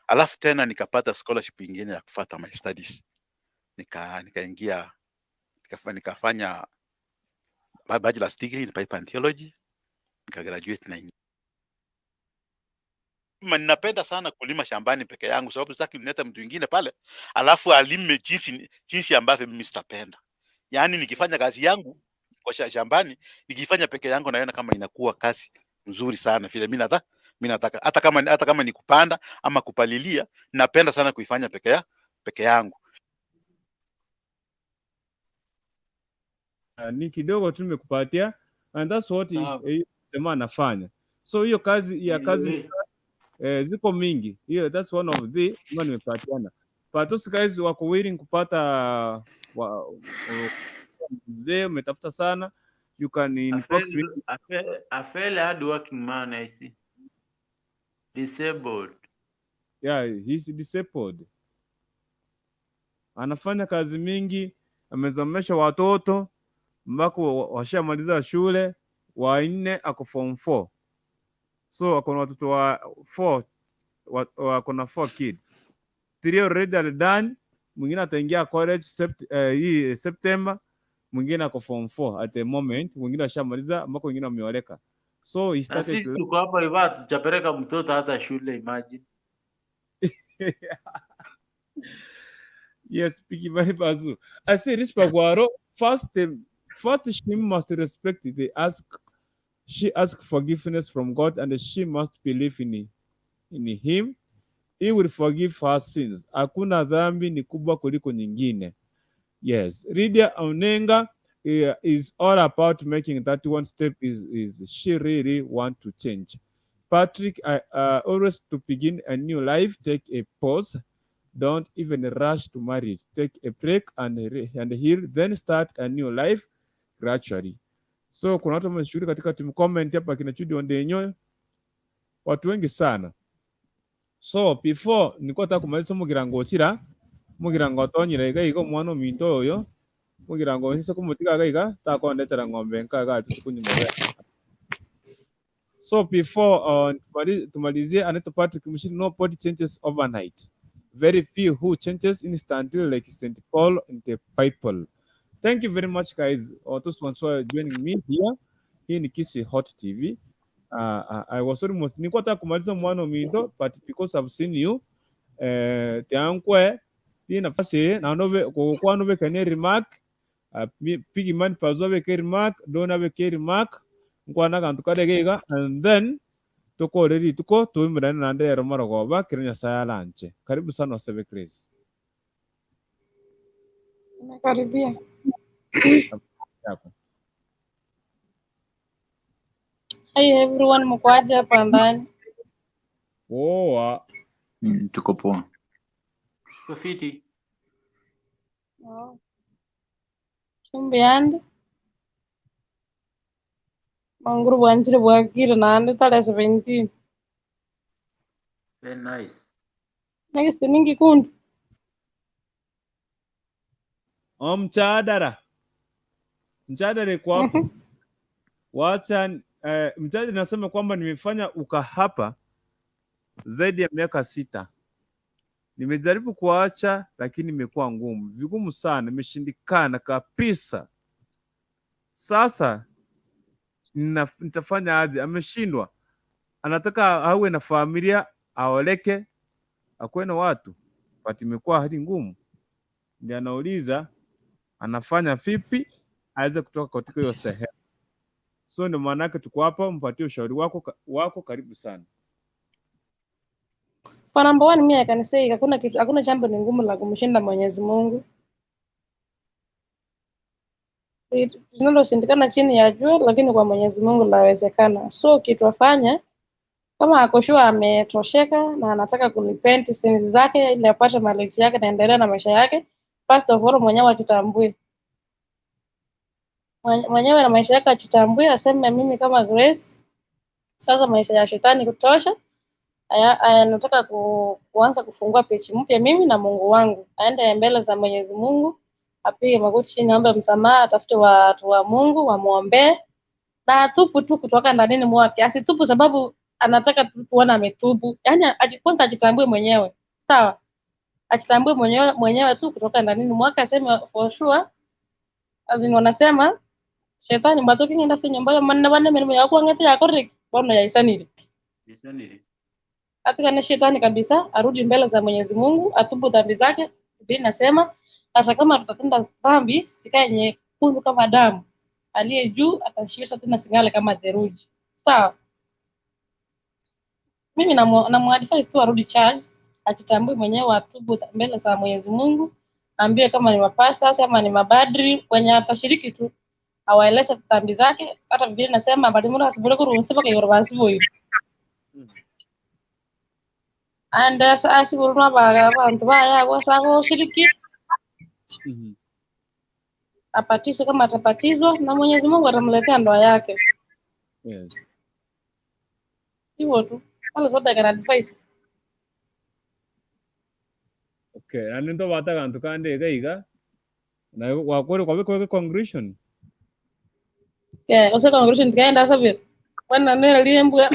Alafu tena nikapata scholarship ingine ya kufuata my studies. Nikaingia nikafanya bachelor's degree in pipe and theology, nikagraduate na ninapenda sana kulima shambani peke yangu, sababu sitaki nilete mtu mwingine pale alafu alime jinsi ambavyo mimi sitapenda. Yaani nikifanya kazi yangu kwa shambani, nikifanya peke yangu naona kama inakuwa kazi nzuri sana vile mimi nataka, hata kama ni kupanda ama kupalilia, napenda sana kuifanya peke yangu. Ni kidogo tu nimekupatia and that's what Sawa. Jamaa anafanya. So hiyo kazi ya kazi ziko mingi. Hiyo that's one of the ambayo nimepatiana. But those guys wako willing kupata mzee umetafuta sana, you can inbox me. A fairly hard working man, I see. Disabled. Yeah, he's disabled. Anafanya kazi mingi, amesomesha watoto mpaka washamaliza shule, wanne ako form 4. So ako na watoto wa 4, wako na 4 kids. Three already are done, mwingine ataingia college hii September, mwingine ako form 4 at the moment, mwingine ashamaliza ambako wengine wameoleka. So he Na started sisi to tuko hapa hivi hatujapeleka mtoto hata shule, imagine. Yes, Piki Bazu. I say this Paguaro, first she must respect the ask she ask forgiveness from God and she must believe in him. He will forgive her sins. Hakuna dhambi ni kubwa kuliko nyingine. Yes, Lydia Onenga is all about making that one step. Is she really want to change? Patrick, I always to begin a new life, take a pause. Don't even rush to marriage. Take a break and heal, then start a new life gradually. So kuna watu wameshughulika katika team comment hapa kina Chudi Ondenyo, watu wengi sana. So before nilikuwa nataka kumaliza mugirango chira mugirango atonyire iga iga omwana ominto oyo mugirango nse kumutiga iga iga takondetera ng'ombe nkaga tukunyuma. So before tumalizie, anaitwa Patrick Mushiri, nobody changes overnight. Very few who changes instantly like St. Paul in the Bible. Thank you very much guys. Those ones who are joining me here. Hii ni Kisii Hot TV. I was almost nilikuwa nataka kumaliza mwana ominto, but because I've seen you tiankwe hii nafasi na nobe kwa nobe kene remark, pigi man pazo be ke remark dona be ke remark nkwana kantu kadegeiga and then tukore rituko tuimirane nande ero marogoba kire Nyasaye alanche. Karibu sana Osebe Chris. Nimekaribia. Yako. Hi everyone, mko aje hapa ndani? Poa. Tuko poa. Tuko fiti. Oh. Mbuyande. Manguru bwanchire bwakire naende tarehe 17. Very nice. Next ningi kundi. Oh, mchadara. Mchadara iko hapo. Wacha mchadara nasema kwamba nimefanya ukahapa zaidi ya miaka 6. Nimejaribu kuacha lakini imekuwa ngumu, vigumu sana, imeshindikana kabisa. Sasa nitafanya aje? Ameshindwa, anataka awe na familia, aoleke, akuwe na watu, but imekuwa hali ngumu. Ndiye anauliza anafanya vipi aweze kutoka katika hiyo sehemu. So ndio maana yake tuko hapa, mpatie ushauri wako, karibu sana. For number one, mimi I can say hakuna kitu, hakuna jambo ni ngumu la kumshinda Mwenyezi Mungu. Linaloshindikana chini ya jua, lakini kwa Mwenyezi Mungu lawezekana. So kitu afanye kama ako sure ametosheka na anataka kurepent sins zake ili apate marriage yake na endelea na maisha yake, first of all mwenyewe ajitambue. Mwenyewe na maisha yake ajitambue, aseme mimi kama Grace sasa maisha ya shetani kutosha. Nataka kuanza kufungua page mpya mimi na Mungu wangu. Aende mbele za Mwenyezi Mungu, apige magoti chini, aombe msamaha, atafute watu wa Mungu wamuombee na atubu tu kutoka ndani mwake. Asitubu sababu anataka tu tuone ametubu. Yaani kwanza ajitambue mwenyewe. Sawa? Ajitambue mwenyewe tu kutoka ndani mwake, aseme for sure. As in wanasema shetani mbatoki ngenda si nyumba ya manna bana mirimo yako ngete yako rek bono ya isanire. Isanire. Atikane shetani kabisa, arudi mbele za Mwenyezi Mungu, atubu dhambi zake. Biblia inasema hata kama tutatenda dhambi sikae nyekundu kama damu, aliye juu atashiosha tena singale kama theluji. Sawa? Mimi namuadvise tu arudi church, ajitambue mwenyewe, atubu mbele za Mwenyezi Mungu, ambie kama ni mapastors ama ni mabadri wenye atashiriki tu, awaeleze dhambi zake. Hata Biblia inasema bali Mungu asibule kuruhusu mpaka yorobasibo. And asibuluna abantu baya wasabo shiriki apatizwe kama atapatizwa na Mwenyezi Mungu atamletea ndoa yake. Yes. Hivyo tu. That is what I can advise. Okay, and ndo batagantu kandi iga na wakore kwa kwa congregation. Yeah, ose congregation tikaenda sabir. Wana nera liembwa.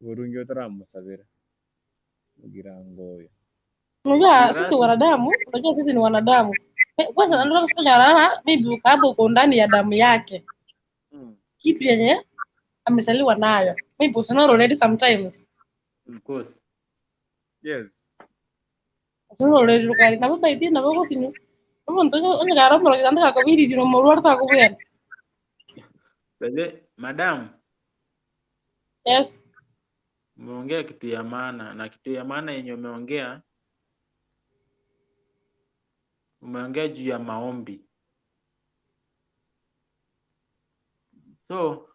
Burungi otaramusabira kugira ngo Unajua sisi wanadamu, unajua sisi ni wanadamu. Kwanza ndio tunasema maybe ukapo uko ndani ya damu yake. Kitu yenye amesaliwa nayo. Maybe usina already sometimes. Of course. Yes. Usina already rukari na baba iti na baba sinu. Baba ntonya onye garo moro kitanda kakobiri dino moro ta kubwen. Bebe, madam. Yes. Umeongea kitu ya maana, na kitu ya maana yenye umeongea juu ya maombi. So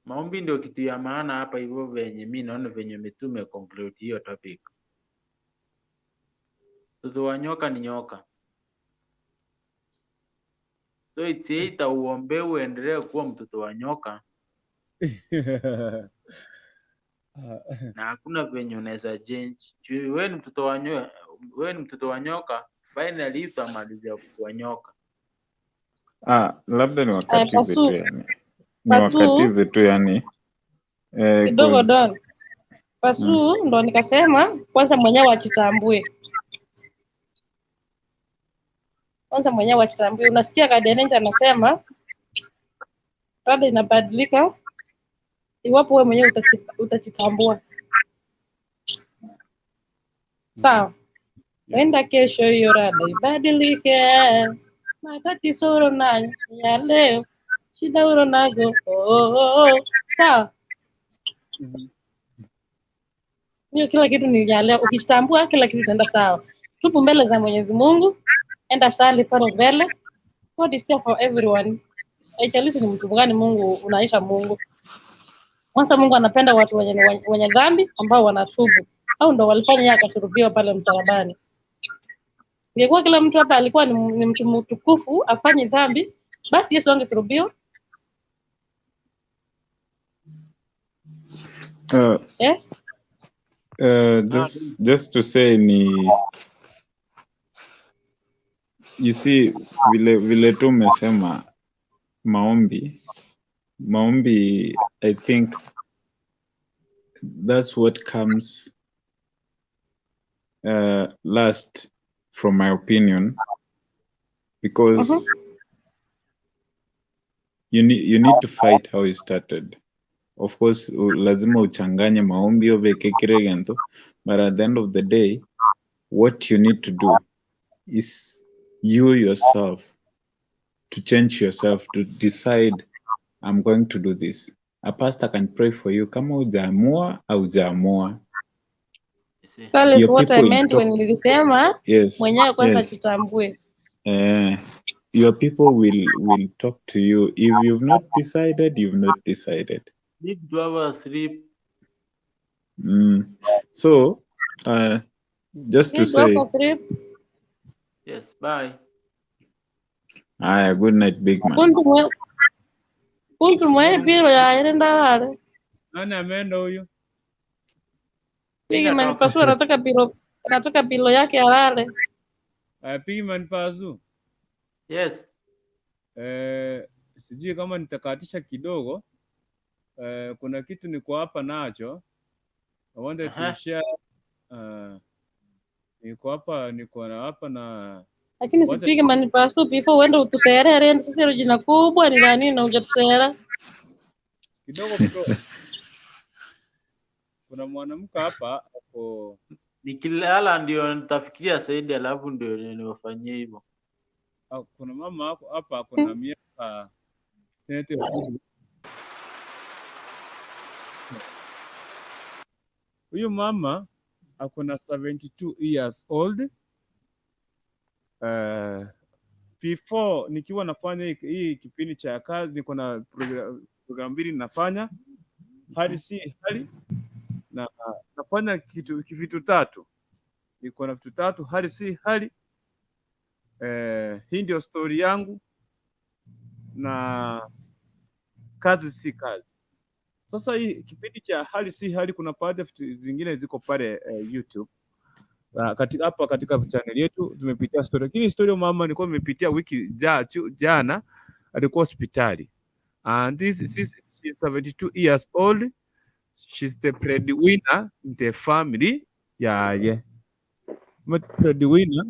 maombi ndio kitu ya maana hapa, hivyo venye mimi naona venye umetume conclude hiyo topic. Mtoto wa nyoka ni nyoka. So it's either uombe uendelee kuwa mtoto wa nyoka na hakuna venye unaweza change. Wewe ni mtoto wa nyoka, wewe ni mtoto wa nyoka, finally utamalizia kuwa nyoka. Labda niwakatize tu yani. Niwakatize tu yani. Kidogo don. Pasu ndo nikasema kwanza mwenyewe ajitambue. Kwanza mwenyewe ajitambue. Unasikia Kadenenja anasema rada inabadilika iwapo wewe mwenyewe utajitambua. Sawa. Wenda kesho hiyo rada ibadilike. Matatizo unayo ya leo, shida unazo. Oh. Sawa. Hiyo kila kitu ni ya leo. Ukijitambua kila kitu itaenda sawa. Tupu mbele za Mwenyezi Mungu, enda sali pale mbele. God is there for everyone. Haijalishi ni mtu gani Mungu unaisha Mungu. Kwanza Mungu anapenda watu wenye dhambi ambao wanatubu. Au ndo walifanya yeye akasulubiwa pale msalabani. Ingekuwa kila mtu hapa alikuwa ni mtu mtukufu afanye dhambi, basi Yesu angesulubiwa. Yes. Just to say ni you see vile tu umesema maombi, I think that's what comes last from my opinion, because you need to fight how you started. Of course, lazima uchanganye maombi obeke kiregento, but at the end of the day, what you need to do is you yourself to change yourself, to decide, I'm going to do this. A pastor can pray for you. Kama hujaamua, haujaamua. That is Your what I people will meant talk. when nilisema Yes, mwenyewe kwanza yes. jitambue. Your people will talk to you. If you've not decided, you've not decided. Need to have a sleep. So, just to Need to have say, a sleep. Yes, bye. Aya, good night, big man. Kuntu mwe piro ya irenda wale. Nani ameenda huyu? Big man Pasu anataka pilo yake alale. Big man Pasu. Yes. Sijui kama nitakatisha kidogo. Kuna kitu niko hapa nacho. I wanted to share. Niko hapa, niko na hapa na Lakini si Big Man Pasu before uende utusere rende sisi hilo jina kubwa ni la nini na hujatusera? Kidogo bro. Kuna mwanamke hapa ako Nikilala ndio nitafikiria zaidi, alafu ndio niwafanyie hivyo. Kuna mama hapo hapa ako na miaka 32. Huyu mama ako na 72 years old. Before nikiwa nafanya hii kipindi cha kazi, niko na program mbili nafanya, hali si hali, na nafanya vitu tatu. Niko na vitu tatu, hali si hali. Hii ndio story yangu, na kazi si kazi. Sasa hii kipindi cha hali si hali, kuna baadhi ya vitu zingine ziko pale YouTube. Hapa katika channel yetu tumepitia story, lakini story ya mama nilikuwa nimepitia wiki jana, alikuwa hospitali. And this she's 72 years old. She's the breadwinner in the family. Yeah. Breadwinner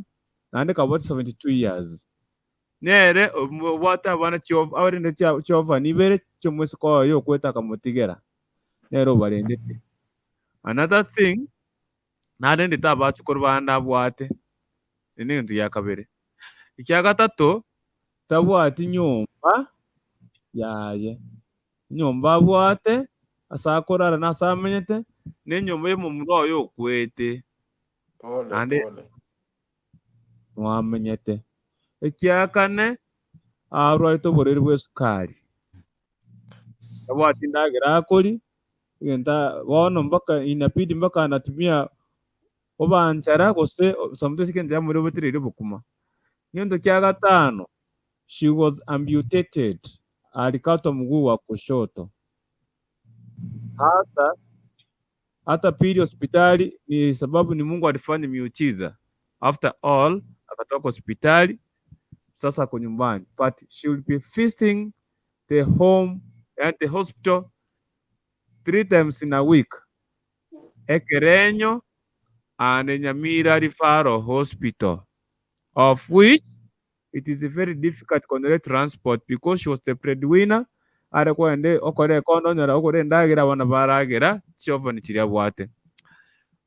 naandika about 72 years. Nere wata bana chova abarinde chova nibere chomwesi kwa yo kweta kamutigera. Nero barendete. Another thing, narende tabachukuru banda bwate. Ni ntu ya kabere. Ikya gatatu tabwati nyumba yaye. Nyumba bwate asakorara nasamenyete ne nyumba yo mumuro yo kwete. Pole Nande pole. mwamenyete. Ikya kane arwarite oborwaire bwa esukari. Tabwati ndagira akori genta bono mpaka inabidi mpaka anatumia obanchara gose sometimes kenja muri obutirire bukuma. Ngendo kya gatano, she was amputated, alikatwa mguu wa kushoto. Hasa hata pili hospitali ni sababu ni Mungu alifanya miujiza. After all akatoka hospitali, sasa ako nyumbani, but she will be visiting the home and the hospital 3 times in a week. Ekerenyo and Nyamira Referral Hospital, of which it is very difficult to control transport because she was the breadwinner. Alikuwa ende okore kondo nyora okore ndagira bana baragira chiova ni chiria bwate.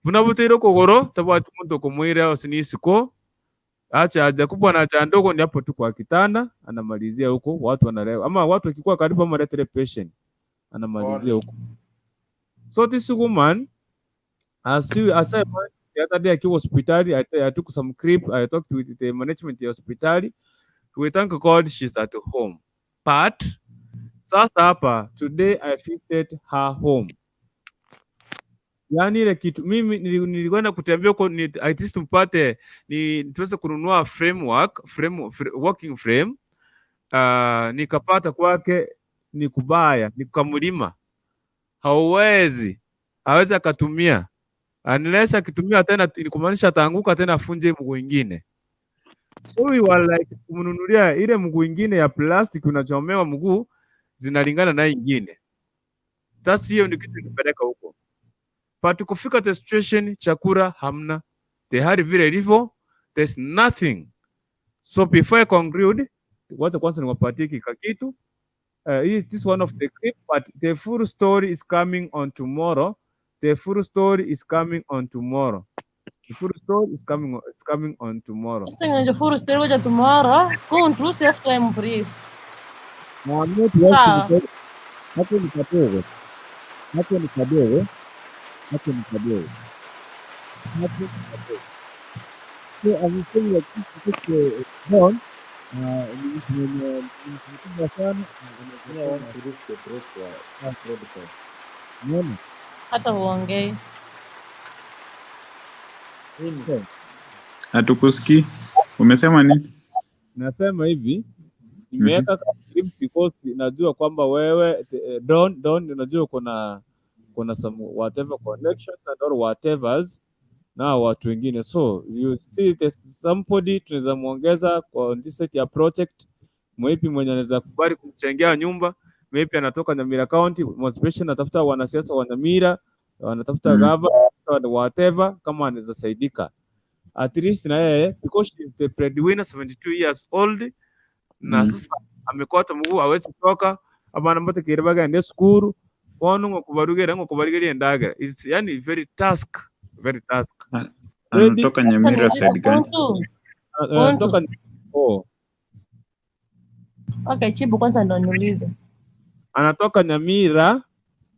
Buna buteire kogoro tabwati muntu kumwira osinisiko acha aja kubwa na cha ndogo ni hapo tu kwa kitanda anamalizia huko, watu wanalewa ama watu wakikuwa karibu ama letere patient anamalizia huko. So this woman as I went the other day akiwa hospitali, I took some clip, I talked with the management ya hospitali. We thank God she's at home. But sasa hapa today I visited her home. Yaani ile kitu mimi nilikwenda kutembea huko ni at least mpate ni tuweze kununua framework frame, working frame. Nikapata kwake ni kubaya, ni kamlima, hauwezi hawezi akatumia unless akitumia tena ni kumaanisha ataanguka tena afunje mguu ingine. So we were like kumnunulia ile mguu ingine ya plastic unachomewa mguu zinalingana na ingine. That's hiyo ndio kitu ilipeleka huko. But kufika the situation, chakula hamna, the hali vile ilivyo, there's nothing. So before I conclude, wacha kwanza niwapatie kika kitu. This one of the clip, but the full story is coming on tomorrow. The full story is coming on tomorrow. The full story is coming on tomorrow. Sasa full story ngoja tomorrow. Go to save time please. Mwambie Sawa. Hapo ni kadogo. Hapo ni kadogo. Hapo ni kadogo. Hapo ni kadogo. So I'm saying like this is John, ni mtu mwenye ni mtu mkubwa sana na Me, I want to reach the break kwa broadcast. Unaona? Hata huongei. Mimi So, Hatukusikii. Umesema nini? Nasema hivi, nimeweka clip because najua kwamba wewe Don unajua kuna some whatever connections and all whatevers na watu wengine, so you see there's somebody tunaweza muongeza kwa this set ya project, maybe mwenye anaweza kubali kumchengea nyumba, maybe anatoka Nyamira County, most especially anatafuta wanasiasa wa Nyamira, wanatafuta gava whatever, kama anaweza saidika at least na yeye because she is the breadwinner, 72 years old na sasa amekwata mguu hawezi kutoka abana mbatekere bagende sukuru bono ngokubarugera ngokubarigera endagera, is yani very task, very task. Ready? Anatoka Sasa Nyamira niulize side gani? Kuntu. Anatoka Kuntu. Oh, Okay, chibu kwanza ndo niulize. Anatoka Nyamira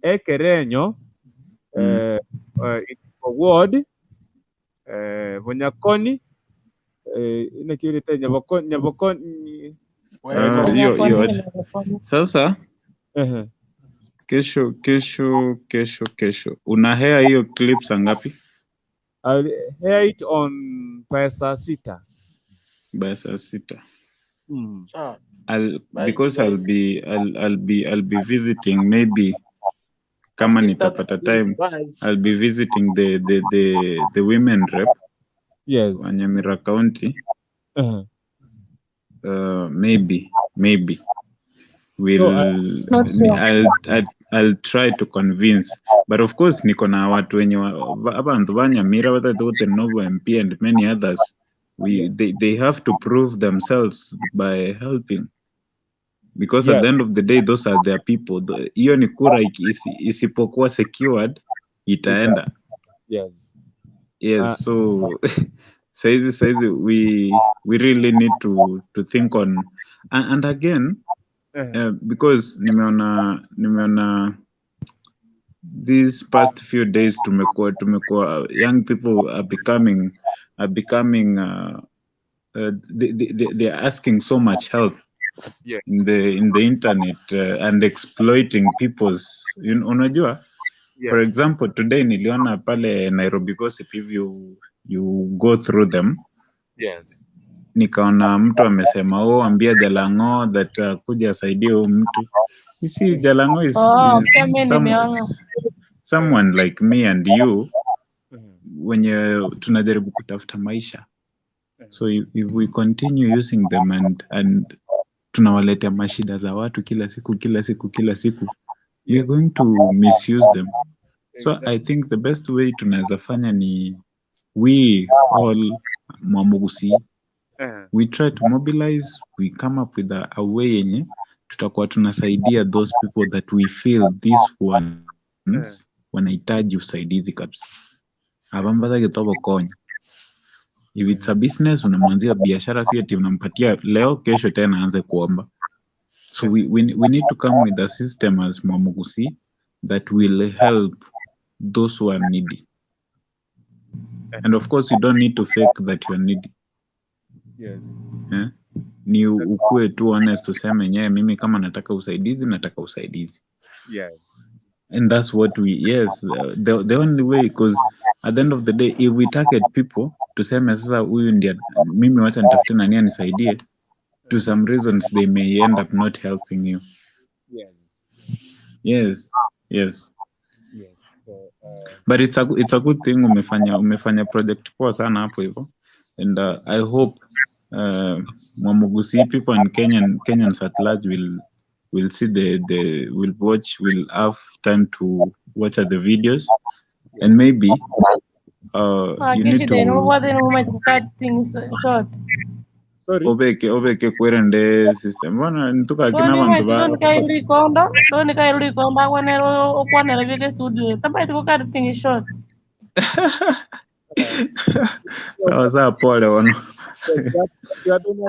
Ekerenyo, ward Bonyakoni, inakirite Nyabokoni, Nyabokoni. Ah, hiyo hiyo Nyakoni acha. Nyakoni. Sasa Ehe. kesho kesho kesho kesho una air hiyo clip saa ngapi? I'll air it on by saa 6. By saa 6. Sawa. I'll Bye. Because I'll be visiting, maybe kama Sita nitapata time, bye. I'll be visiting the women rep wa Nyamira County. Maybe we'll So, Not sure. I'll try to convince, but of course niko na watu wenye abantu ba Nyamira batatu Novo MP and many others, we they have to prove themselves by helping because at the end of the day those are their people. Hiyo ni kura isipokuwa secured itaenda. Yes. So saizi we really need to think on and again, because nimeona these past few days tumekuwa young people are becoming they are asking so much help in the internet and exploiting people's unajua, for example, today niliona pale Nairobi Gossip, if you go through them, nikaona mtu amesema, "Oh, ambia Jalango that kuja asaidie huyu mtu." You see, Jalango is, Oh, is pia mi nimeona. Someone like me and you wenye tunajaribu kutafuta maisha. So if we continue using them and tunawaletea mashida za watu kila siku kila siku kila siku, we are going to misuse them. So I think the best way tunaweza fanya ni we all Mwamugusi, we try to mobilize, we come up with a way yenye tutakuwa tunasaidia those people that we feel these ones wanahitaji usaidizi kabisa, abambaza kitobokonya. If it's a business, unamwanzia biashara, si ati unampatia leo, kesho tena aanze kuomba. So we need to come with a system as Mwamugusi that will help those who are needy, and of course you don't need to fake that you are needy. Eh? Ni ukue tu honest, useme enyewe mimi kama nataka usaidizi, nataka usaidizi. And that's what we, yes, the only way, because at the end of the day, if we target people, tuseme sasa huyu ndiye mimi, wacha nitafute nani anisaidie, to some reasons they may end up not helping you. Yes. Yes. Yes. So, But it's a good thing umefanya project poa sana hapo hivyo, and I hope Mwamugusi people and Kenyans at large will see the will watch, will have time to watch at the videos, and maybe you need Kishi to then what then we might cut things short. Obeke kwerende system bona ntuka kina Doni bantu might ba don kai rikondo, doni kai rikondo akwanero okwanera bike studio. Tamba it cut things short. Sawa sawa, pole wono.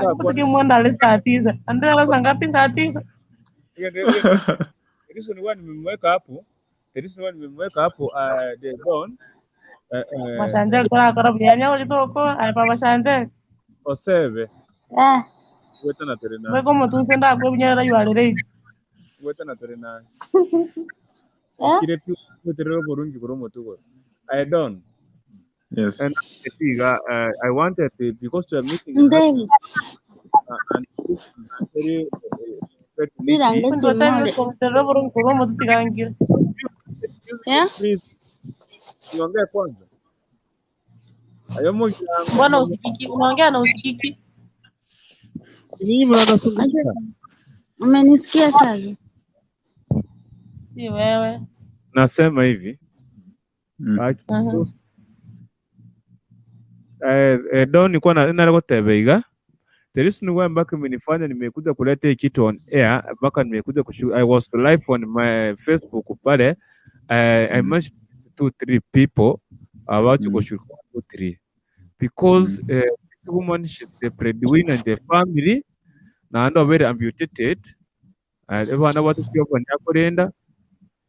Akupatike mwenda ale 9:00. Andrea saa ngapi? 9:00. The reason why nimemweka hapo, the reason why nimemweka hapo, the Don, Mashandel tora kora buyanya olitoko ay papa Shandel. Osebe Eh, weta na tere Bwe como tu senda kwe bunyera you are ready. Weta na tere na eh? Kire pi weterero burungi kuri mutugo. I don't. Yes. And Tiga, I wanted to, because we are meeting Ndegi and this is very, very needy. Dirangeti Kuntu time more. ko terro burung ko mo tigangira. Excuse me, Yeah? please. Niongee kwanza. Ayo mugirango Mbona usikiki? Unaongea na usikiki? Ninyi Acha, mnanasumbuka. umenisikia sasa? Si wewe. Nasema hivi. Don nilikuwa na nalikuwa iga. The reason why mpaka imenifanya nimekuja kuleta hii kitu on air, mpaka nimekuja kushu, I was live on my Facebook pale. I mentioned two three people about kushuka two three because this woman, she's the breadwinner in the family na ando very amputated. Abana batu kyova nyakorenda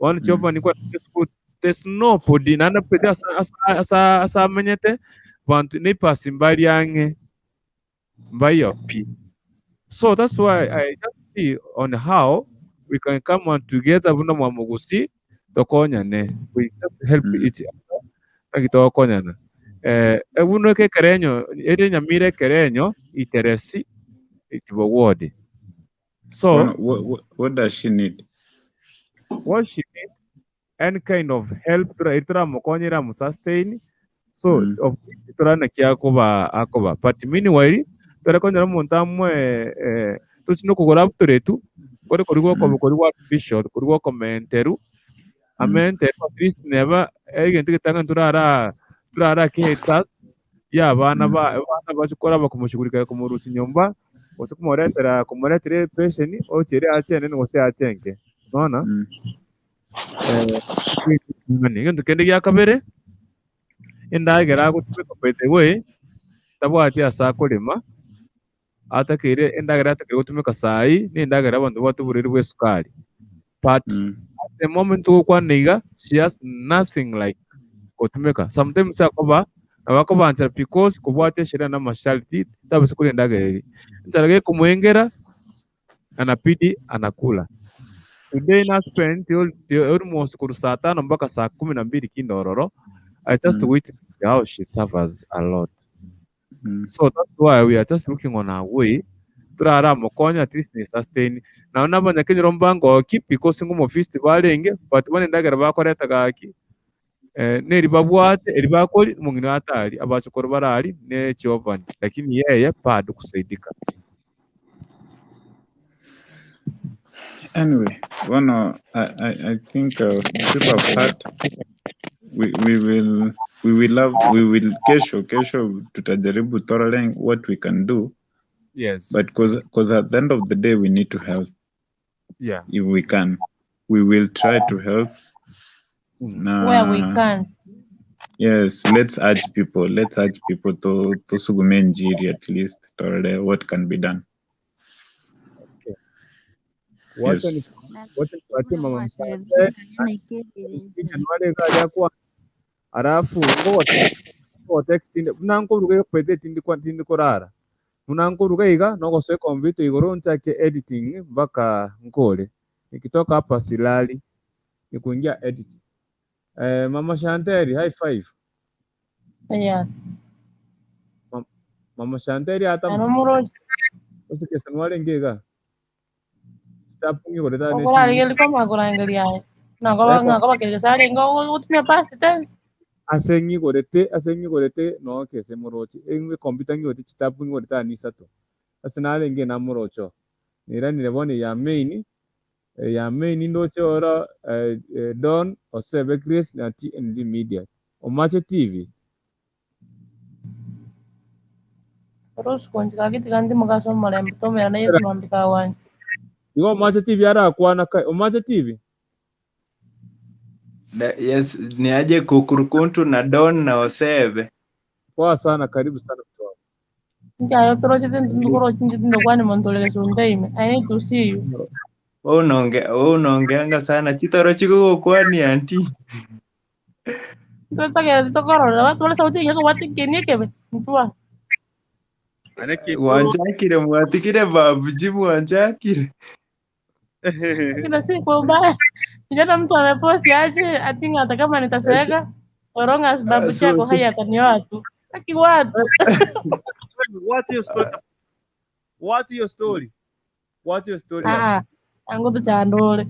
wana kyova nikuwa school, there's nobody nanda pede asa asa amenyete bantu neighbors mbali yange mbayo pi. So that's why I just see on how we can come on together buno mwamugusi tokonyane, we just help each other agitokonyana ebuno ke kerenyo ere nyamire kerenyo iteresi itibowodi. So Bona, what does she need? What she need, any kind of help tura mukonyera mu sustain, so of turana kyakuba akoba, but meanwhile turakonyera omuntu amwe tuchino kugura buturetu kori kori gwoko kori gwa bishop kori gwoko menteru amenteru at least neba egento gitanga turara kihetas ya bana ba bana bachikora bakumushugurika kumurusi nyumba gose kumuretera pension okire achene gose achenke unaona. Egento kende gia kabere endagera agotumeka, by the way, tabwati ase akorema atakire endagera atakire gotumeka sai ni endagera abanto bwate oborwaire bwa esukari, but at the moment togokwana iga she has nothing like gotumeka. Sometimes akoba abakobanchera because kobwate esheria na amasharti tabase koria endagera eri enchara gekomwengera anapidi anakula. Today na spent almost kuru 5:00 mpaka 12:00 kindororo. I just wait how she suffers a lot. So that's why we are just looking on our way turara mukonya at least ni sustain naona abanyakenyero mbango ki because ngumo feast barenge, but bane ndagera bakoreta gaki neri babwate eri bakori mungino atari abachokoro barari ne chiovani, lakini yeye bado kusaidika. Anyway, bueno, I think people have heard. We will have we will kesho tutajaribu thoroughly what we can do. Yes. But cause at the end of the day we need to help. If we can, we will try to help. Na, Where we can. Yes, let's urge people. Let's urge people to sugume njiri at least thoroughly what can be done. Okay. Wacha Yes. ni wacha nipatie mama msante Januari kaja kwa alafu ngo text munanko kwete tindi kwa tindi korara munanko iga nogosoe computer igoro nchake editing mpaka nkore nikitoka hapa silali. Ni kuingia edit. Mama Shanteri, high five. Yeah. Mama Shanteri hata Ano muro usikese nwalengega. Stop ngigoreta ne okoraligeli koma kurangeria. Nangoba ngoba kelesare ngo utumia past tense. Ase ngigorete no kese morochi. Engwe computer ngigorete chitabu ngigoreta ni sato. Ase nalenge na morocho. Nira bone ya main ndoche ora Don Osebe Grace na TNG Media. Omache TV. Rosu konjika kiti kandi mukaso mulembe tomera na Yesu mambika wanje. Igo Omache TV ara kwana kai Omache TV. Yes, ni aje Kukurukuntu na Don na Osebe. Poa sana, karibu sana mtu wangu. Njayo toroche tindukoro chinji kwani montoleke sundeime. I need to see you. Wewe unaongeanga sana chitoro chiko kwani anti. Tutakera titokorora watu wala sauti yako watu kenie kebe mtua. Wanchakire mwatikire babuji mwanchakire. Kila siku ubaya. Niliona mtu ameposti aje atinga hata kama nitaseka. Soronga sababu chako haya atanioa tu. Aki watu. What's your story? What's your story? What's your story? Ah, angu tu chandole.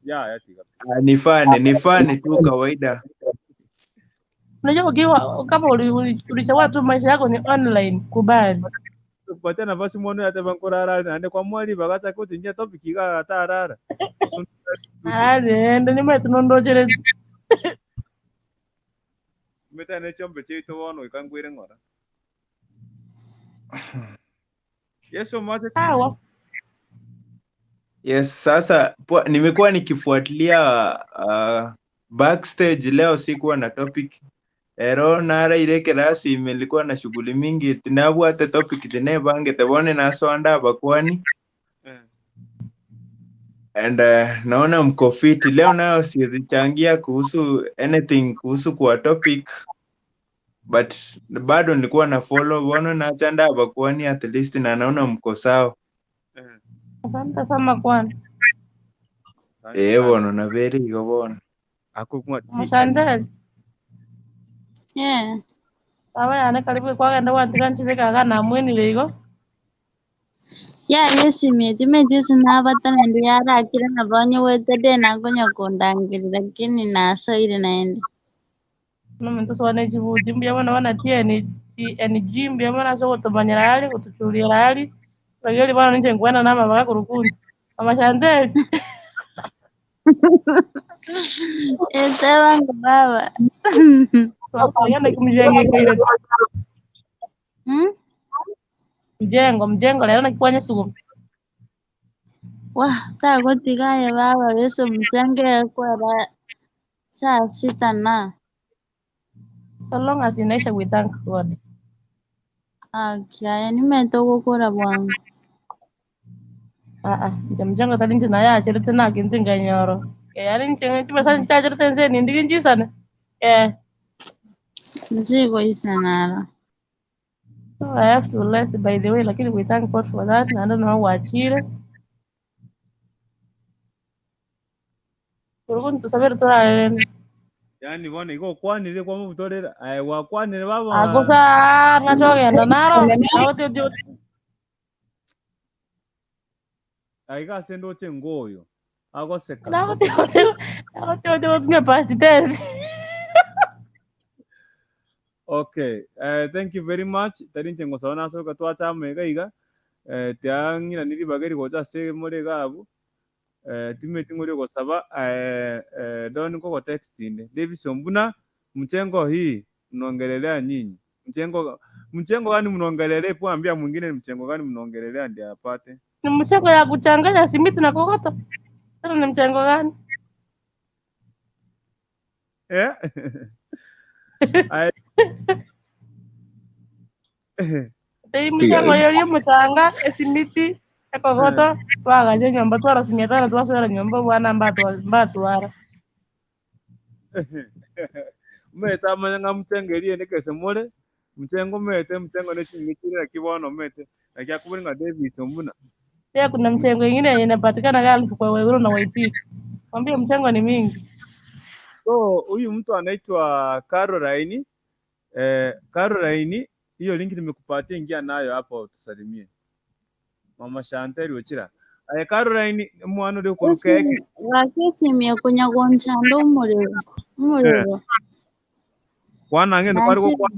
Yeah, tika. Ni tu kawaida. Unajua ukiwa kama ulichagua tu maisha yako ni online, kubali. Kupatia nafasi mwono ya tebankorara nande kwa mwali bagata ko tinja topic iga atarara. Ende ni mwetu nondochere. Meta ne chombe cheito wono ikangwire ngora. Yes, Omache TV. Sawa. Yes, sasa nimekuwa nikifuatilia backstage. Leo sikuwa na topic. Ero nara ile kirasi imelikuwa na shughuli mingi tinabwate topic tinebange tebone nasonda bakwani. And naona mko fiti leo, nayo siwezi kuhusu anything kuhusu kwa topic, but bado nilikuwa na follow bono na chanda bakwani at least, na naona mko sawa. Asante sana kwani. Bono na very go bono. Akukuma Asante. Yeah. Baba yana karibu kwagenda wantika nchibeka na mweni lego. Ya yesimie timeti sinabatana ndi yarakire na bonye wetede nagonya kundangiri lakini nasoire naende. No muntu swane chibuti mbuya bona wana TNG mbuya bona so kutumanyira yali kutuchulia yali. Bageli bana ninje ngwana nama bakakurukundi. Mama Chantel. Ete wangu baba. Yana kumjenge kile. Mjengo leo nakikwanya sugu. Wah, tagotigaye baba yeso msenge kwa saa sita na. So long as inaisha we thank God. Akiaya nimetoka kukora bwangu. Nje mjengo talinje na ya chele tena kintinga nyoro. Yani nje chibasa ncha chele tense ni ndiki njisana. Njigo isanara. So I have to rest by the way, lakini we thank God for that. Na ndo wachire. Kurukuntu tusabere tora. Yani bona iko kwanire kwa mutorera. Ai wakwanire baba. Akosa nachogenda naro. Awote dio. Aiga sendo chengoyo. Agoseka. Nawote dio tumia past tense. Okay, thank you very much. Tarinche ngosona so katwa chamega iga. Tiangira niri bageri gocha se more gabu. Timeti ngori gosaba don koko text inde. Davis Ombuna mchengo hii mnaongelelea nyinyi. Mchengo gani mnaongelelea? Kuambia mwingine ni mchengo gani mnaongelelea ndiye apate. Ni mchengo ya kuchanganya simiti na kokoto. Tena ni mchengo gani? Tei mchengo yori mchanga esimiti ekokoto twagaje nyomba twarasimia twana twaswera nyomba bwana mbatwara. Meta manyanga mchengerie nekese mole mchengo mete mchengo nechingikirira kibono mete akyakuburinga Davis Ombuna. Pia kuna mchengo ingine yenye inapatikana Gulf kwa Waiguru na Waititu. Mwambie mchango ni mingi. So huyu mtu anaitwa Caroline. Caroline, hiyo link nimekupatia, ingia nayo hapo tusalimie. Mama Chantel Ochira. Caroline mwana uri kurukeke. Wakesimie kunya gonchanda umuriro umuriro. Kwanange ndikwari Nasi kwa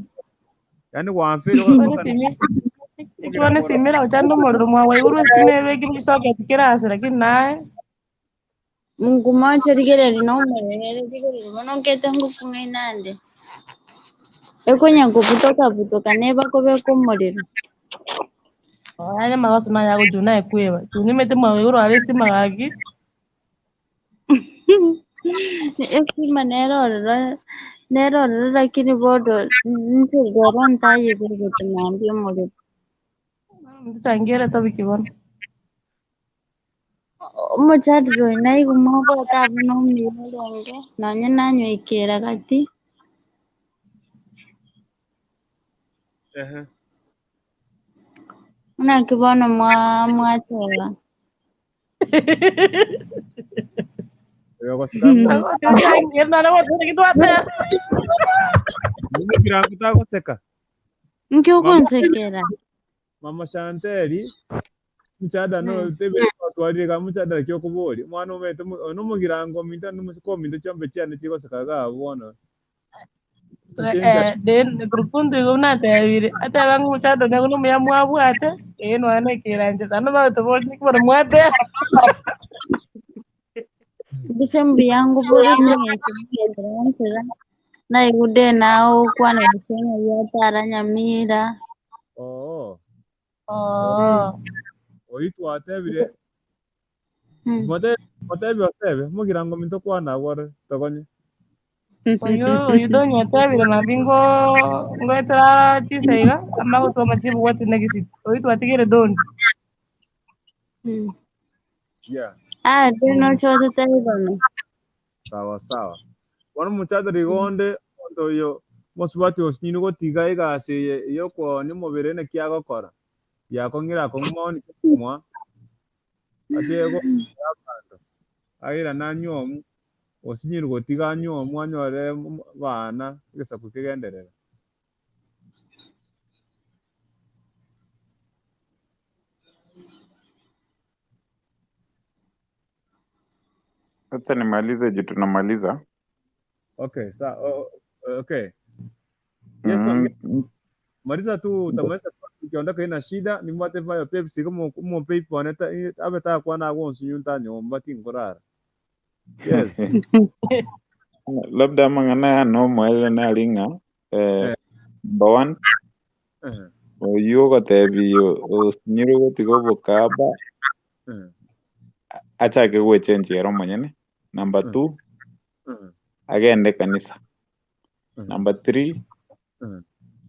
yani wamfira Ikiwa simira uchanda umuriro mwawe iguru sitinebe kintu socket kirase lakini naye Mungu mocha rigereri no umuriro rigereri bono nkete ngukung'ainande. Ekunya kuputoka putoka neba kobeka umuriro. anya mawazo naye akujuna ekweba junimete mwawe iguru ari sitima gaki Estima nerorero nerorero lakini bodo nche rero ntayibegete nambia umuriro. mtuchangire topic bono. Omuchariro naiguma obwate abwo nomuriro orenge nonye nanywekera gati Ehe. naki bono mwateba. Yo goseka. Tuchangie nare wote kitwate. Mugira ngutagoseka. Nki Mama okonsekera? Mama Chantel muchada no tebe twalire ka muchada kyo kubori mwana umete no mugira ngo minta no musiko minta chombe cyane kigoseka ga bono. Den kurukundu igo natebire ateba ng'omuchando ne kuno muya mwabwate nwane kiranje tano bagotobori nikibona mwate. Mbise mbuyangu bori nyenye naigude nawo kwana bisenya byatara Nyamira. Oh. Oh. Oitwa atebire mote motebi otebe mugira ngo minto kwana bore togonye. Oyu donyo atebire nambi ngo ngoetera chiseiga amagotwa machibu what next oyu twatigire don. Yeah. Ah, deno chote tebano. Sawa sawa. Bono muchada rigonde ondo yo mosubati osinyini gotiga egasi yokwonia omobere naki agokora yakong'era akong'u mwa atiego abanto aira nanywa omu osinyiri gotiga anywa omu anyore bana egesaku kegenderera. Acha nimalize juu tunamaliza. Okay, sa okay. Yes, maliza tu utamaliza tu ukiondoka ina shida ni mwate vayo Pepsi kama mo pepo aneta abeta kwa na gonsu nyunta nyomba tingorara. Yes. Labda mang'ana no mwele na linga number one oyu ogotebi osinyire gotiga obokaba achake gwechenjera omonyene. Number 2 agende kanisa. Number 3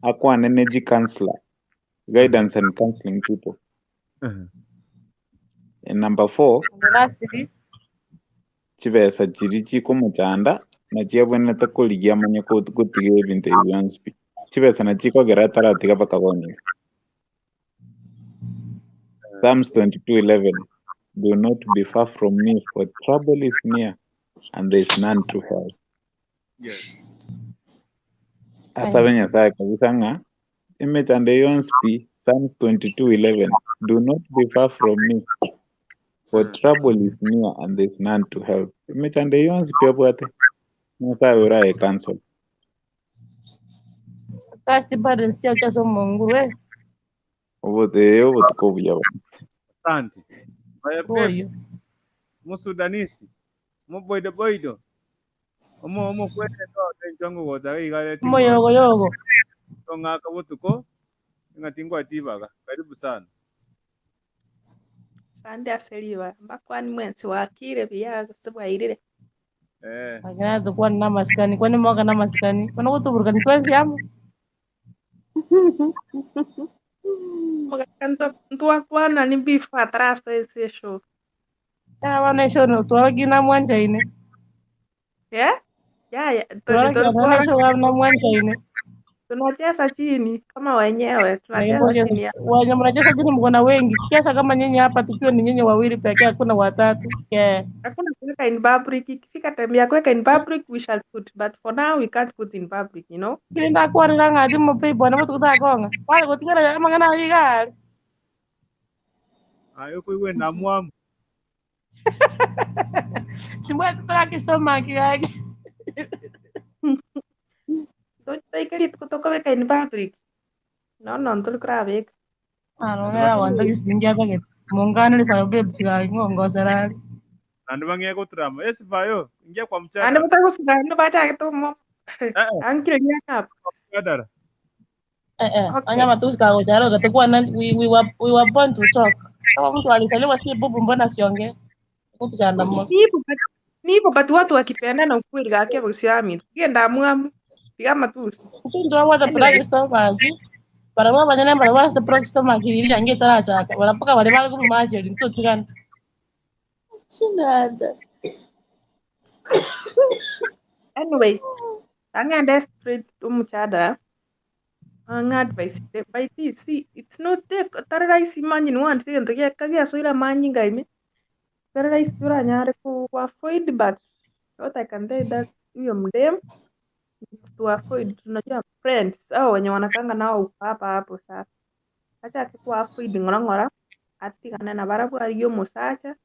akwane energy counselor, guidance and counseling people. And number 4 The last three. chibesa chiri chikomuchanda nachiabwenerete korigia amanye gotiga ebinto ebi bionsi pi. Chibesa nachikogera ataratiga bakabonire. Psalms 22:11 Do not be far from me, for trouble is near and there is none to help. Yes. Asabe Nyasaye kabisa ng'a emechando yonsi pi. Psalms 22:11 Do not be far from me, for trouble is near and there is none to help. Emechando yonsi pi abwate Nyasaye orae counsel. Cast burden sia uchaso monguru Obote obotuko buya. Asante. Vaya Oyo. Pepsi. Musudanisi. Muboido boido. Omo omo kwete to tenchongo goza igare tingo. Moyogo yogo. Tong'aka botuko ng'atingwa atibaga. Karibu sana. Sande aseliwa mbakwani mwensi wakire biyago sibwairire. Agina tukwa na maskani kwani mwaka na maskani kwani kutuburukani twensi amo. Ntwakwana ni bifu atrasa ese show. Wana show no twara mwanjaine. Yeah? Yeah, yeah. Twara show na mwanjaine. Tunacheza chini kama wenyewe, tunacheza chini ya. Wenye mnacheza chini mko na wengi. Kiasi kama nyinyi hapa tukiwa ni nyinyi wawili pekee hakuna watatu. Yeah. Hakuna kuweka in public. Ikifika time ya kuweka in public we shall put, but for now we can't put in public, you know. Kirinda kwarira ng'ati mope bwana botukutakong'a. Wale gotigera amang'ana igari. Ayo kuiwe na mwamu. Timbwa tutaraki stomach yake. Toikeri tukutokoweka in public. No, no, ntulikurabeka. Arongera wanto kisiringi packet. Mungano lifayo babe chiga ngongosera. Andu bangiye kutrama. Yes vayo, ingia kwa Ande mchana. batagusuka ndo bachagetomo. Ankire nyakap. Mchadara. Okay. Anya matusi kagocharo katakuwa na we were born to talk. Kama mtu alizaliwa si bubu mbona asiongee? Mtu chanda mo. Ni hivyo but watu wakipendana ukweli gake busiami. Genda mwamu. Tiga matusi. Mtu wa the Anyway, black stomach. Para wa banyana para wa the black stomach iri yange taracha. Wala paka wale bali kumaje mtu tigana. Shinada. Anyway, angende straight umuchada. Ang advice by this, see, it's not there. Tara imagine one second to get kagia so ila manyinga ime. Tara tura nyare ku avoid, but what I can tell that huyo mdem is to avoid. Tunajua friends au wenye wanakanga nao uko hapa hapo sasa. Acha akikuwa avoid ngora ngora atigane na barabu ariyo musacha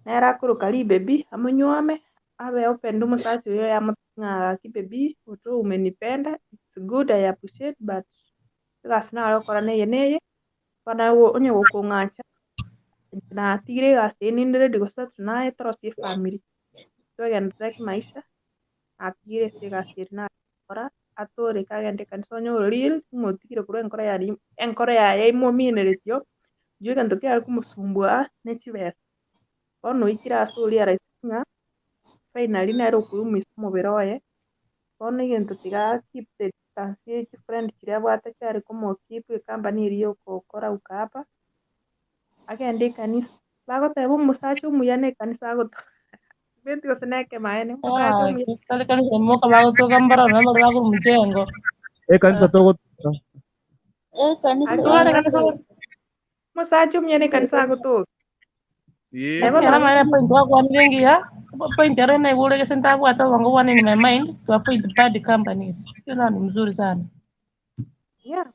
nera akuruka ri baby amunywame abe open ndu musacha uyo yamutng'a ki baby utu umenipenda, it's good, I appreciate, but gasi nawe okora neye neye kana onye gukung'acha na atigire gasi ninde ready gũsettle naye torosie family twegenderere kimaisha atigire ase egasi eri nakora atoreke agende kanisa onye ore real imotigire korwa enkoro yari enkoro yaye imomineretio juu egento kiare komosumbua ne chibesa bono oikire ase oria rahisi ng'a finally nere okoumisa omobere oye bono egento tiga keep the distance ya chifriend chiria abwate chiare komokeep ecompany eria okokora ukahapa agende ekanisa bagoteba omosacha omuya na ekanisa agotoka beti gose na ekemaene omosacha omuya. Kale kanisa moka bagotoka mbara na mbara bago mjengo. Kanisa togo. Kanisa. Tuwale kanisa. Omosacha omuya na ekanisa agotoka. Yeah. Neba Era maana point wako wanengi ya point ya rena igule kese ntabu hata wangu one in my mind to avoid bad companies. Hiyo ni mzuri sana. Yeah.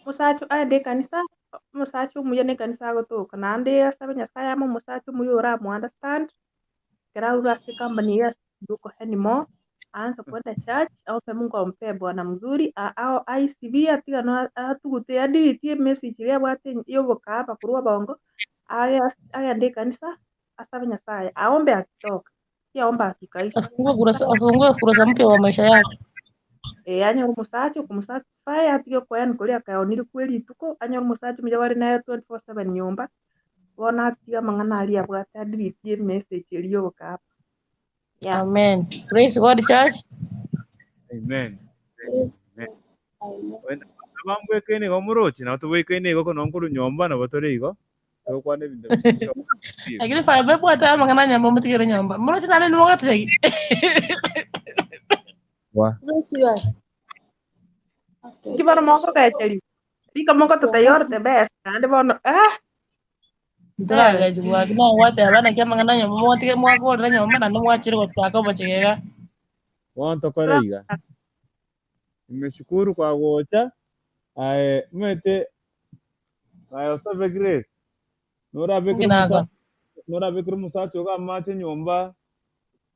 Musacha aende kanisa omosacha omuya na ekanisa agotoka naende asabe Nyasaye amo omosacha omuya oramu understand kera arure ase company ya yuko anymore aanze kwenda church aombe Mungu ampe bwana mzuri ICB atigano atugute adiritie message iria abwate yobokaba korwa bongo agende ekanisa asabe Nyasaye aombe akitoka si aombe akikaisha. Afungue kurasa mpya wa maisha yake. Anyore omosacha okomosatisfy atige koyani koria akaonire kweri rituko anyore omosacha omuya bare naye 24/7 nyomba bono atiga amang'ana aria abwate adiritie message eria yobokaba. Yeah. Amen. Praise God church. Amen. Amen. Abambwekaine igo morochi nabo tobwekaine igo kono nkoru nyomba nabo tore igo togokwana ebinto biso. Lakini fa bebu hata amang'ana nyamba mutigere nyomba. Morochi nane ni wakati. Wa. Gracias. Okay. Ki bono moko gacheri rika moko tutayor the best naende bono Nturagachibwa no wate abana kia amang'ana nyomba mwatige mwagorera nyomba na mwachire gochaka obochegega. Bono tokore iga. Nimeshukuru kwa gocha. Aye mwete aye osabe Grace. Norabekere Nginaka. musa norabekere musacha oga amache nyomba.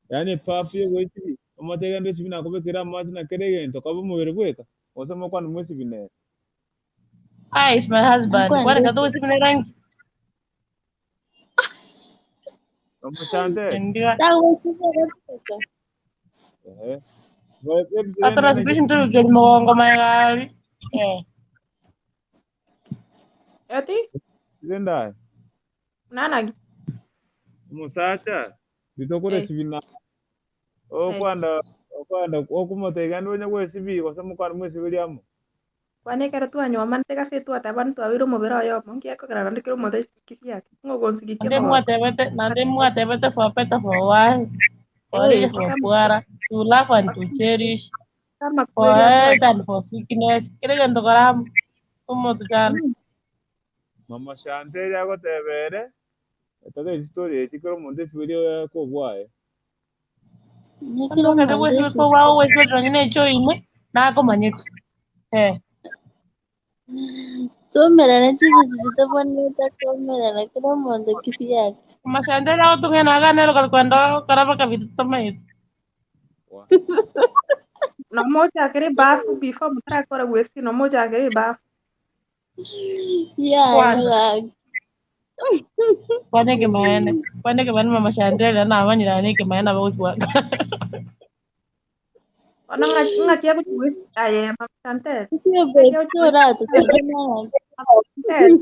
Yani papi goichibi omatega ndo chibi nakobekera amache na kere gento kaba omobere bweka. Osema kwani mwesibi nere. Ah, it's my husband. Kwani katoka siku na rangi. Omushante. Ndio. Eh. Hata na siku hizi mtu kelimo magali. Eh. Ati Zenda. nana Musacha bitokore sibina okwanda okwanda okumotega ndonya gwesibi gose mukwana mwesibi Kwane ekero twanywa ntegase twataba twabire omobere oyomo ngiakogera naende kera omonto aisikirie ake ng'ogonsigikia Nande omogoko. mwatebete nande mwatebete for better for worse. For rich for poorer, to love and to cherish, Kama for kweli health and for sickness. Kile gento koram omotu chana. Mama Shanteri agotebere Tate story chikoro monde sibirio ko bwae. Nikiro Kete wesibe ko wao wesibe dronyene echo imwe nakomanyete. Eh. Tumerana chiso chichitaboneta tumerana kila omonto kibyake. Mashandela otung'ena ganero kalikwenda karaba kabiri tutamanyete. Nomochakire bafu before mutarakora gwesi nomochakire bafu. Yeah, Kwanza. Kwane kimaene. Kwane kimaene mama Shandela na amanyira ne kimaene abagochwa. Ona ng'aki yagochigwesi aye mama Chantel. Sio bora tutamana. Chantel.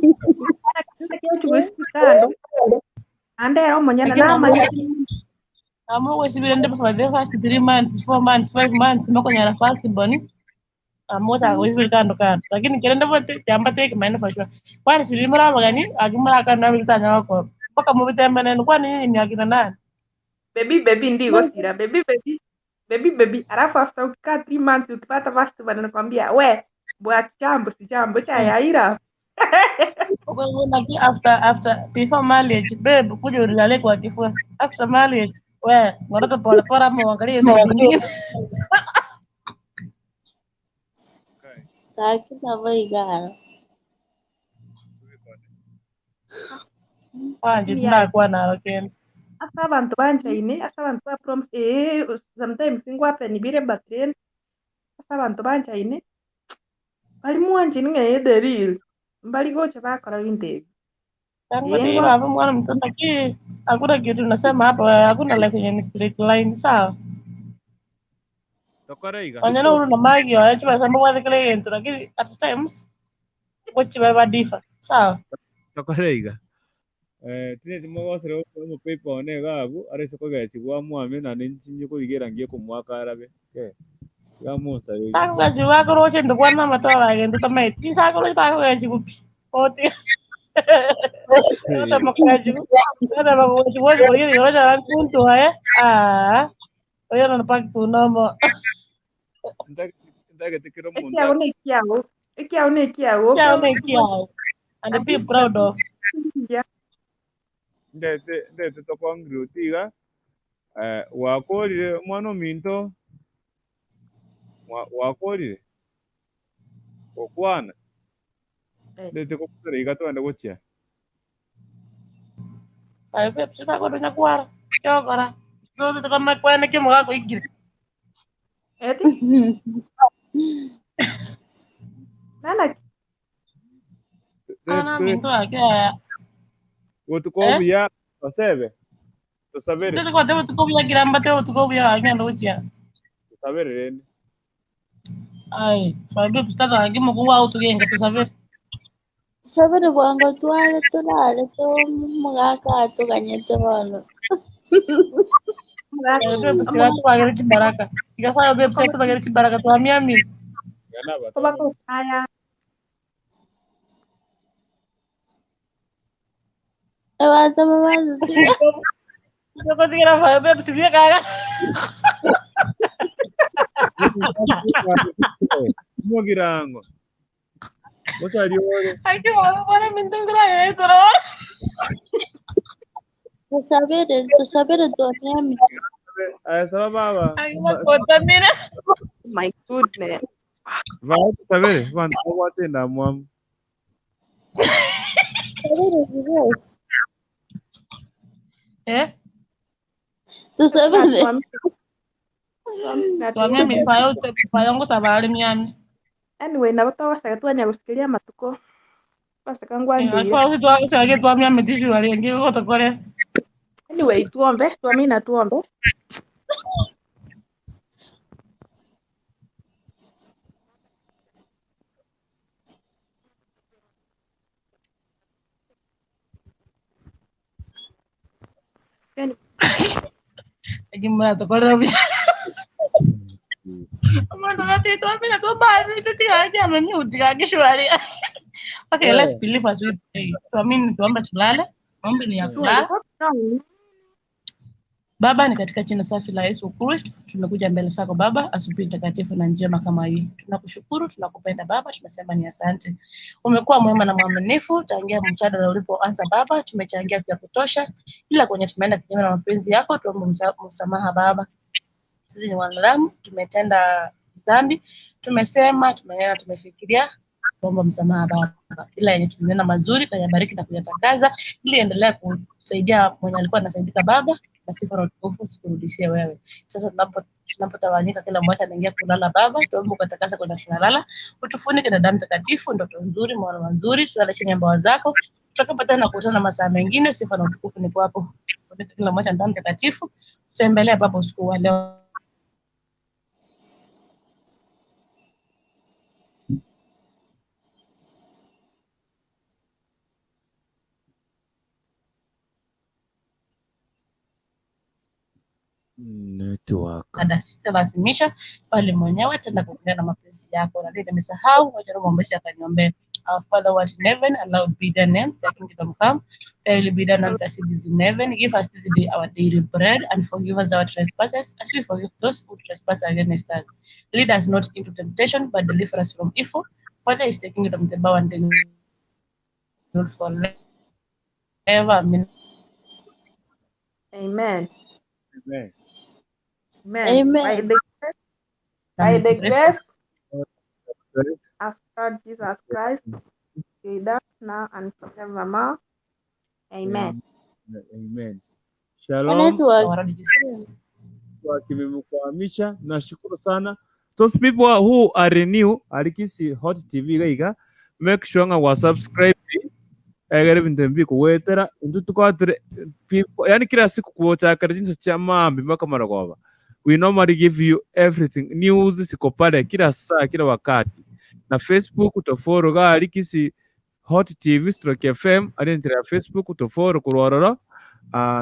Ng'aki yagochigwesi kando. Ande omonyene Lakini namanya amo wesibire ndi for the first 3 months, 4 months, 5 months makonyara first born. Amo ta wesibire kando kando. Lakini kerende bote jamba take kimaene for sure. Kwani siri mura bagani akimura kana bitanya wako. Mpaka mubitembene kwani nyinyi ni akina nani? Baby baby ndigo sira baby baby baby baby, alafu after ukikaa 3 months ukipata first born anakwambia we bwa chambo si chambo cha yaira. Like after before marriage babe kuja ulale kwa kifua. After marriage we ngoroto pole pole ama uangalie side nyingine. Kakina boigara. Wanje Yeah. tunakuwa nalo kende. Asa abantu banjaine asa abantu ba promise sometimes ingwape nibire batrend asa abantu banjaine bali mwanjini ng'e the real mbali gocha bakora bintu ebi. Tangu ti baba mwana mtoto ki hakuna kitu tunasema hapa, hakuna life yenye ni straight line sawa. Tokora iga. Wanyana uru na magi wa chiba samba wa kile yentu lakini at times wachi baba difa sawa. Tokora iga. Tine timogosere omu paper one gabu arese kogechigwa mwame na ninchi kurigera ngiye kumwaka arabe. Ke. Gamusa rege. Tangu gaji wako roche ndukwana matoa bagendo tamaiti sakoro tangu gaji kupi. Oti. Ota makaji. Ota makaji wote kwa hiyo roja rankuntu haya. Ah. Oyo na pak tu nomo. Ndagetekero omonto Ekiao na ekiao ekiao na ekiao Kiao na kiao. And be proud of. Yeah. ndete ndete tokongri tiga wakorire mwana ominto wakorire okwana ndete kokusera iga twende gochia. Ayo pep sita ko dunya kwara. Kyokora. So to kama kwana ke moga ko igire. Eti nana Ana minto ake. Gotuko buya tosebe tosabere Ndete kwa tebo tuko buya kiramba tebo tuko buya agenda gochia. Tosabere rende. Ai, fabe pistaka ake mokuwa utugenga tosabere. Tusabire bwango twale tulale to mugaka tuganyete bono. Fabe pistaka tubagere chibaraka. Tika fabe pistaka tubagere chibaraka twamiami. Gana kobako aya Ebata mamanzi tiga. Soko tigira fabe pistaka kaga. Mugirango. Osari ore. Ai que bwana bwana minto ngira yeto ro. Tusabire tusabire twamiami. Aya saba baba. Ai makota mira. My goodness. Va tusabere vantu vakwatenda mwamu. Tusabire vivosi. Eh? Tusabire. Twamiami fayo fayo ngusabale miami. Anyway, nabo twagocaga twanya gusikiria matuko twacaka ngwanjire. Kwa sisi twamiami tishu ali ngi gotokore. Anyway, tuombe twamina tuombe. Lakini mwana tokore buya. Mwana tokate twamina twamba tiga amemi utiga kishwali. Okay, let's believe as we pray. Tuamini tuombe tulale. Maombi ni ya kulala. Baba, ni katika jina safi la Yesu Kristo tumekuja mbele zako Baba, asubuhi takatifu na njema kama hii. Tunakushukuru, tunakupenda Baba, tunasema ni asante. Umekuwa mwema na mwaminifu tangia mjadala ulipoanza Baba, tumechangia vya kutosha, ila kwenye tumeenda kinyume na mapenzi yako, tuombe msamaha Baba. Sisi ni wanadamu, tumetenda dhambi, tumesema, tumenena, tumefikiria, tuomba msamaha Baba. Ila yenye tumenena mazuri, kayabariki na kuyatangaza, ili endelea kusaidia mwenye alikuwa anasaidika Baba, na sifa na utukufu sikurudishie wewe. Sasa tunapotawanyika, kila mmoja anaingia kulala Baba, tuombe ukatakasa kwenda tunalala, utufunike na damu takatifu, ndoto nzuri, maono mazuri, tulale chini ya mbawa zako. Tutakapatana na kukutana masaa mengine, sifa na utukufu ni kwako. Tufunike kila mmoja na damu takatifu, tutembelea Baba usiku wa leo. Network. Dada sitalazimisha bali mwenyewe tena kuendelea na mapenzi yako. Na nimesahau, wacha Roho mwombezi akaniombee. Our Father who art in heaven, hallowed be thy name. Thy kingdom come, thy will be done on earth as it is in heaven. Give us this day our daily bread, and forgive us our trespasses, as we forgive those who trespass against us. Lead us not into temptation, but deliver us from evil. For thine is the kingdom, the power, and the glory forever. Amen. Amen. Amen. Amen. Amen. By the Grace grace of Lord Jesus Christ, be with us now and forevermore. Amen. Amen. Shalom. Network. Our Lord Jesus. Kimemkwamisha. Nashukuru sana. Those people who are new alikisi Hot TV gaiga, make sure nga wa subscribe egere bintu mbi kuwetera intu tukwatire people, yani kila siku kuochakara jinsi cha mambi mpaka maragoba. We normally give you everything, news siko pale kila saa kila wakati, na Facebook utofollow ga alikisi Hot TV stroke FM ari ntira ya Facebook utofollow kurororo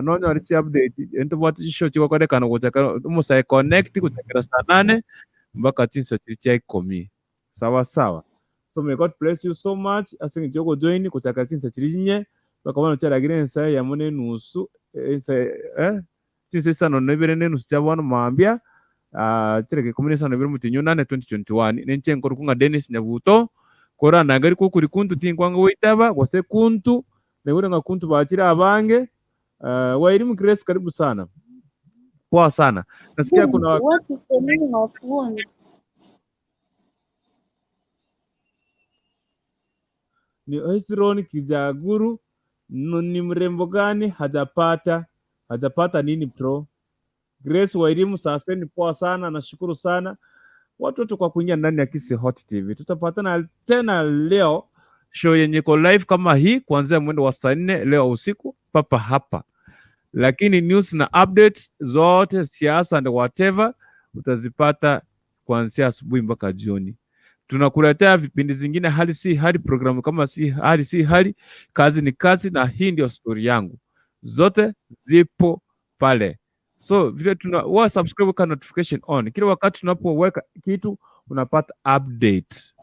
nonyo ari chi update ento bwati show chikwakorekana gochaka umusae connect kuchakira saa 8 mpaka chinsa chiri cha 10. Sawa sawa. So may God bless you so much. Asingi joko join kuchaka chinsa chiri nye mpaka bano charagire ensa ya mune nusu ensa chinsa isano nebere ne nusu chabano mambia chireke 15 mutinyu 8 2021 nenche nkoro kunga Dennis Nyabuto kora nagari kukuri kuntu tinkwanga witaba gose kuntu negure nga kuntu bachira abange. Wairimu Grace, karibu sana, poa sana. Nasikia kuna What is the meaning of wound? Ni Hezron Kijaguru, ni mrembo gani hajapata nini pro? Grace Wairimu, sasa ni poa sana, nashukuru sana watu wote kwa kuingia ndani ya Kisii Hot TV. Tutapatana tena leo show yenye iko live kama hii kuanzia mwendo wa saa 4 leo usiku papa hapa, lakini news na updates zote siasa and whatever utazipata kuanzia asubuhi mpaka jioni. Tunakuletea vipindi zingine hali si hali, programu kama si hali si hali, kazi ni kazi, na hii ndio story yangu, zote zipo pale. So vile tuna wa subscribe ka notification on, kila wakati tunapoweka kitu unapata update,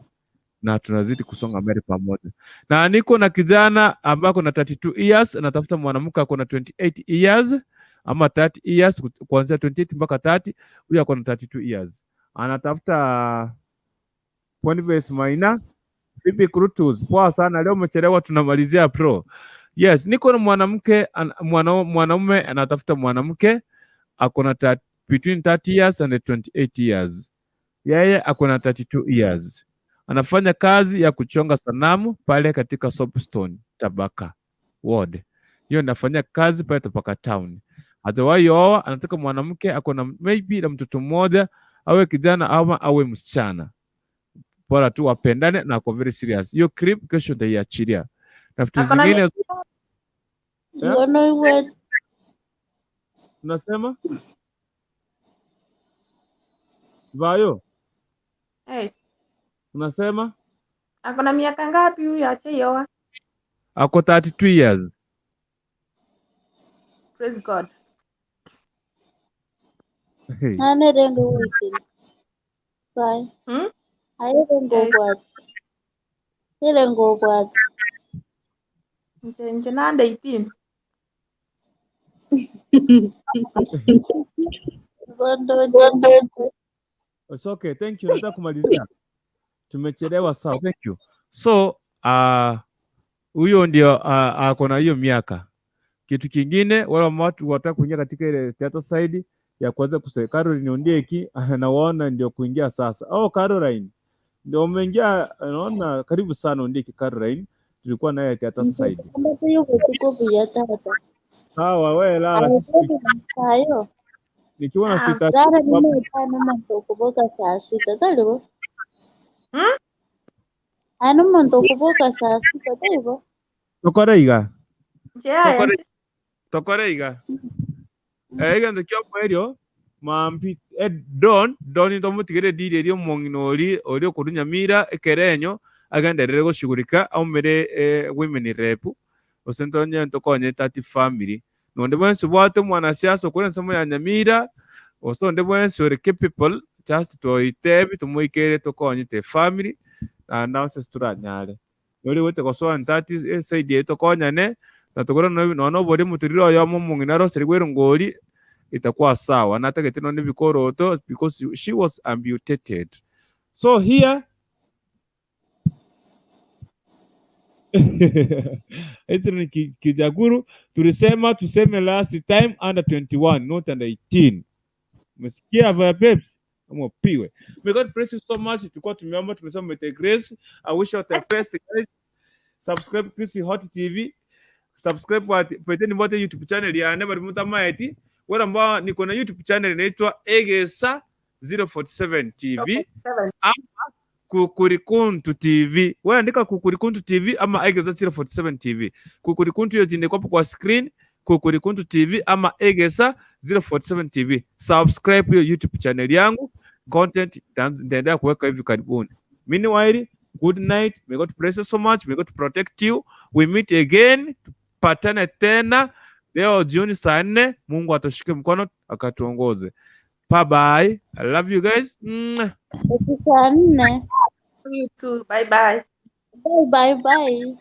na tunazidi kusonga mbele pamoja. Na niko na kijana ambaye ako na 32 years, anatafuta mwanamke ako na 28 years ama 30 years, kuanzia 28 mpaka 30. Huyu ako na 32 years, anatafuta Boniface Maina. Vipi Krutus, poa sana leo, umechelewa, tunamalizia pro. Yes, niko na mwanamke mwanaume anatafuta mwanamke ako na between 30 years and 28 years. Yeye ako na 32 years. Anafanya kazi ya kuchonga sanamu pale katika Soapstone Tabaka Ward. Hiyo anafanya kazi pale Tabaka Town. Hajawahi oa, anataka mwanamke ako na maybe na mtoto mmoja, awe kijana ama awe msichana. Bora tu wapendane na ako very serious. Hiyo clip kesho nitaiachilia. Na vitu Ako na zingine miaka Ngono iwe tunasema Vayo, hey, unasema ako na miaka ngapi huyu achaioa? ako 32 years. Praise God. Hey. anerengo wikini. Bye. Ayerengo obwate. Erengo obwate. Nche nche nande 18. Bondoche. It's okay, thank you. Nataka kumalizia. Tumechelewa sawa, thank you. So, huyo ndio ako na hiyo miaka. Kitu kingine wale watu wataka kuingia katika ile theater side ya kuweza kusema Caroline Ondieki nawaona ndio kuingia sasa. Oh, Caroline ndio umeingia, naona karibu sana Ondieki Caroline, tulikuwa naye theater side. Ambapo buya tata. Sawa, wewe lala, sisi Ayo. nikiwa na sita Sara nime muntu okuboka saa sita talibo. Ano muntu okuboka saa sita talibo. tokore iga. Yeah. Tokore tokore iga. Iga ndikio mwerio mambi don don ndomutigere diri eri omong'ina ori ori okorwa Nyamira ekerenyo agenderere goshughulika aumere women rep ose ntonye ntokonye tati family nonde bwensi bwate mwanasiasa okore ensemo ya Nyamira ose onde bwensi ore capable just toitebi tumuikere tokonyete family na nonsense turanyare nori gwete gosoa ntati eside yetu tokonyane na tokora nono obori muturire oyomo omong'ina aroseri bwerongori itakuwa sawa natagete none bikoroto because she was amputated. So here Hizi ni Kijaguru tulisema tuseme last time under 21 not under 18. Umesikia vya peps? Ama upiwe. May God bless you so much. Tulikuwa tumeomba tumesema may the grace. I wish you the best guys. Subscribe Chris Hot TV. Subscribe kwa Peteni Mbote YouTube channel ya Never Mutamaeti. Wale ambao niko na YouTube channel inaitwa Egesa 047 TV ama Kukurikuntu TV. Wewe andika Kukurikuntu TV ama Egesa 047 TV. Kukurikuntu hiyo jina iko hapo kwa screen, Kukurikuntu TV ama Egesa 047 TV. Subscribe hiyo YouTube channel yangu. Content nitaendelea kuweka hivi karibuni. Meanwhile, good night. May God bless you so much. May God protect you. We meet again. Tupatane tena leo jioni saa 4. Mungu atushike mkono akatuongoze. Bye bye. I love you guys. Mwah. Saa 4. You too. Bye bye. Bye bye bye.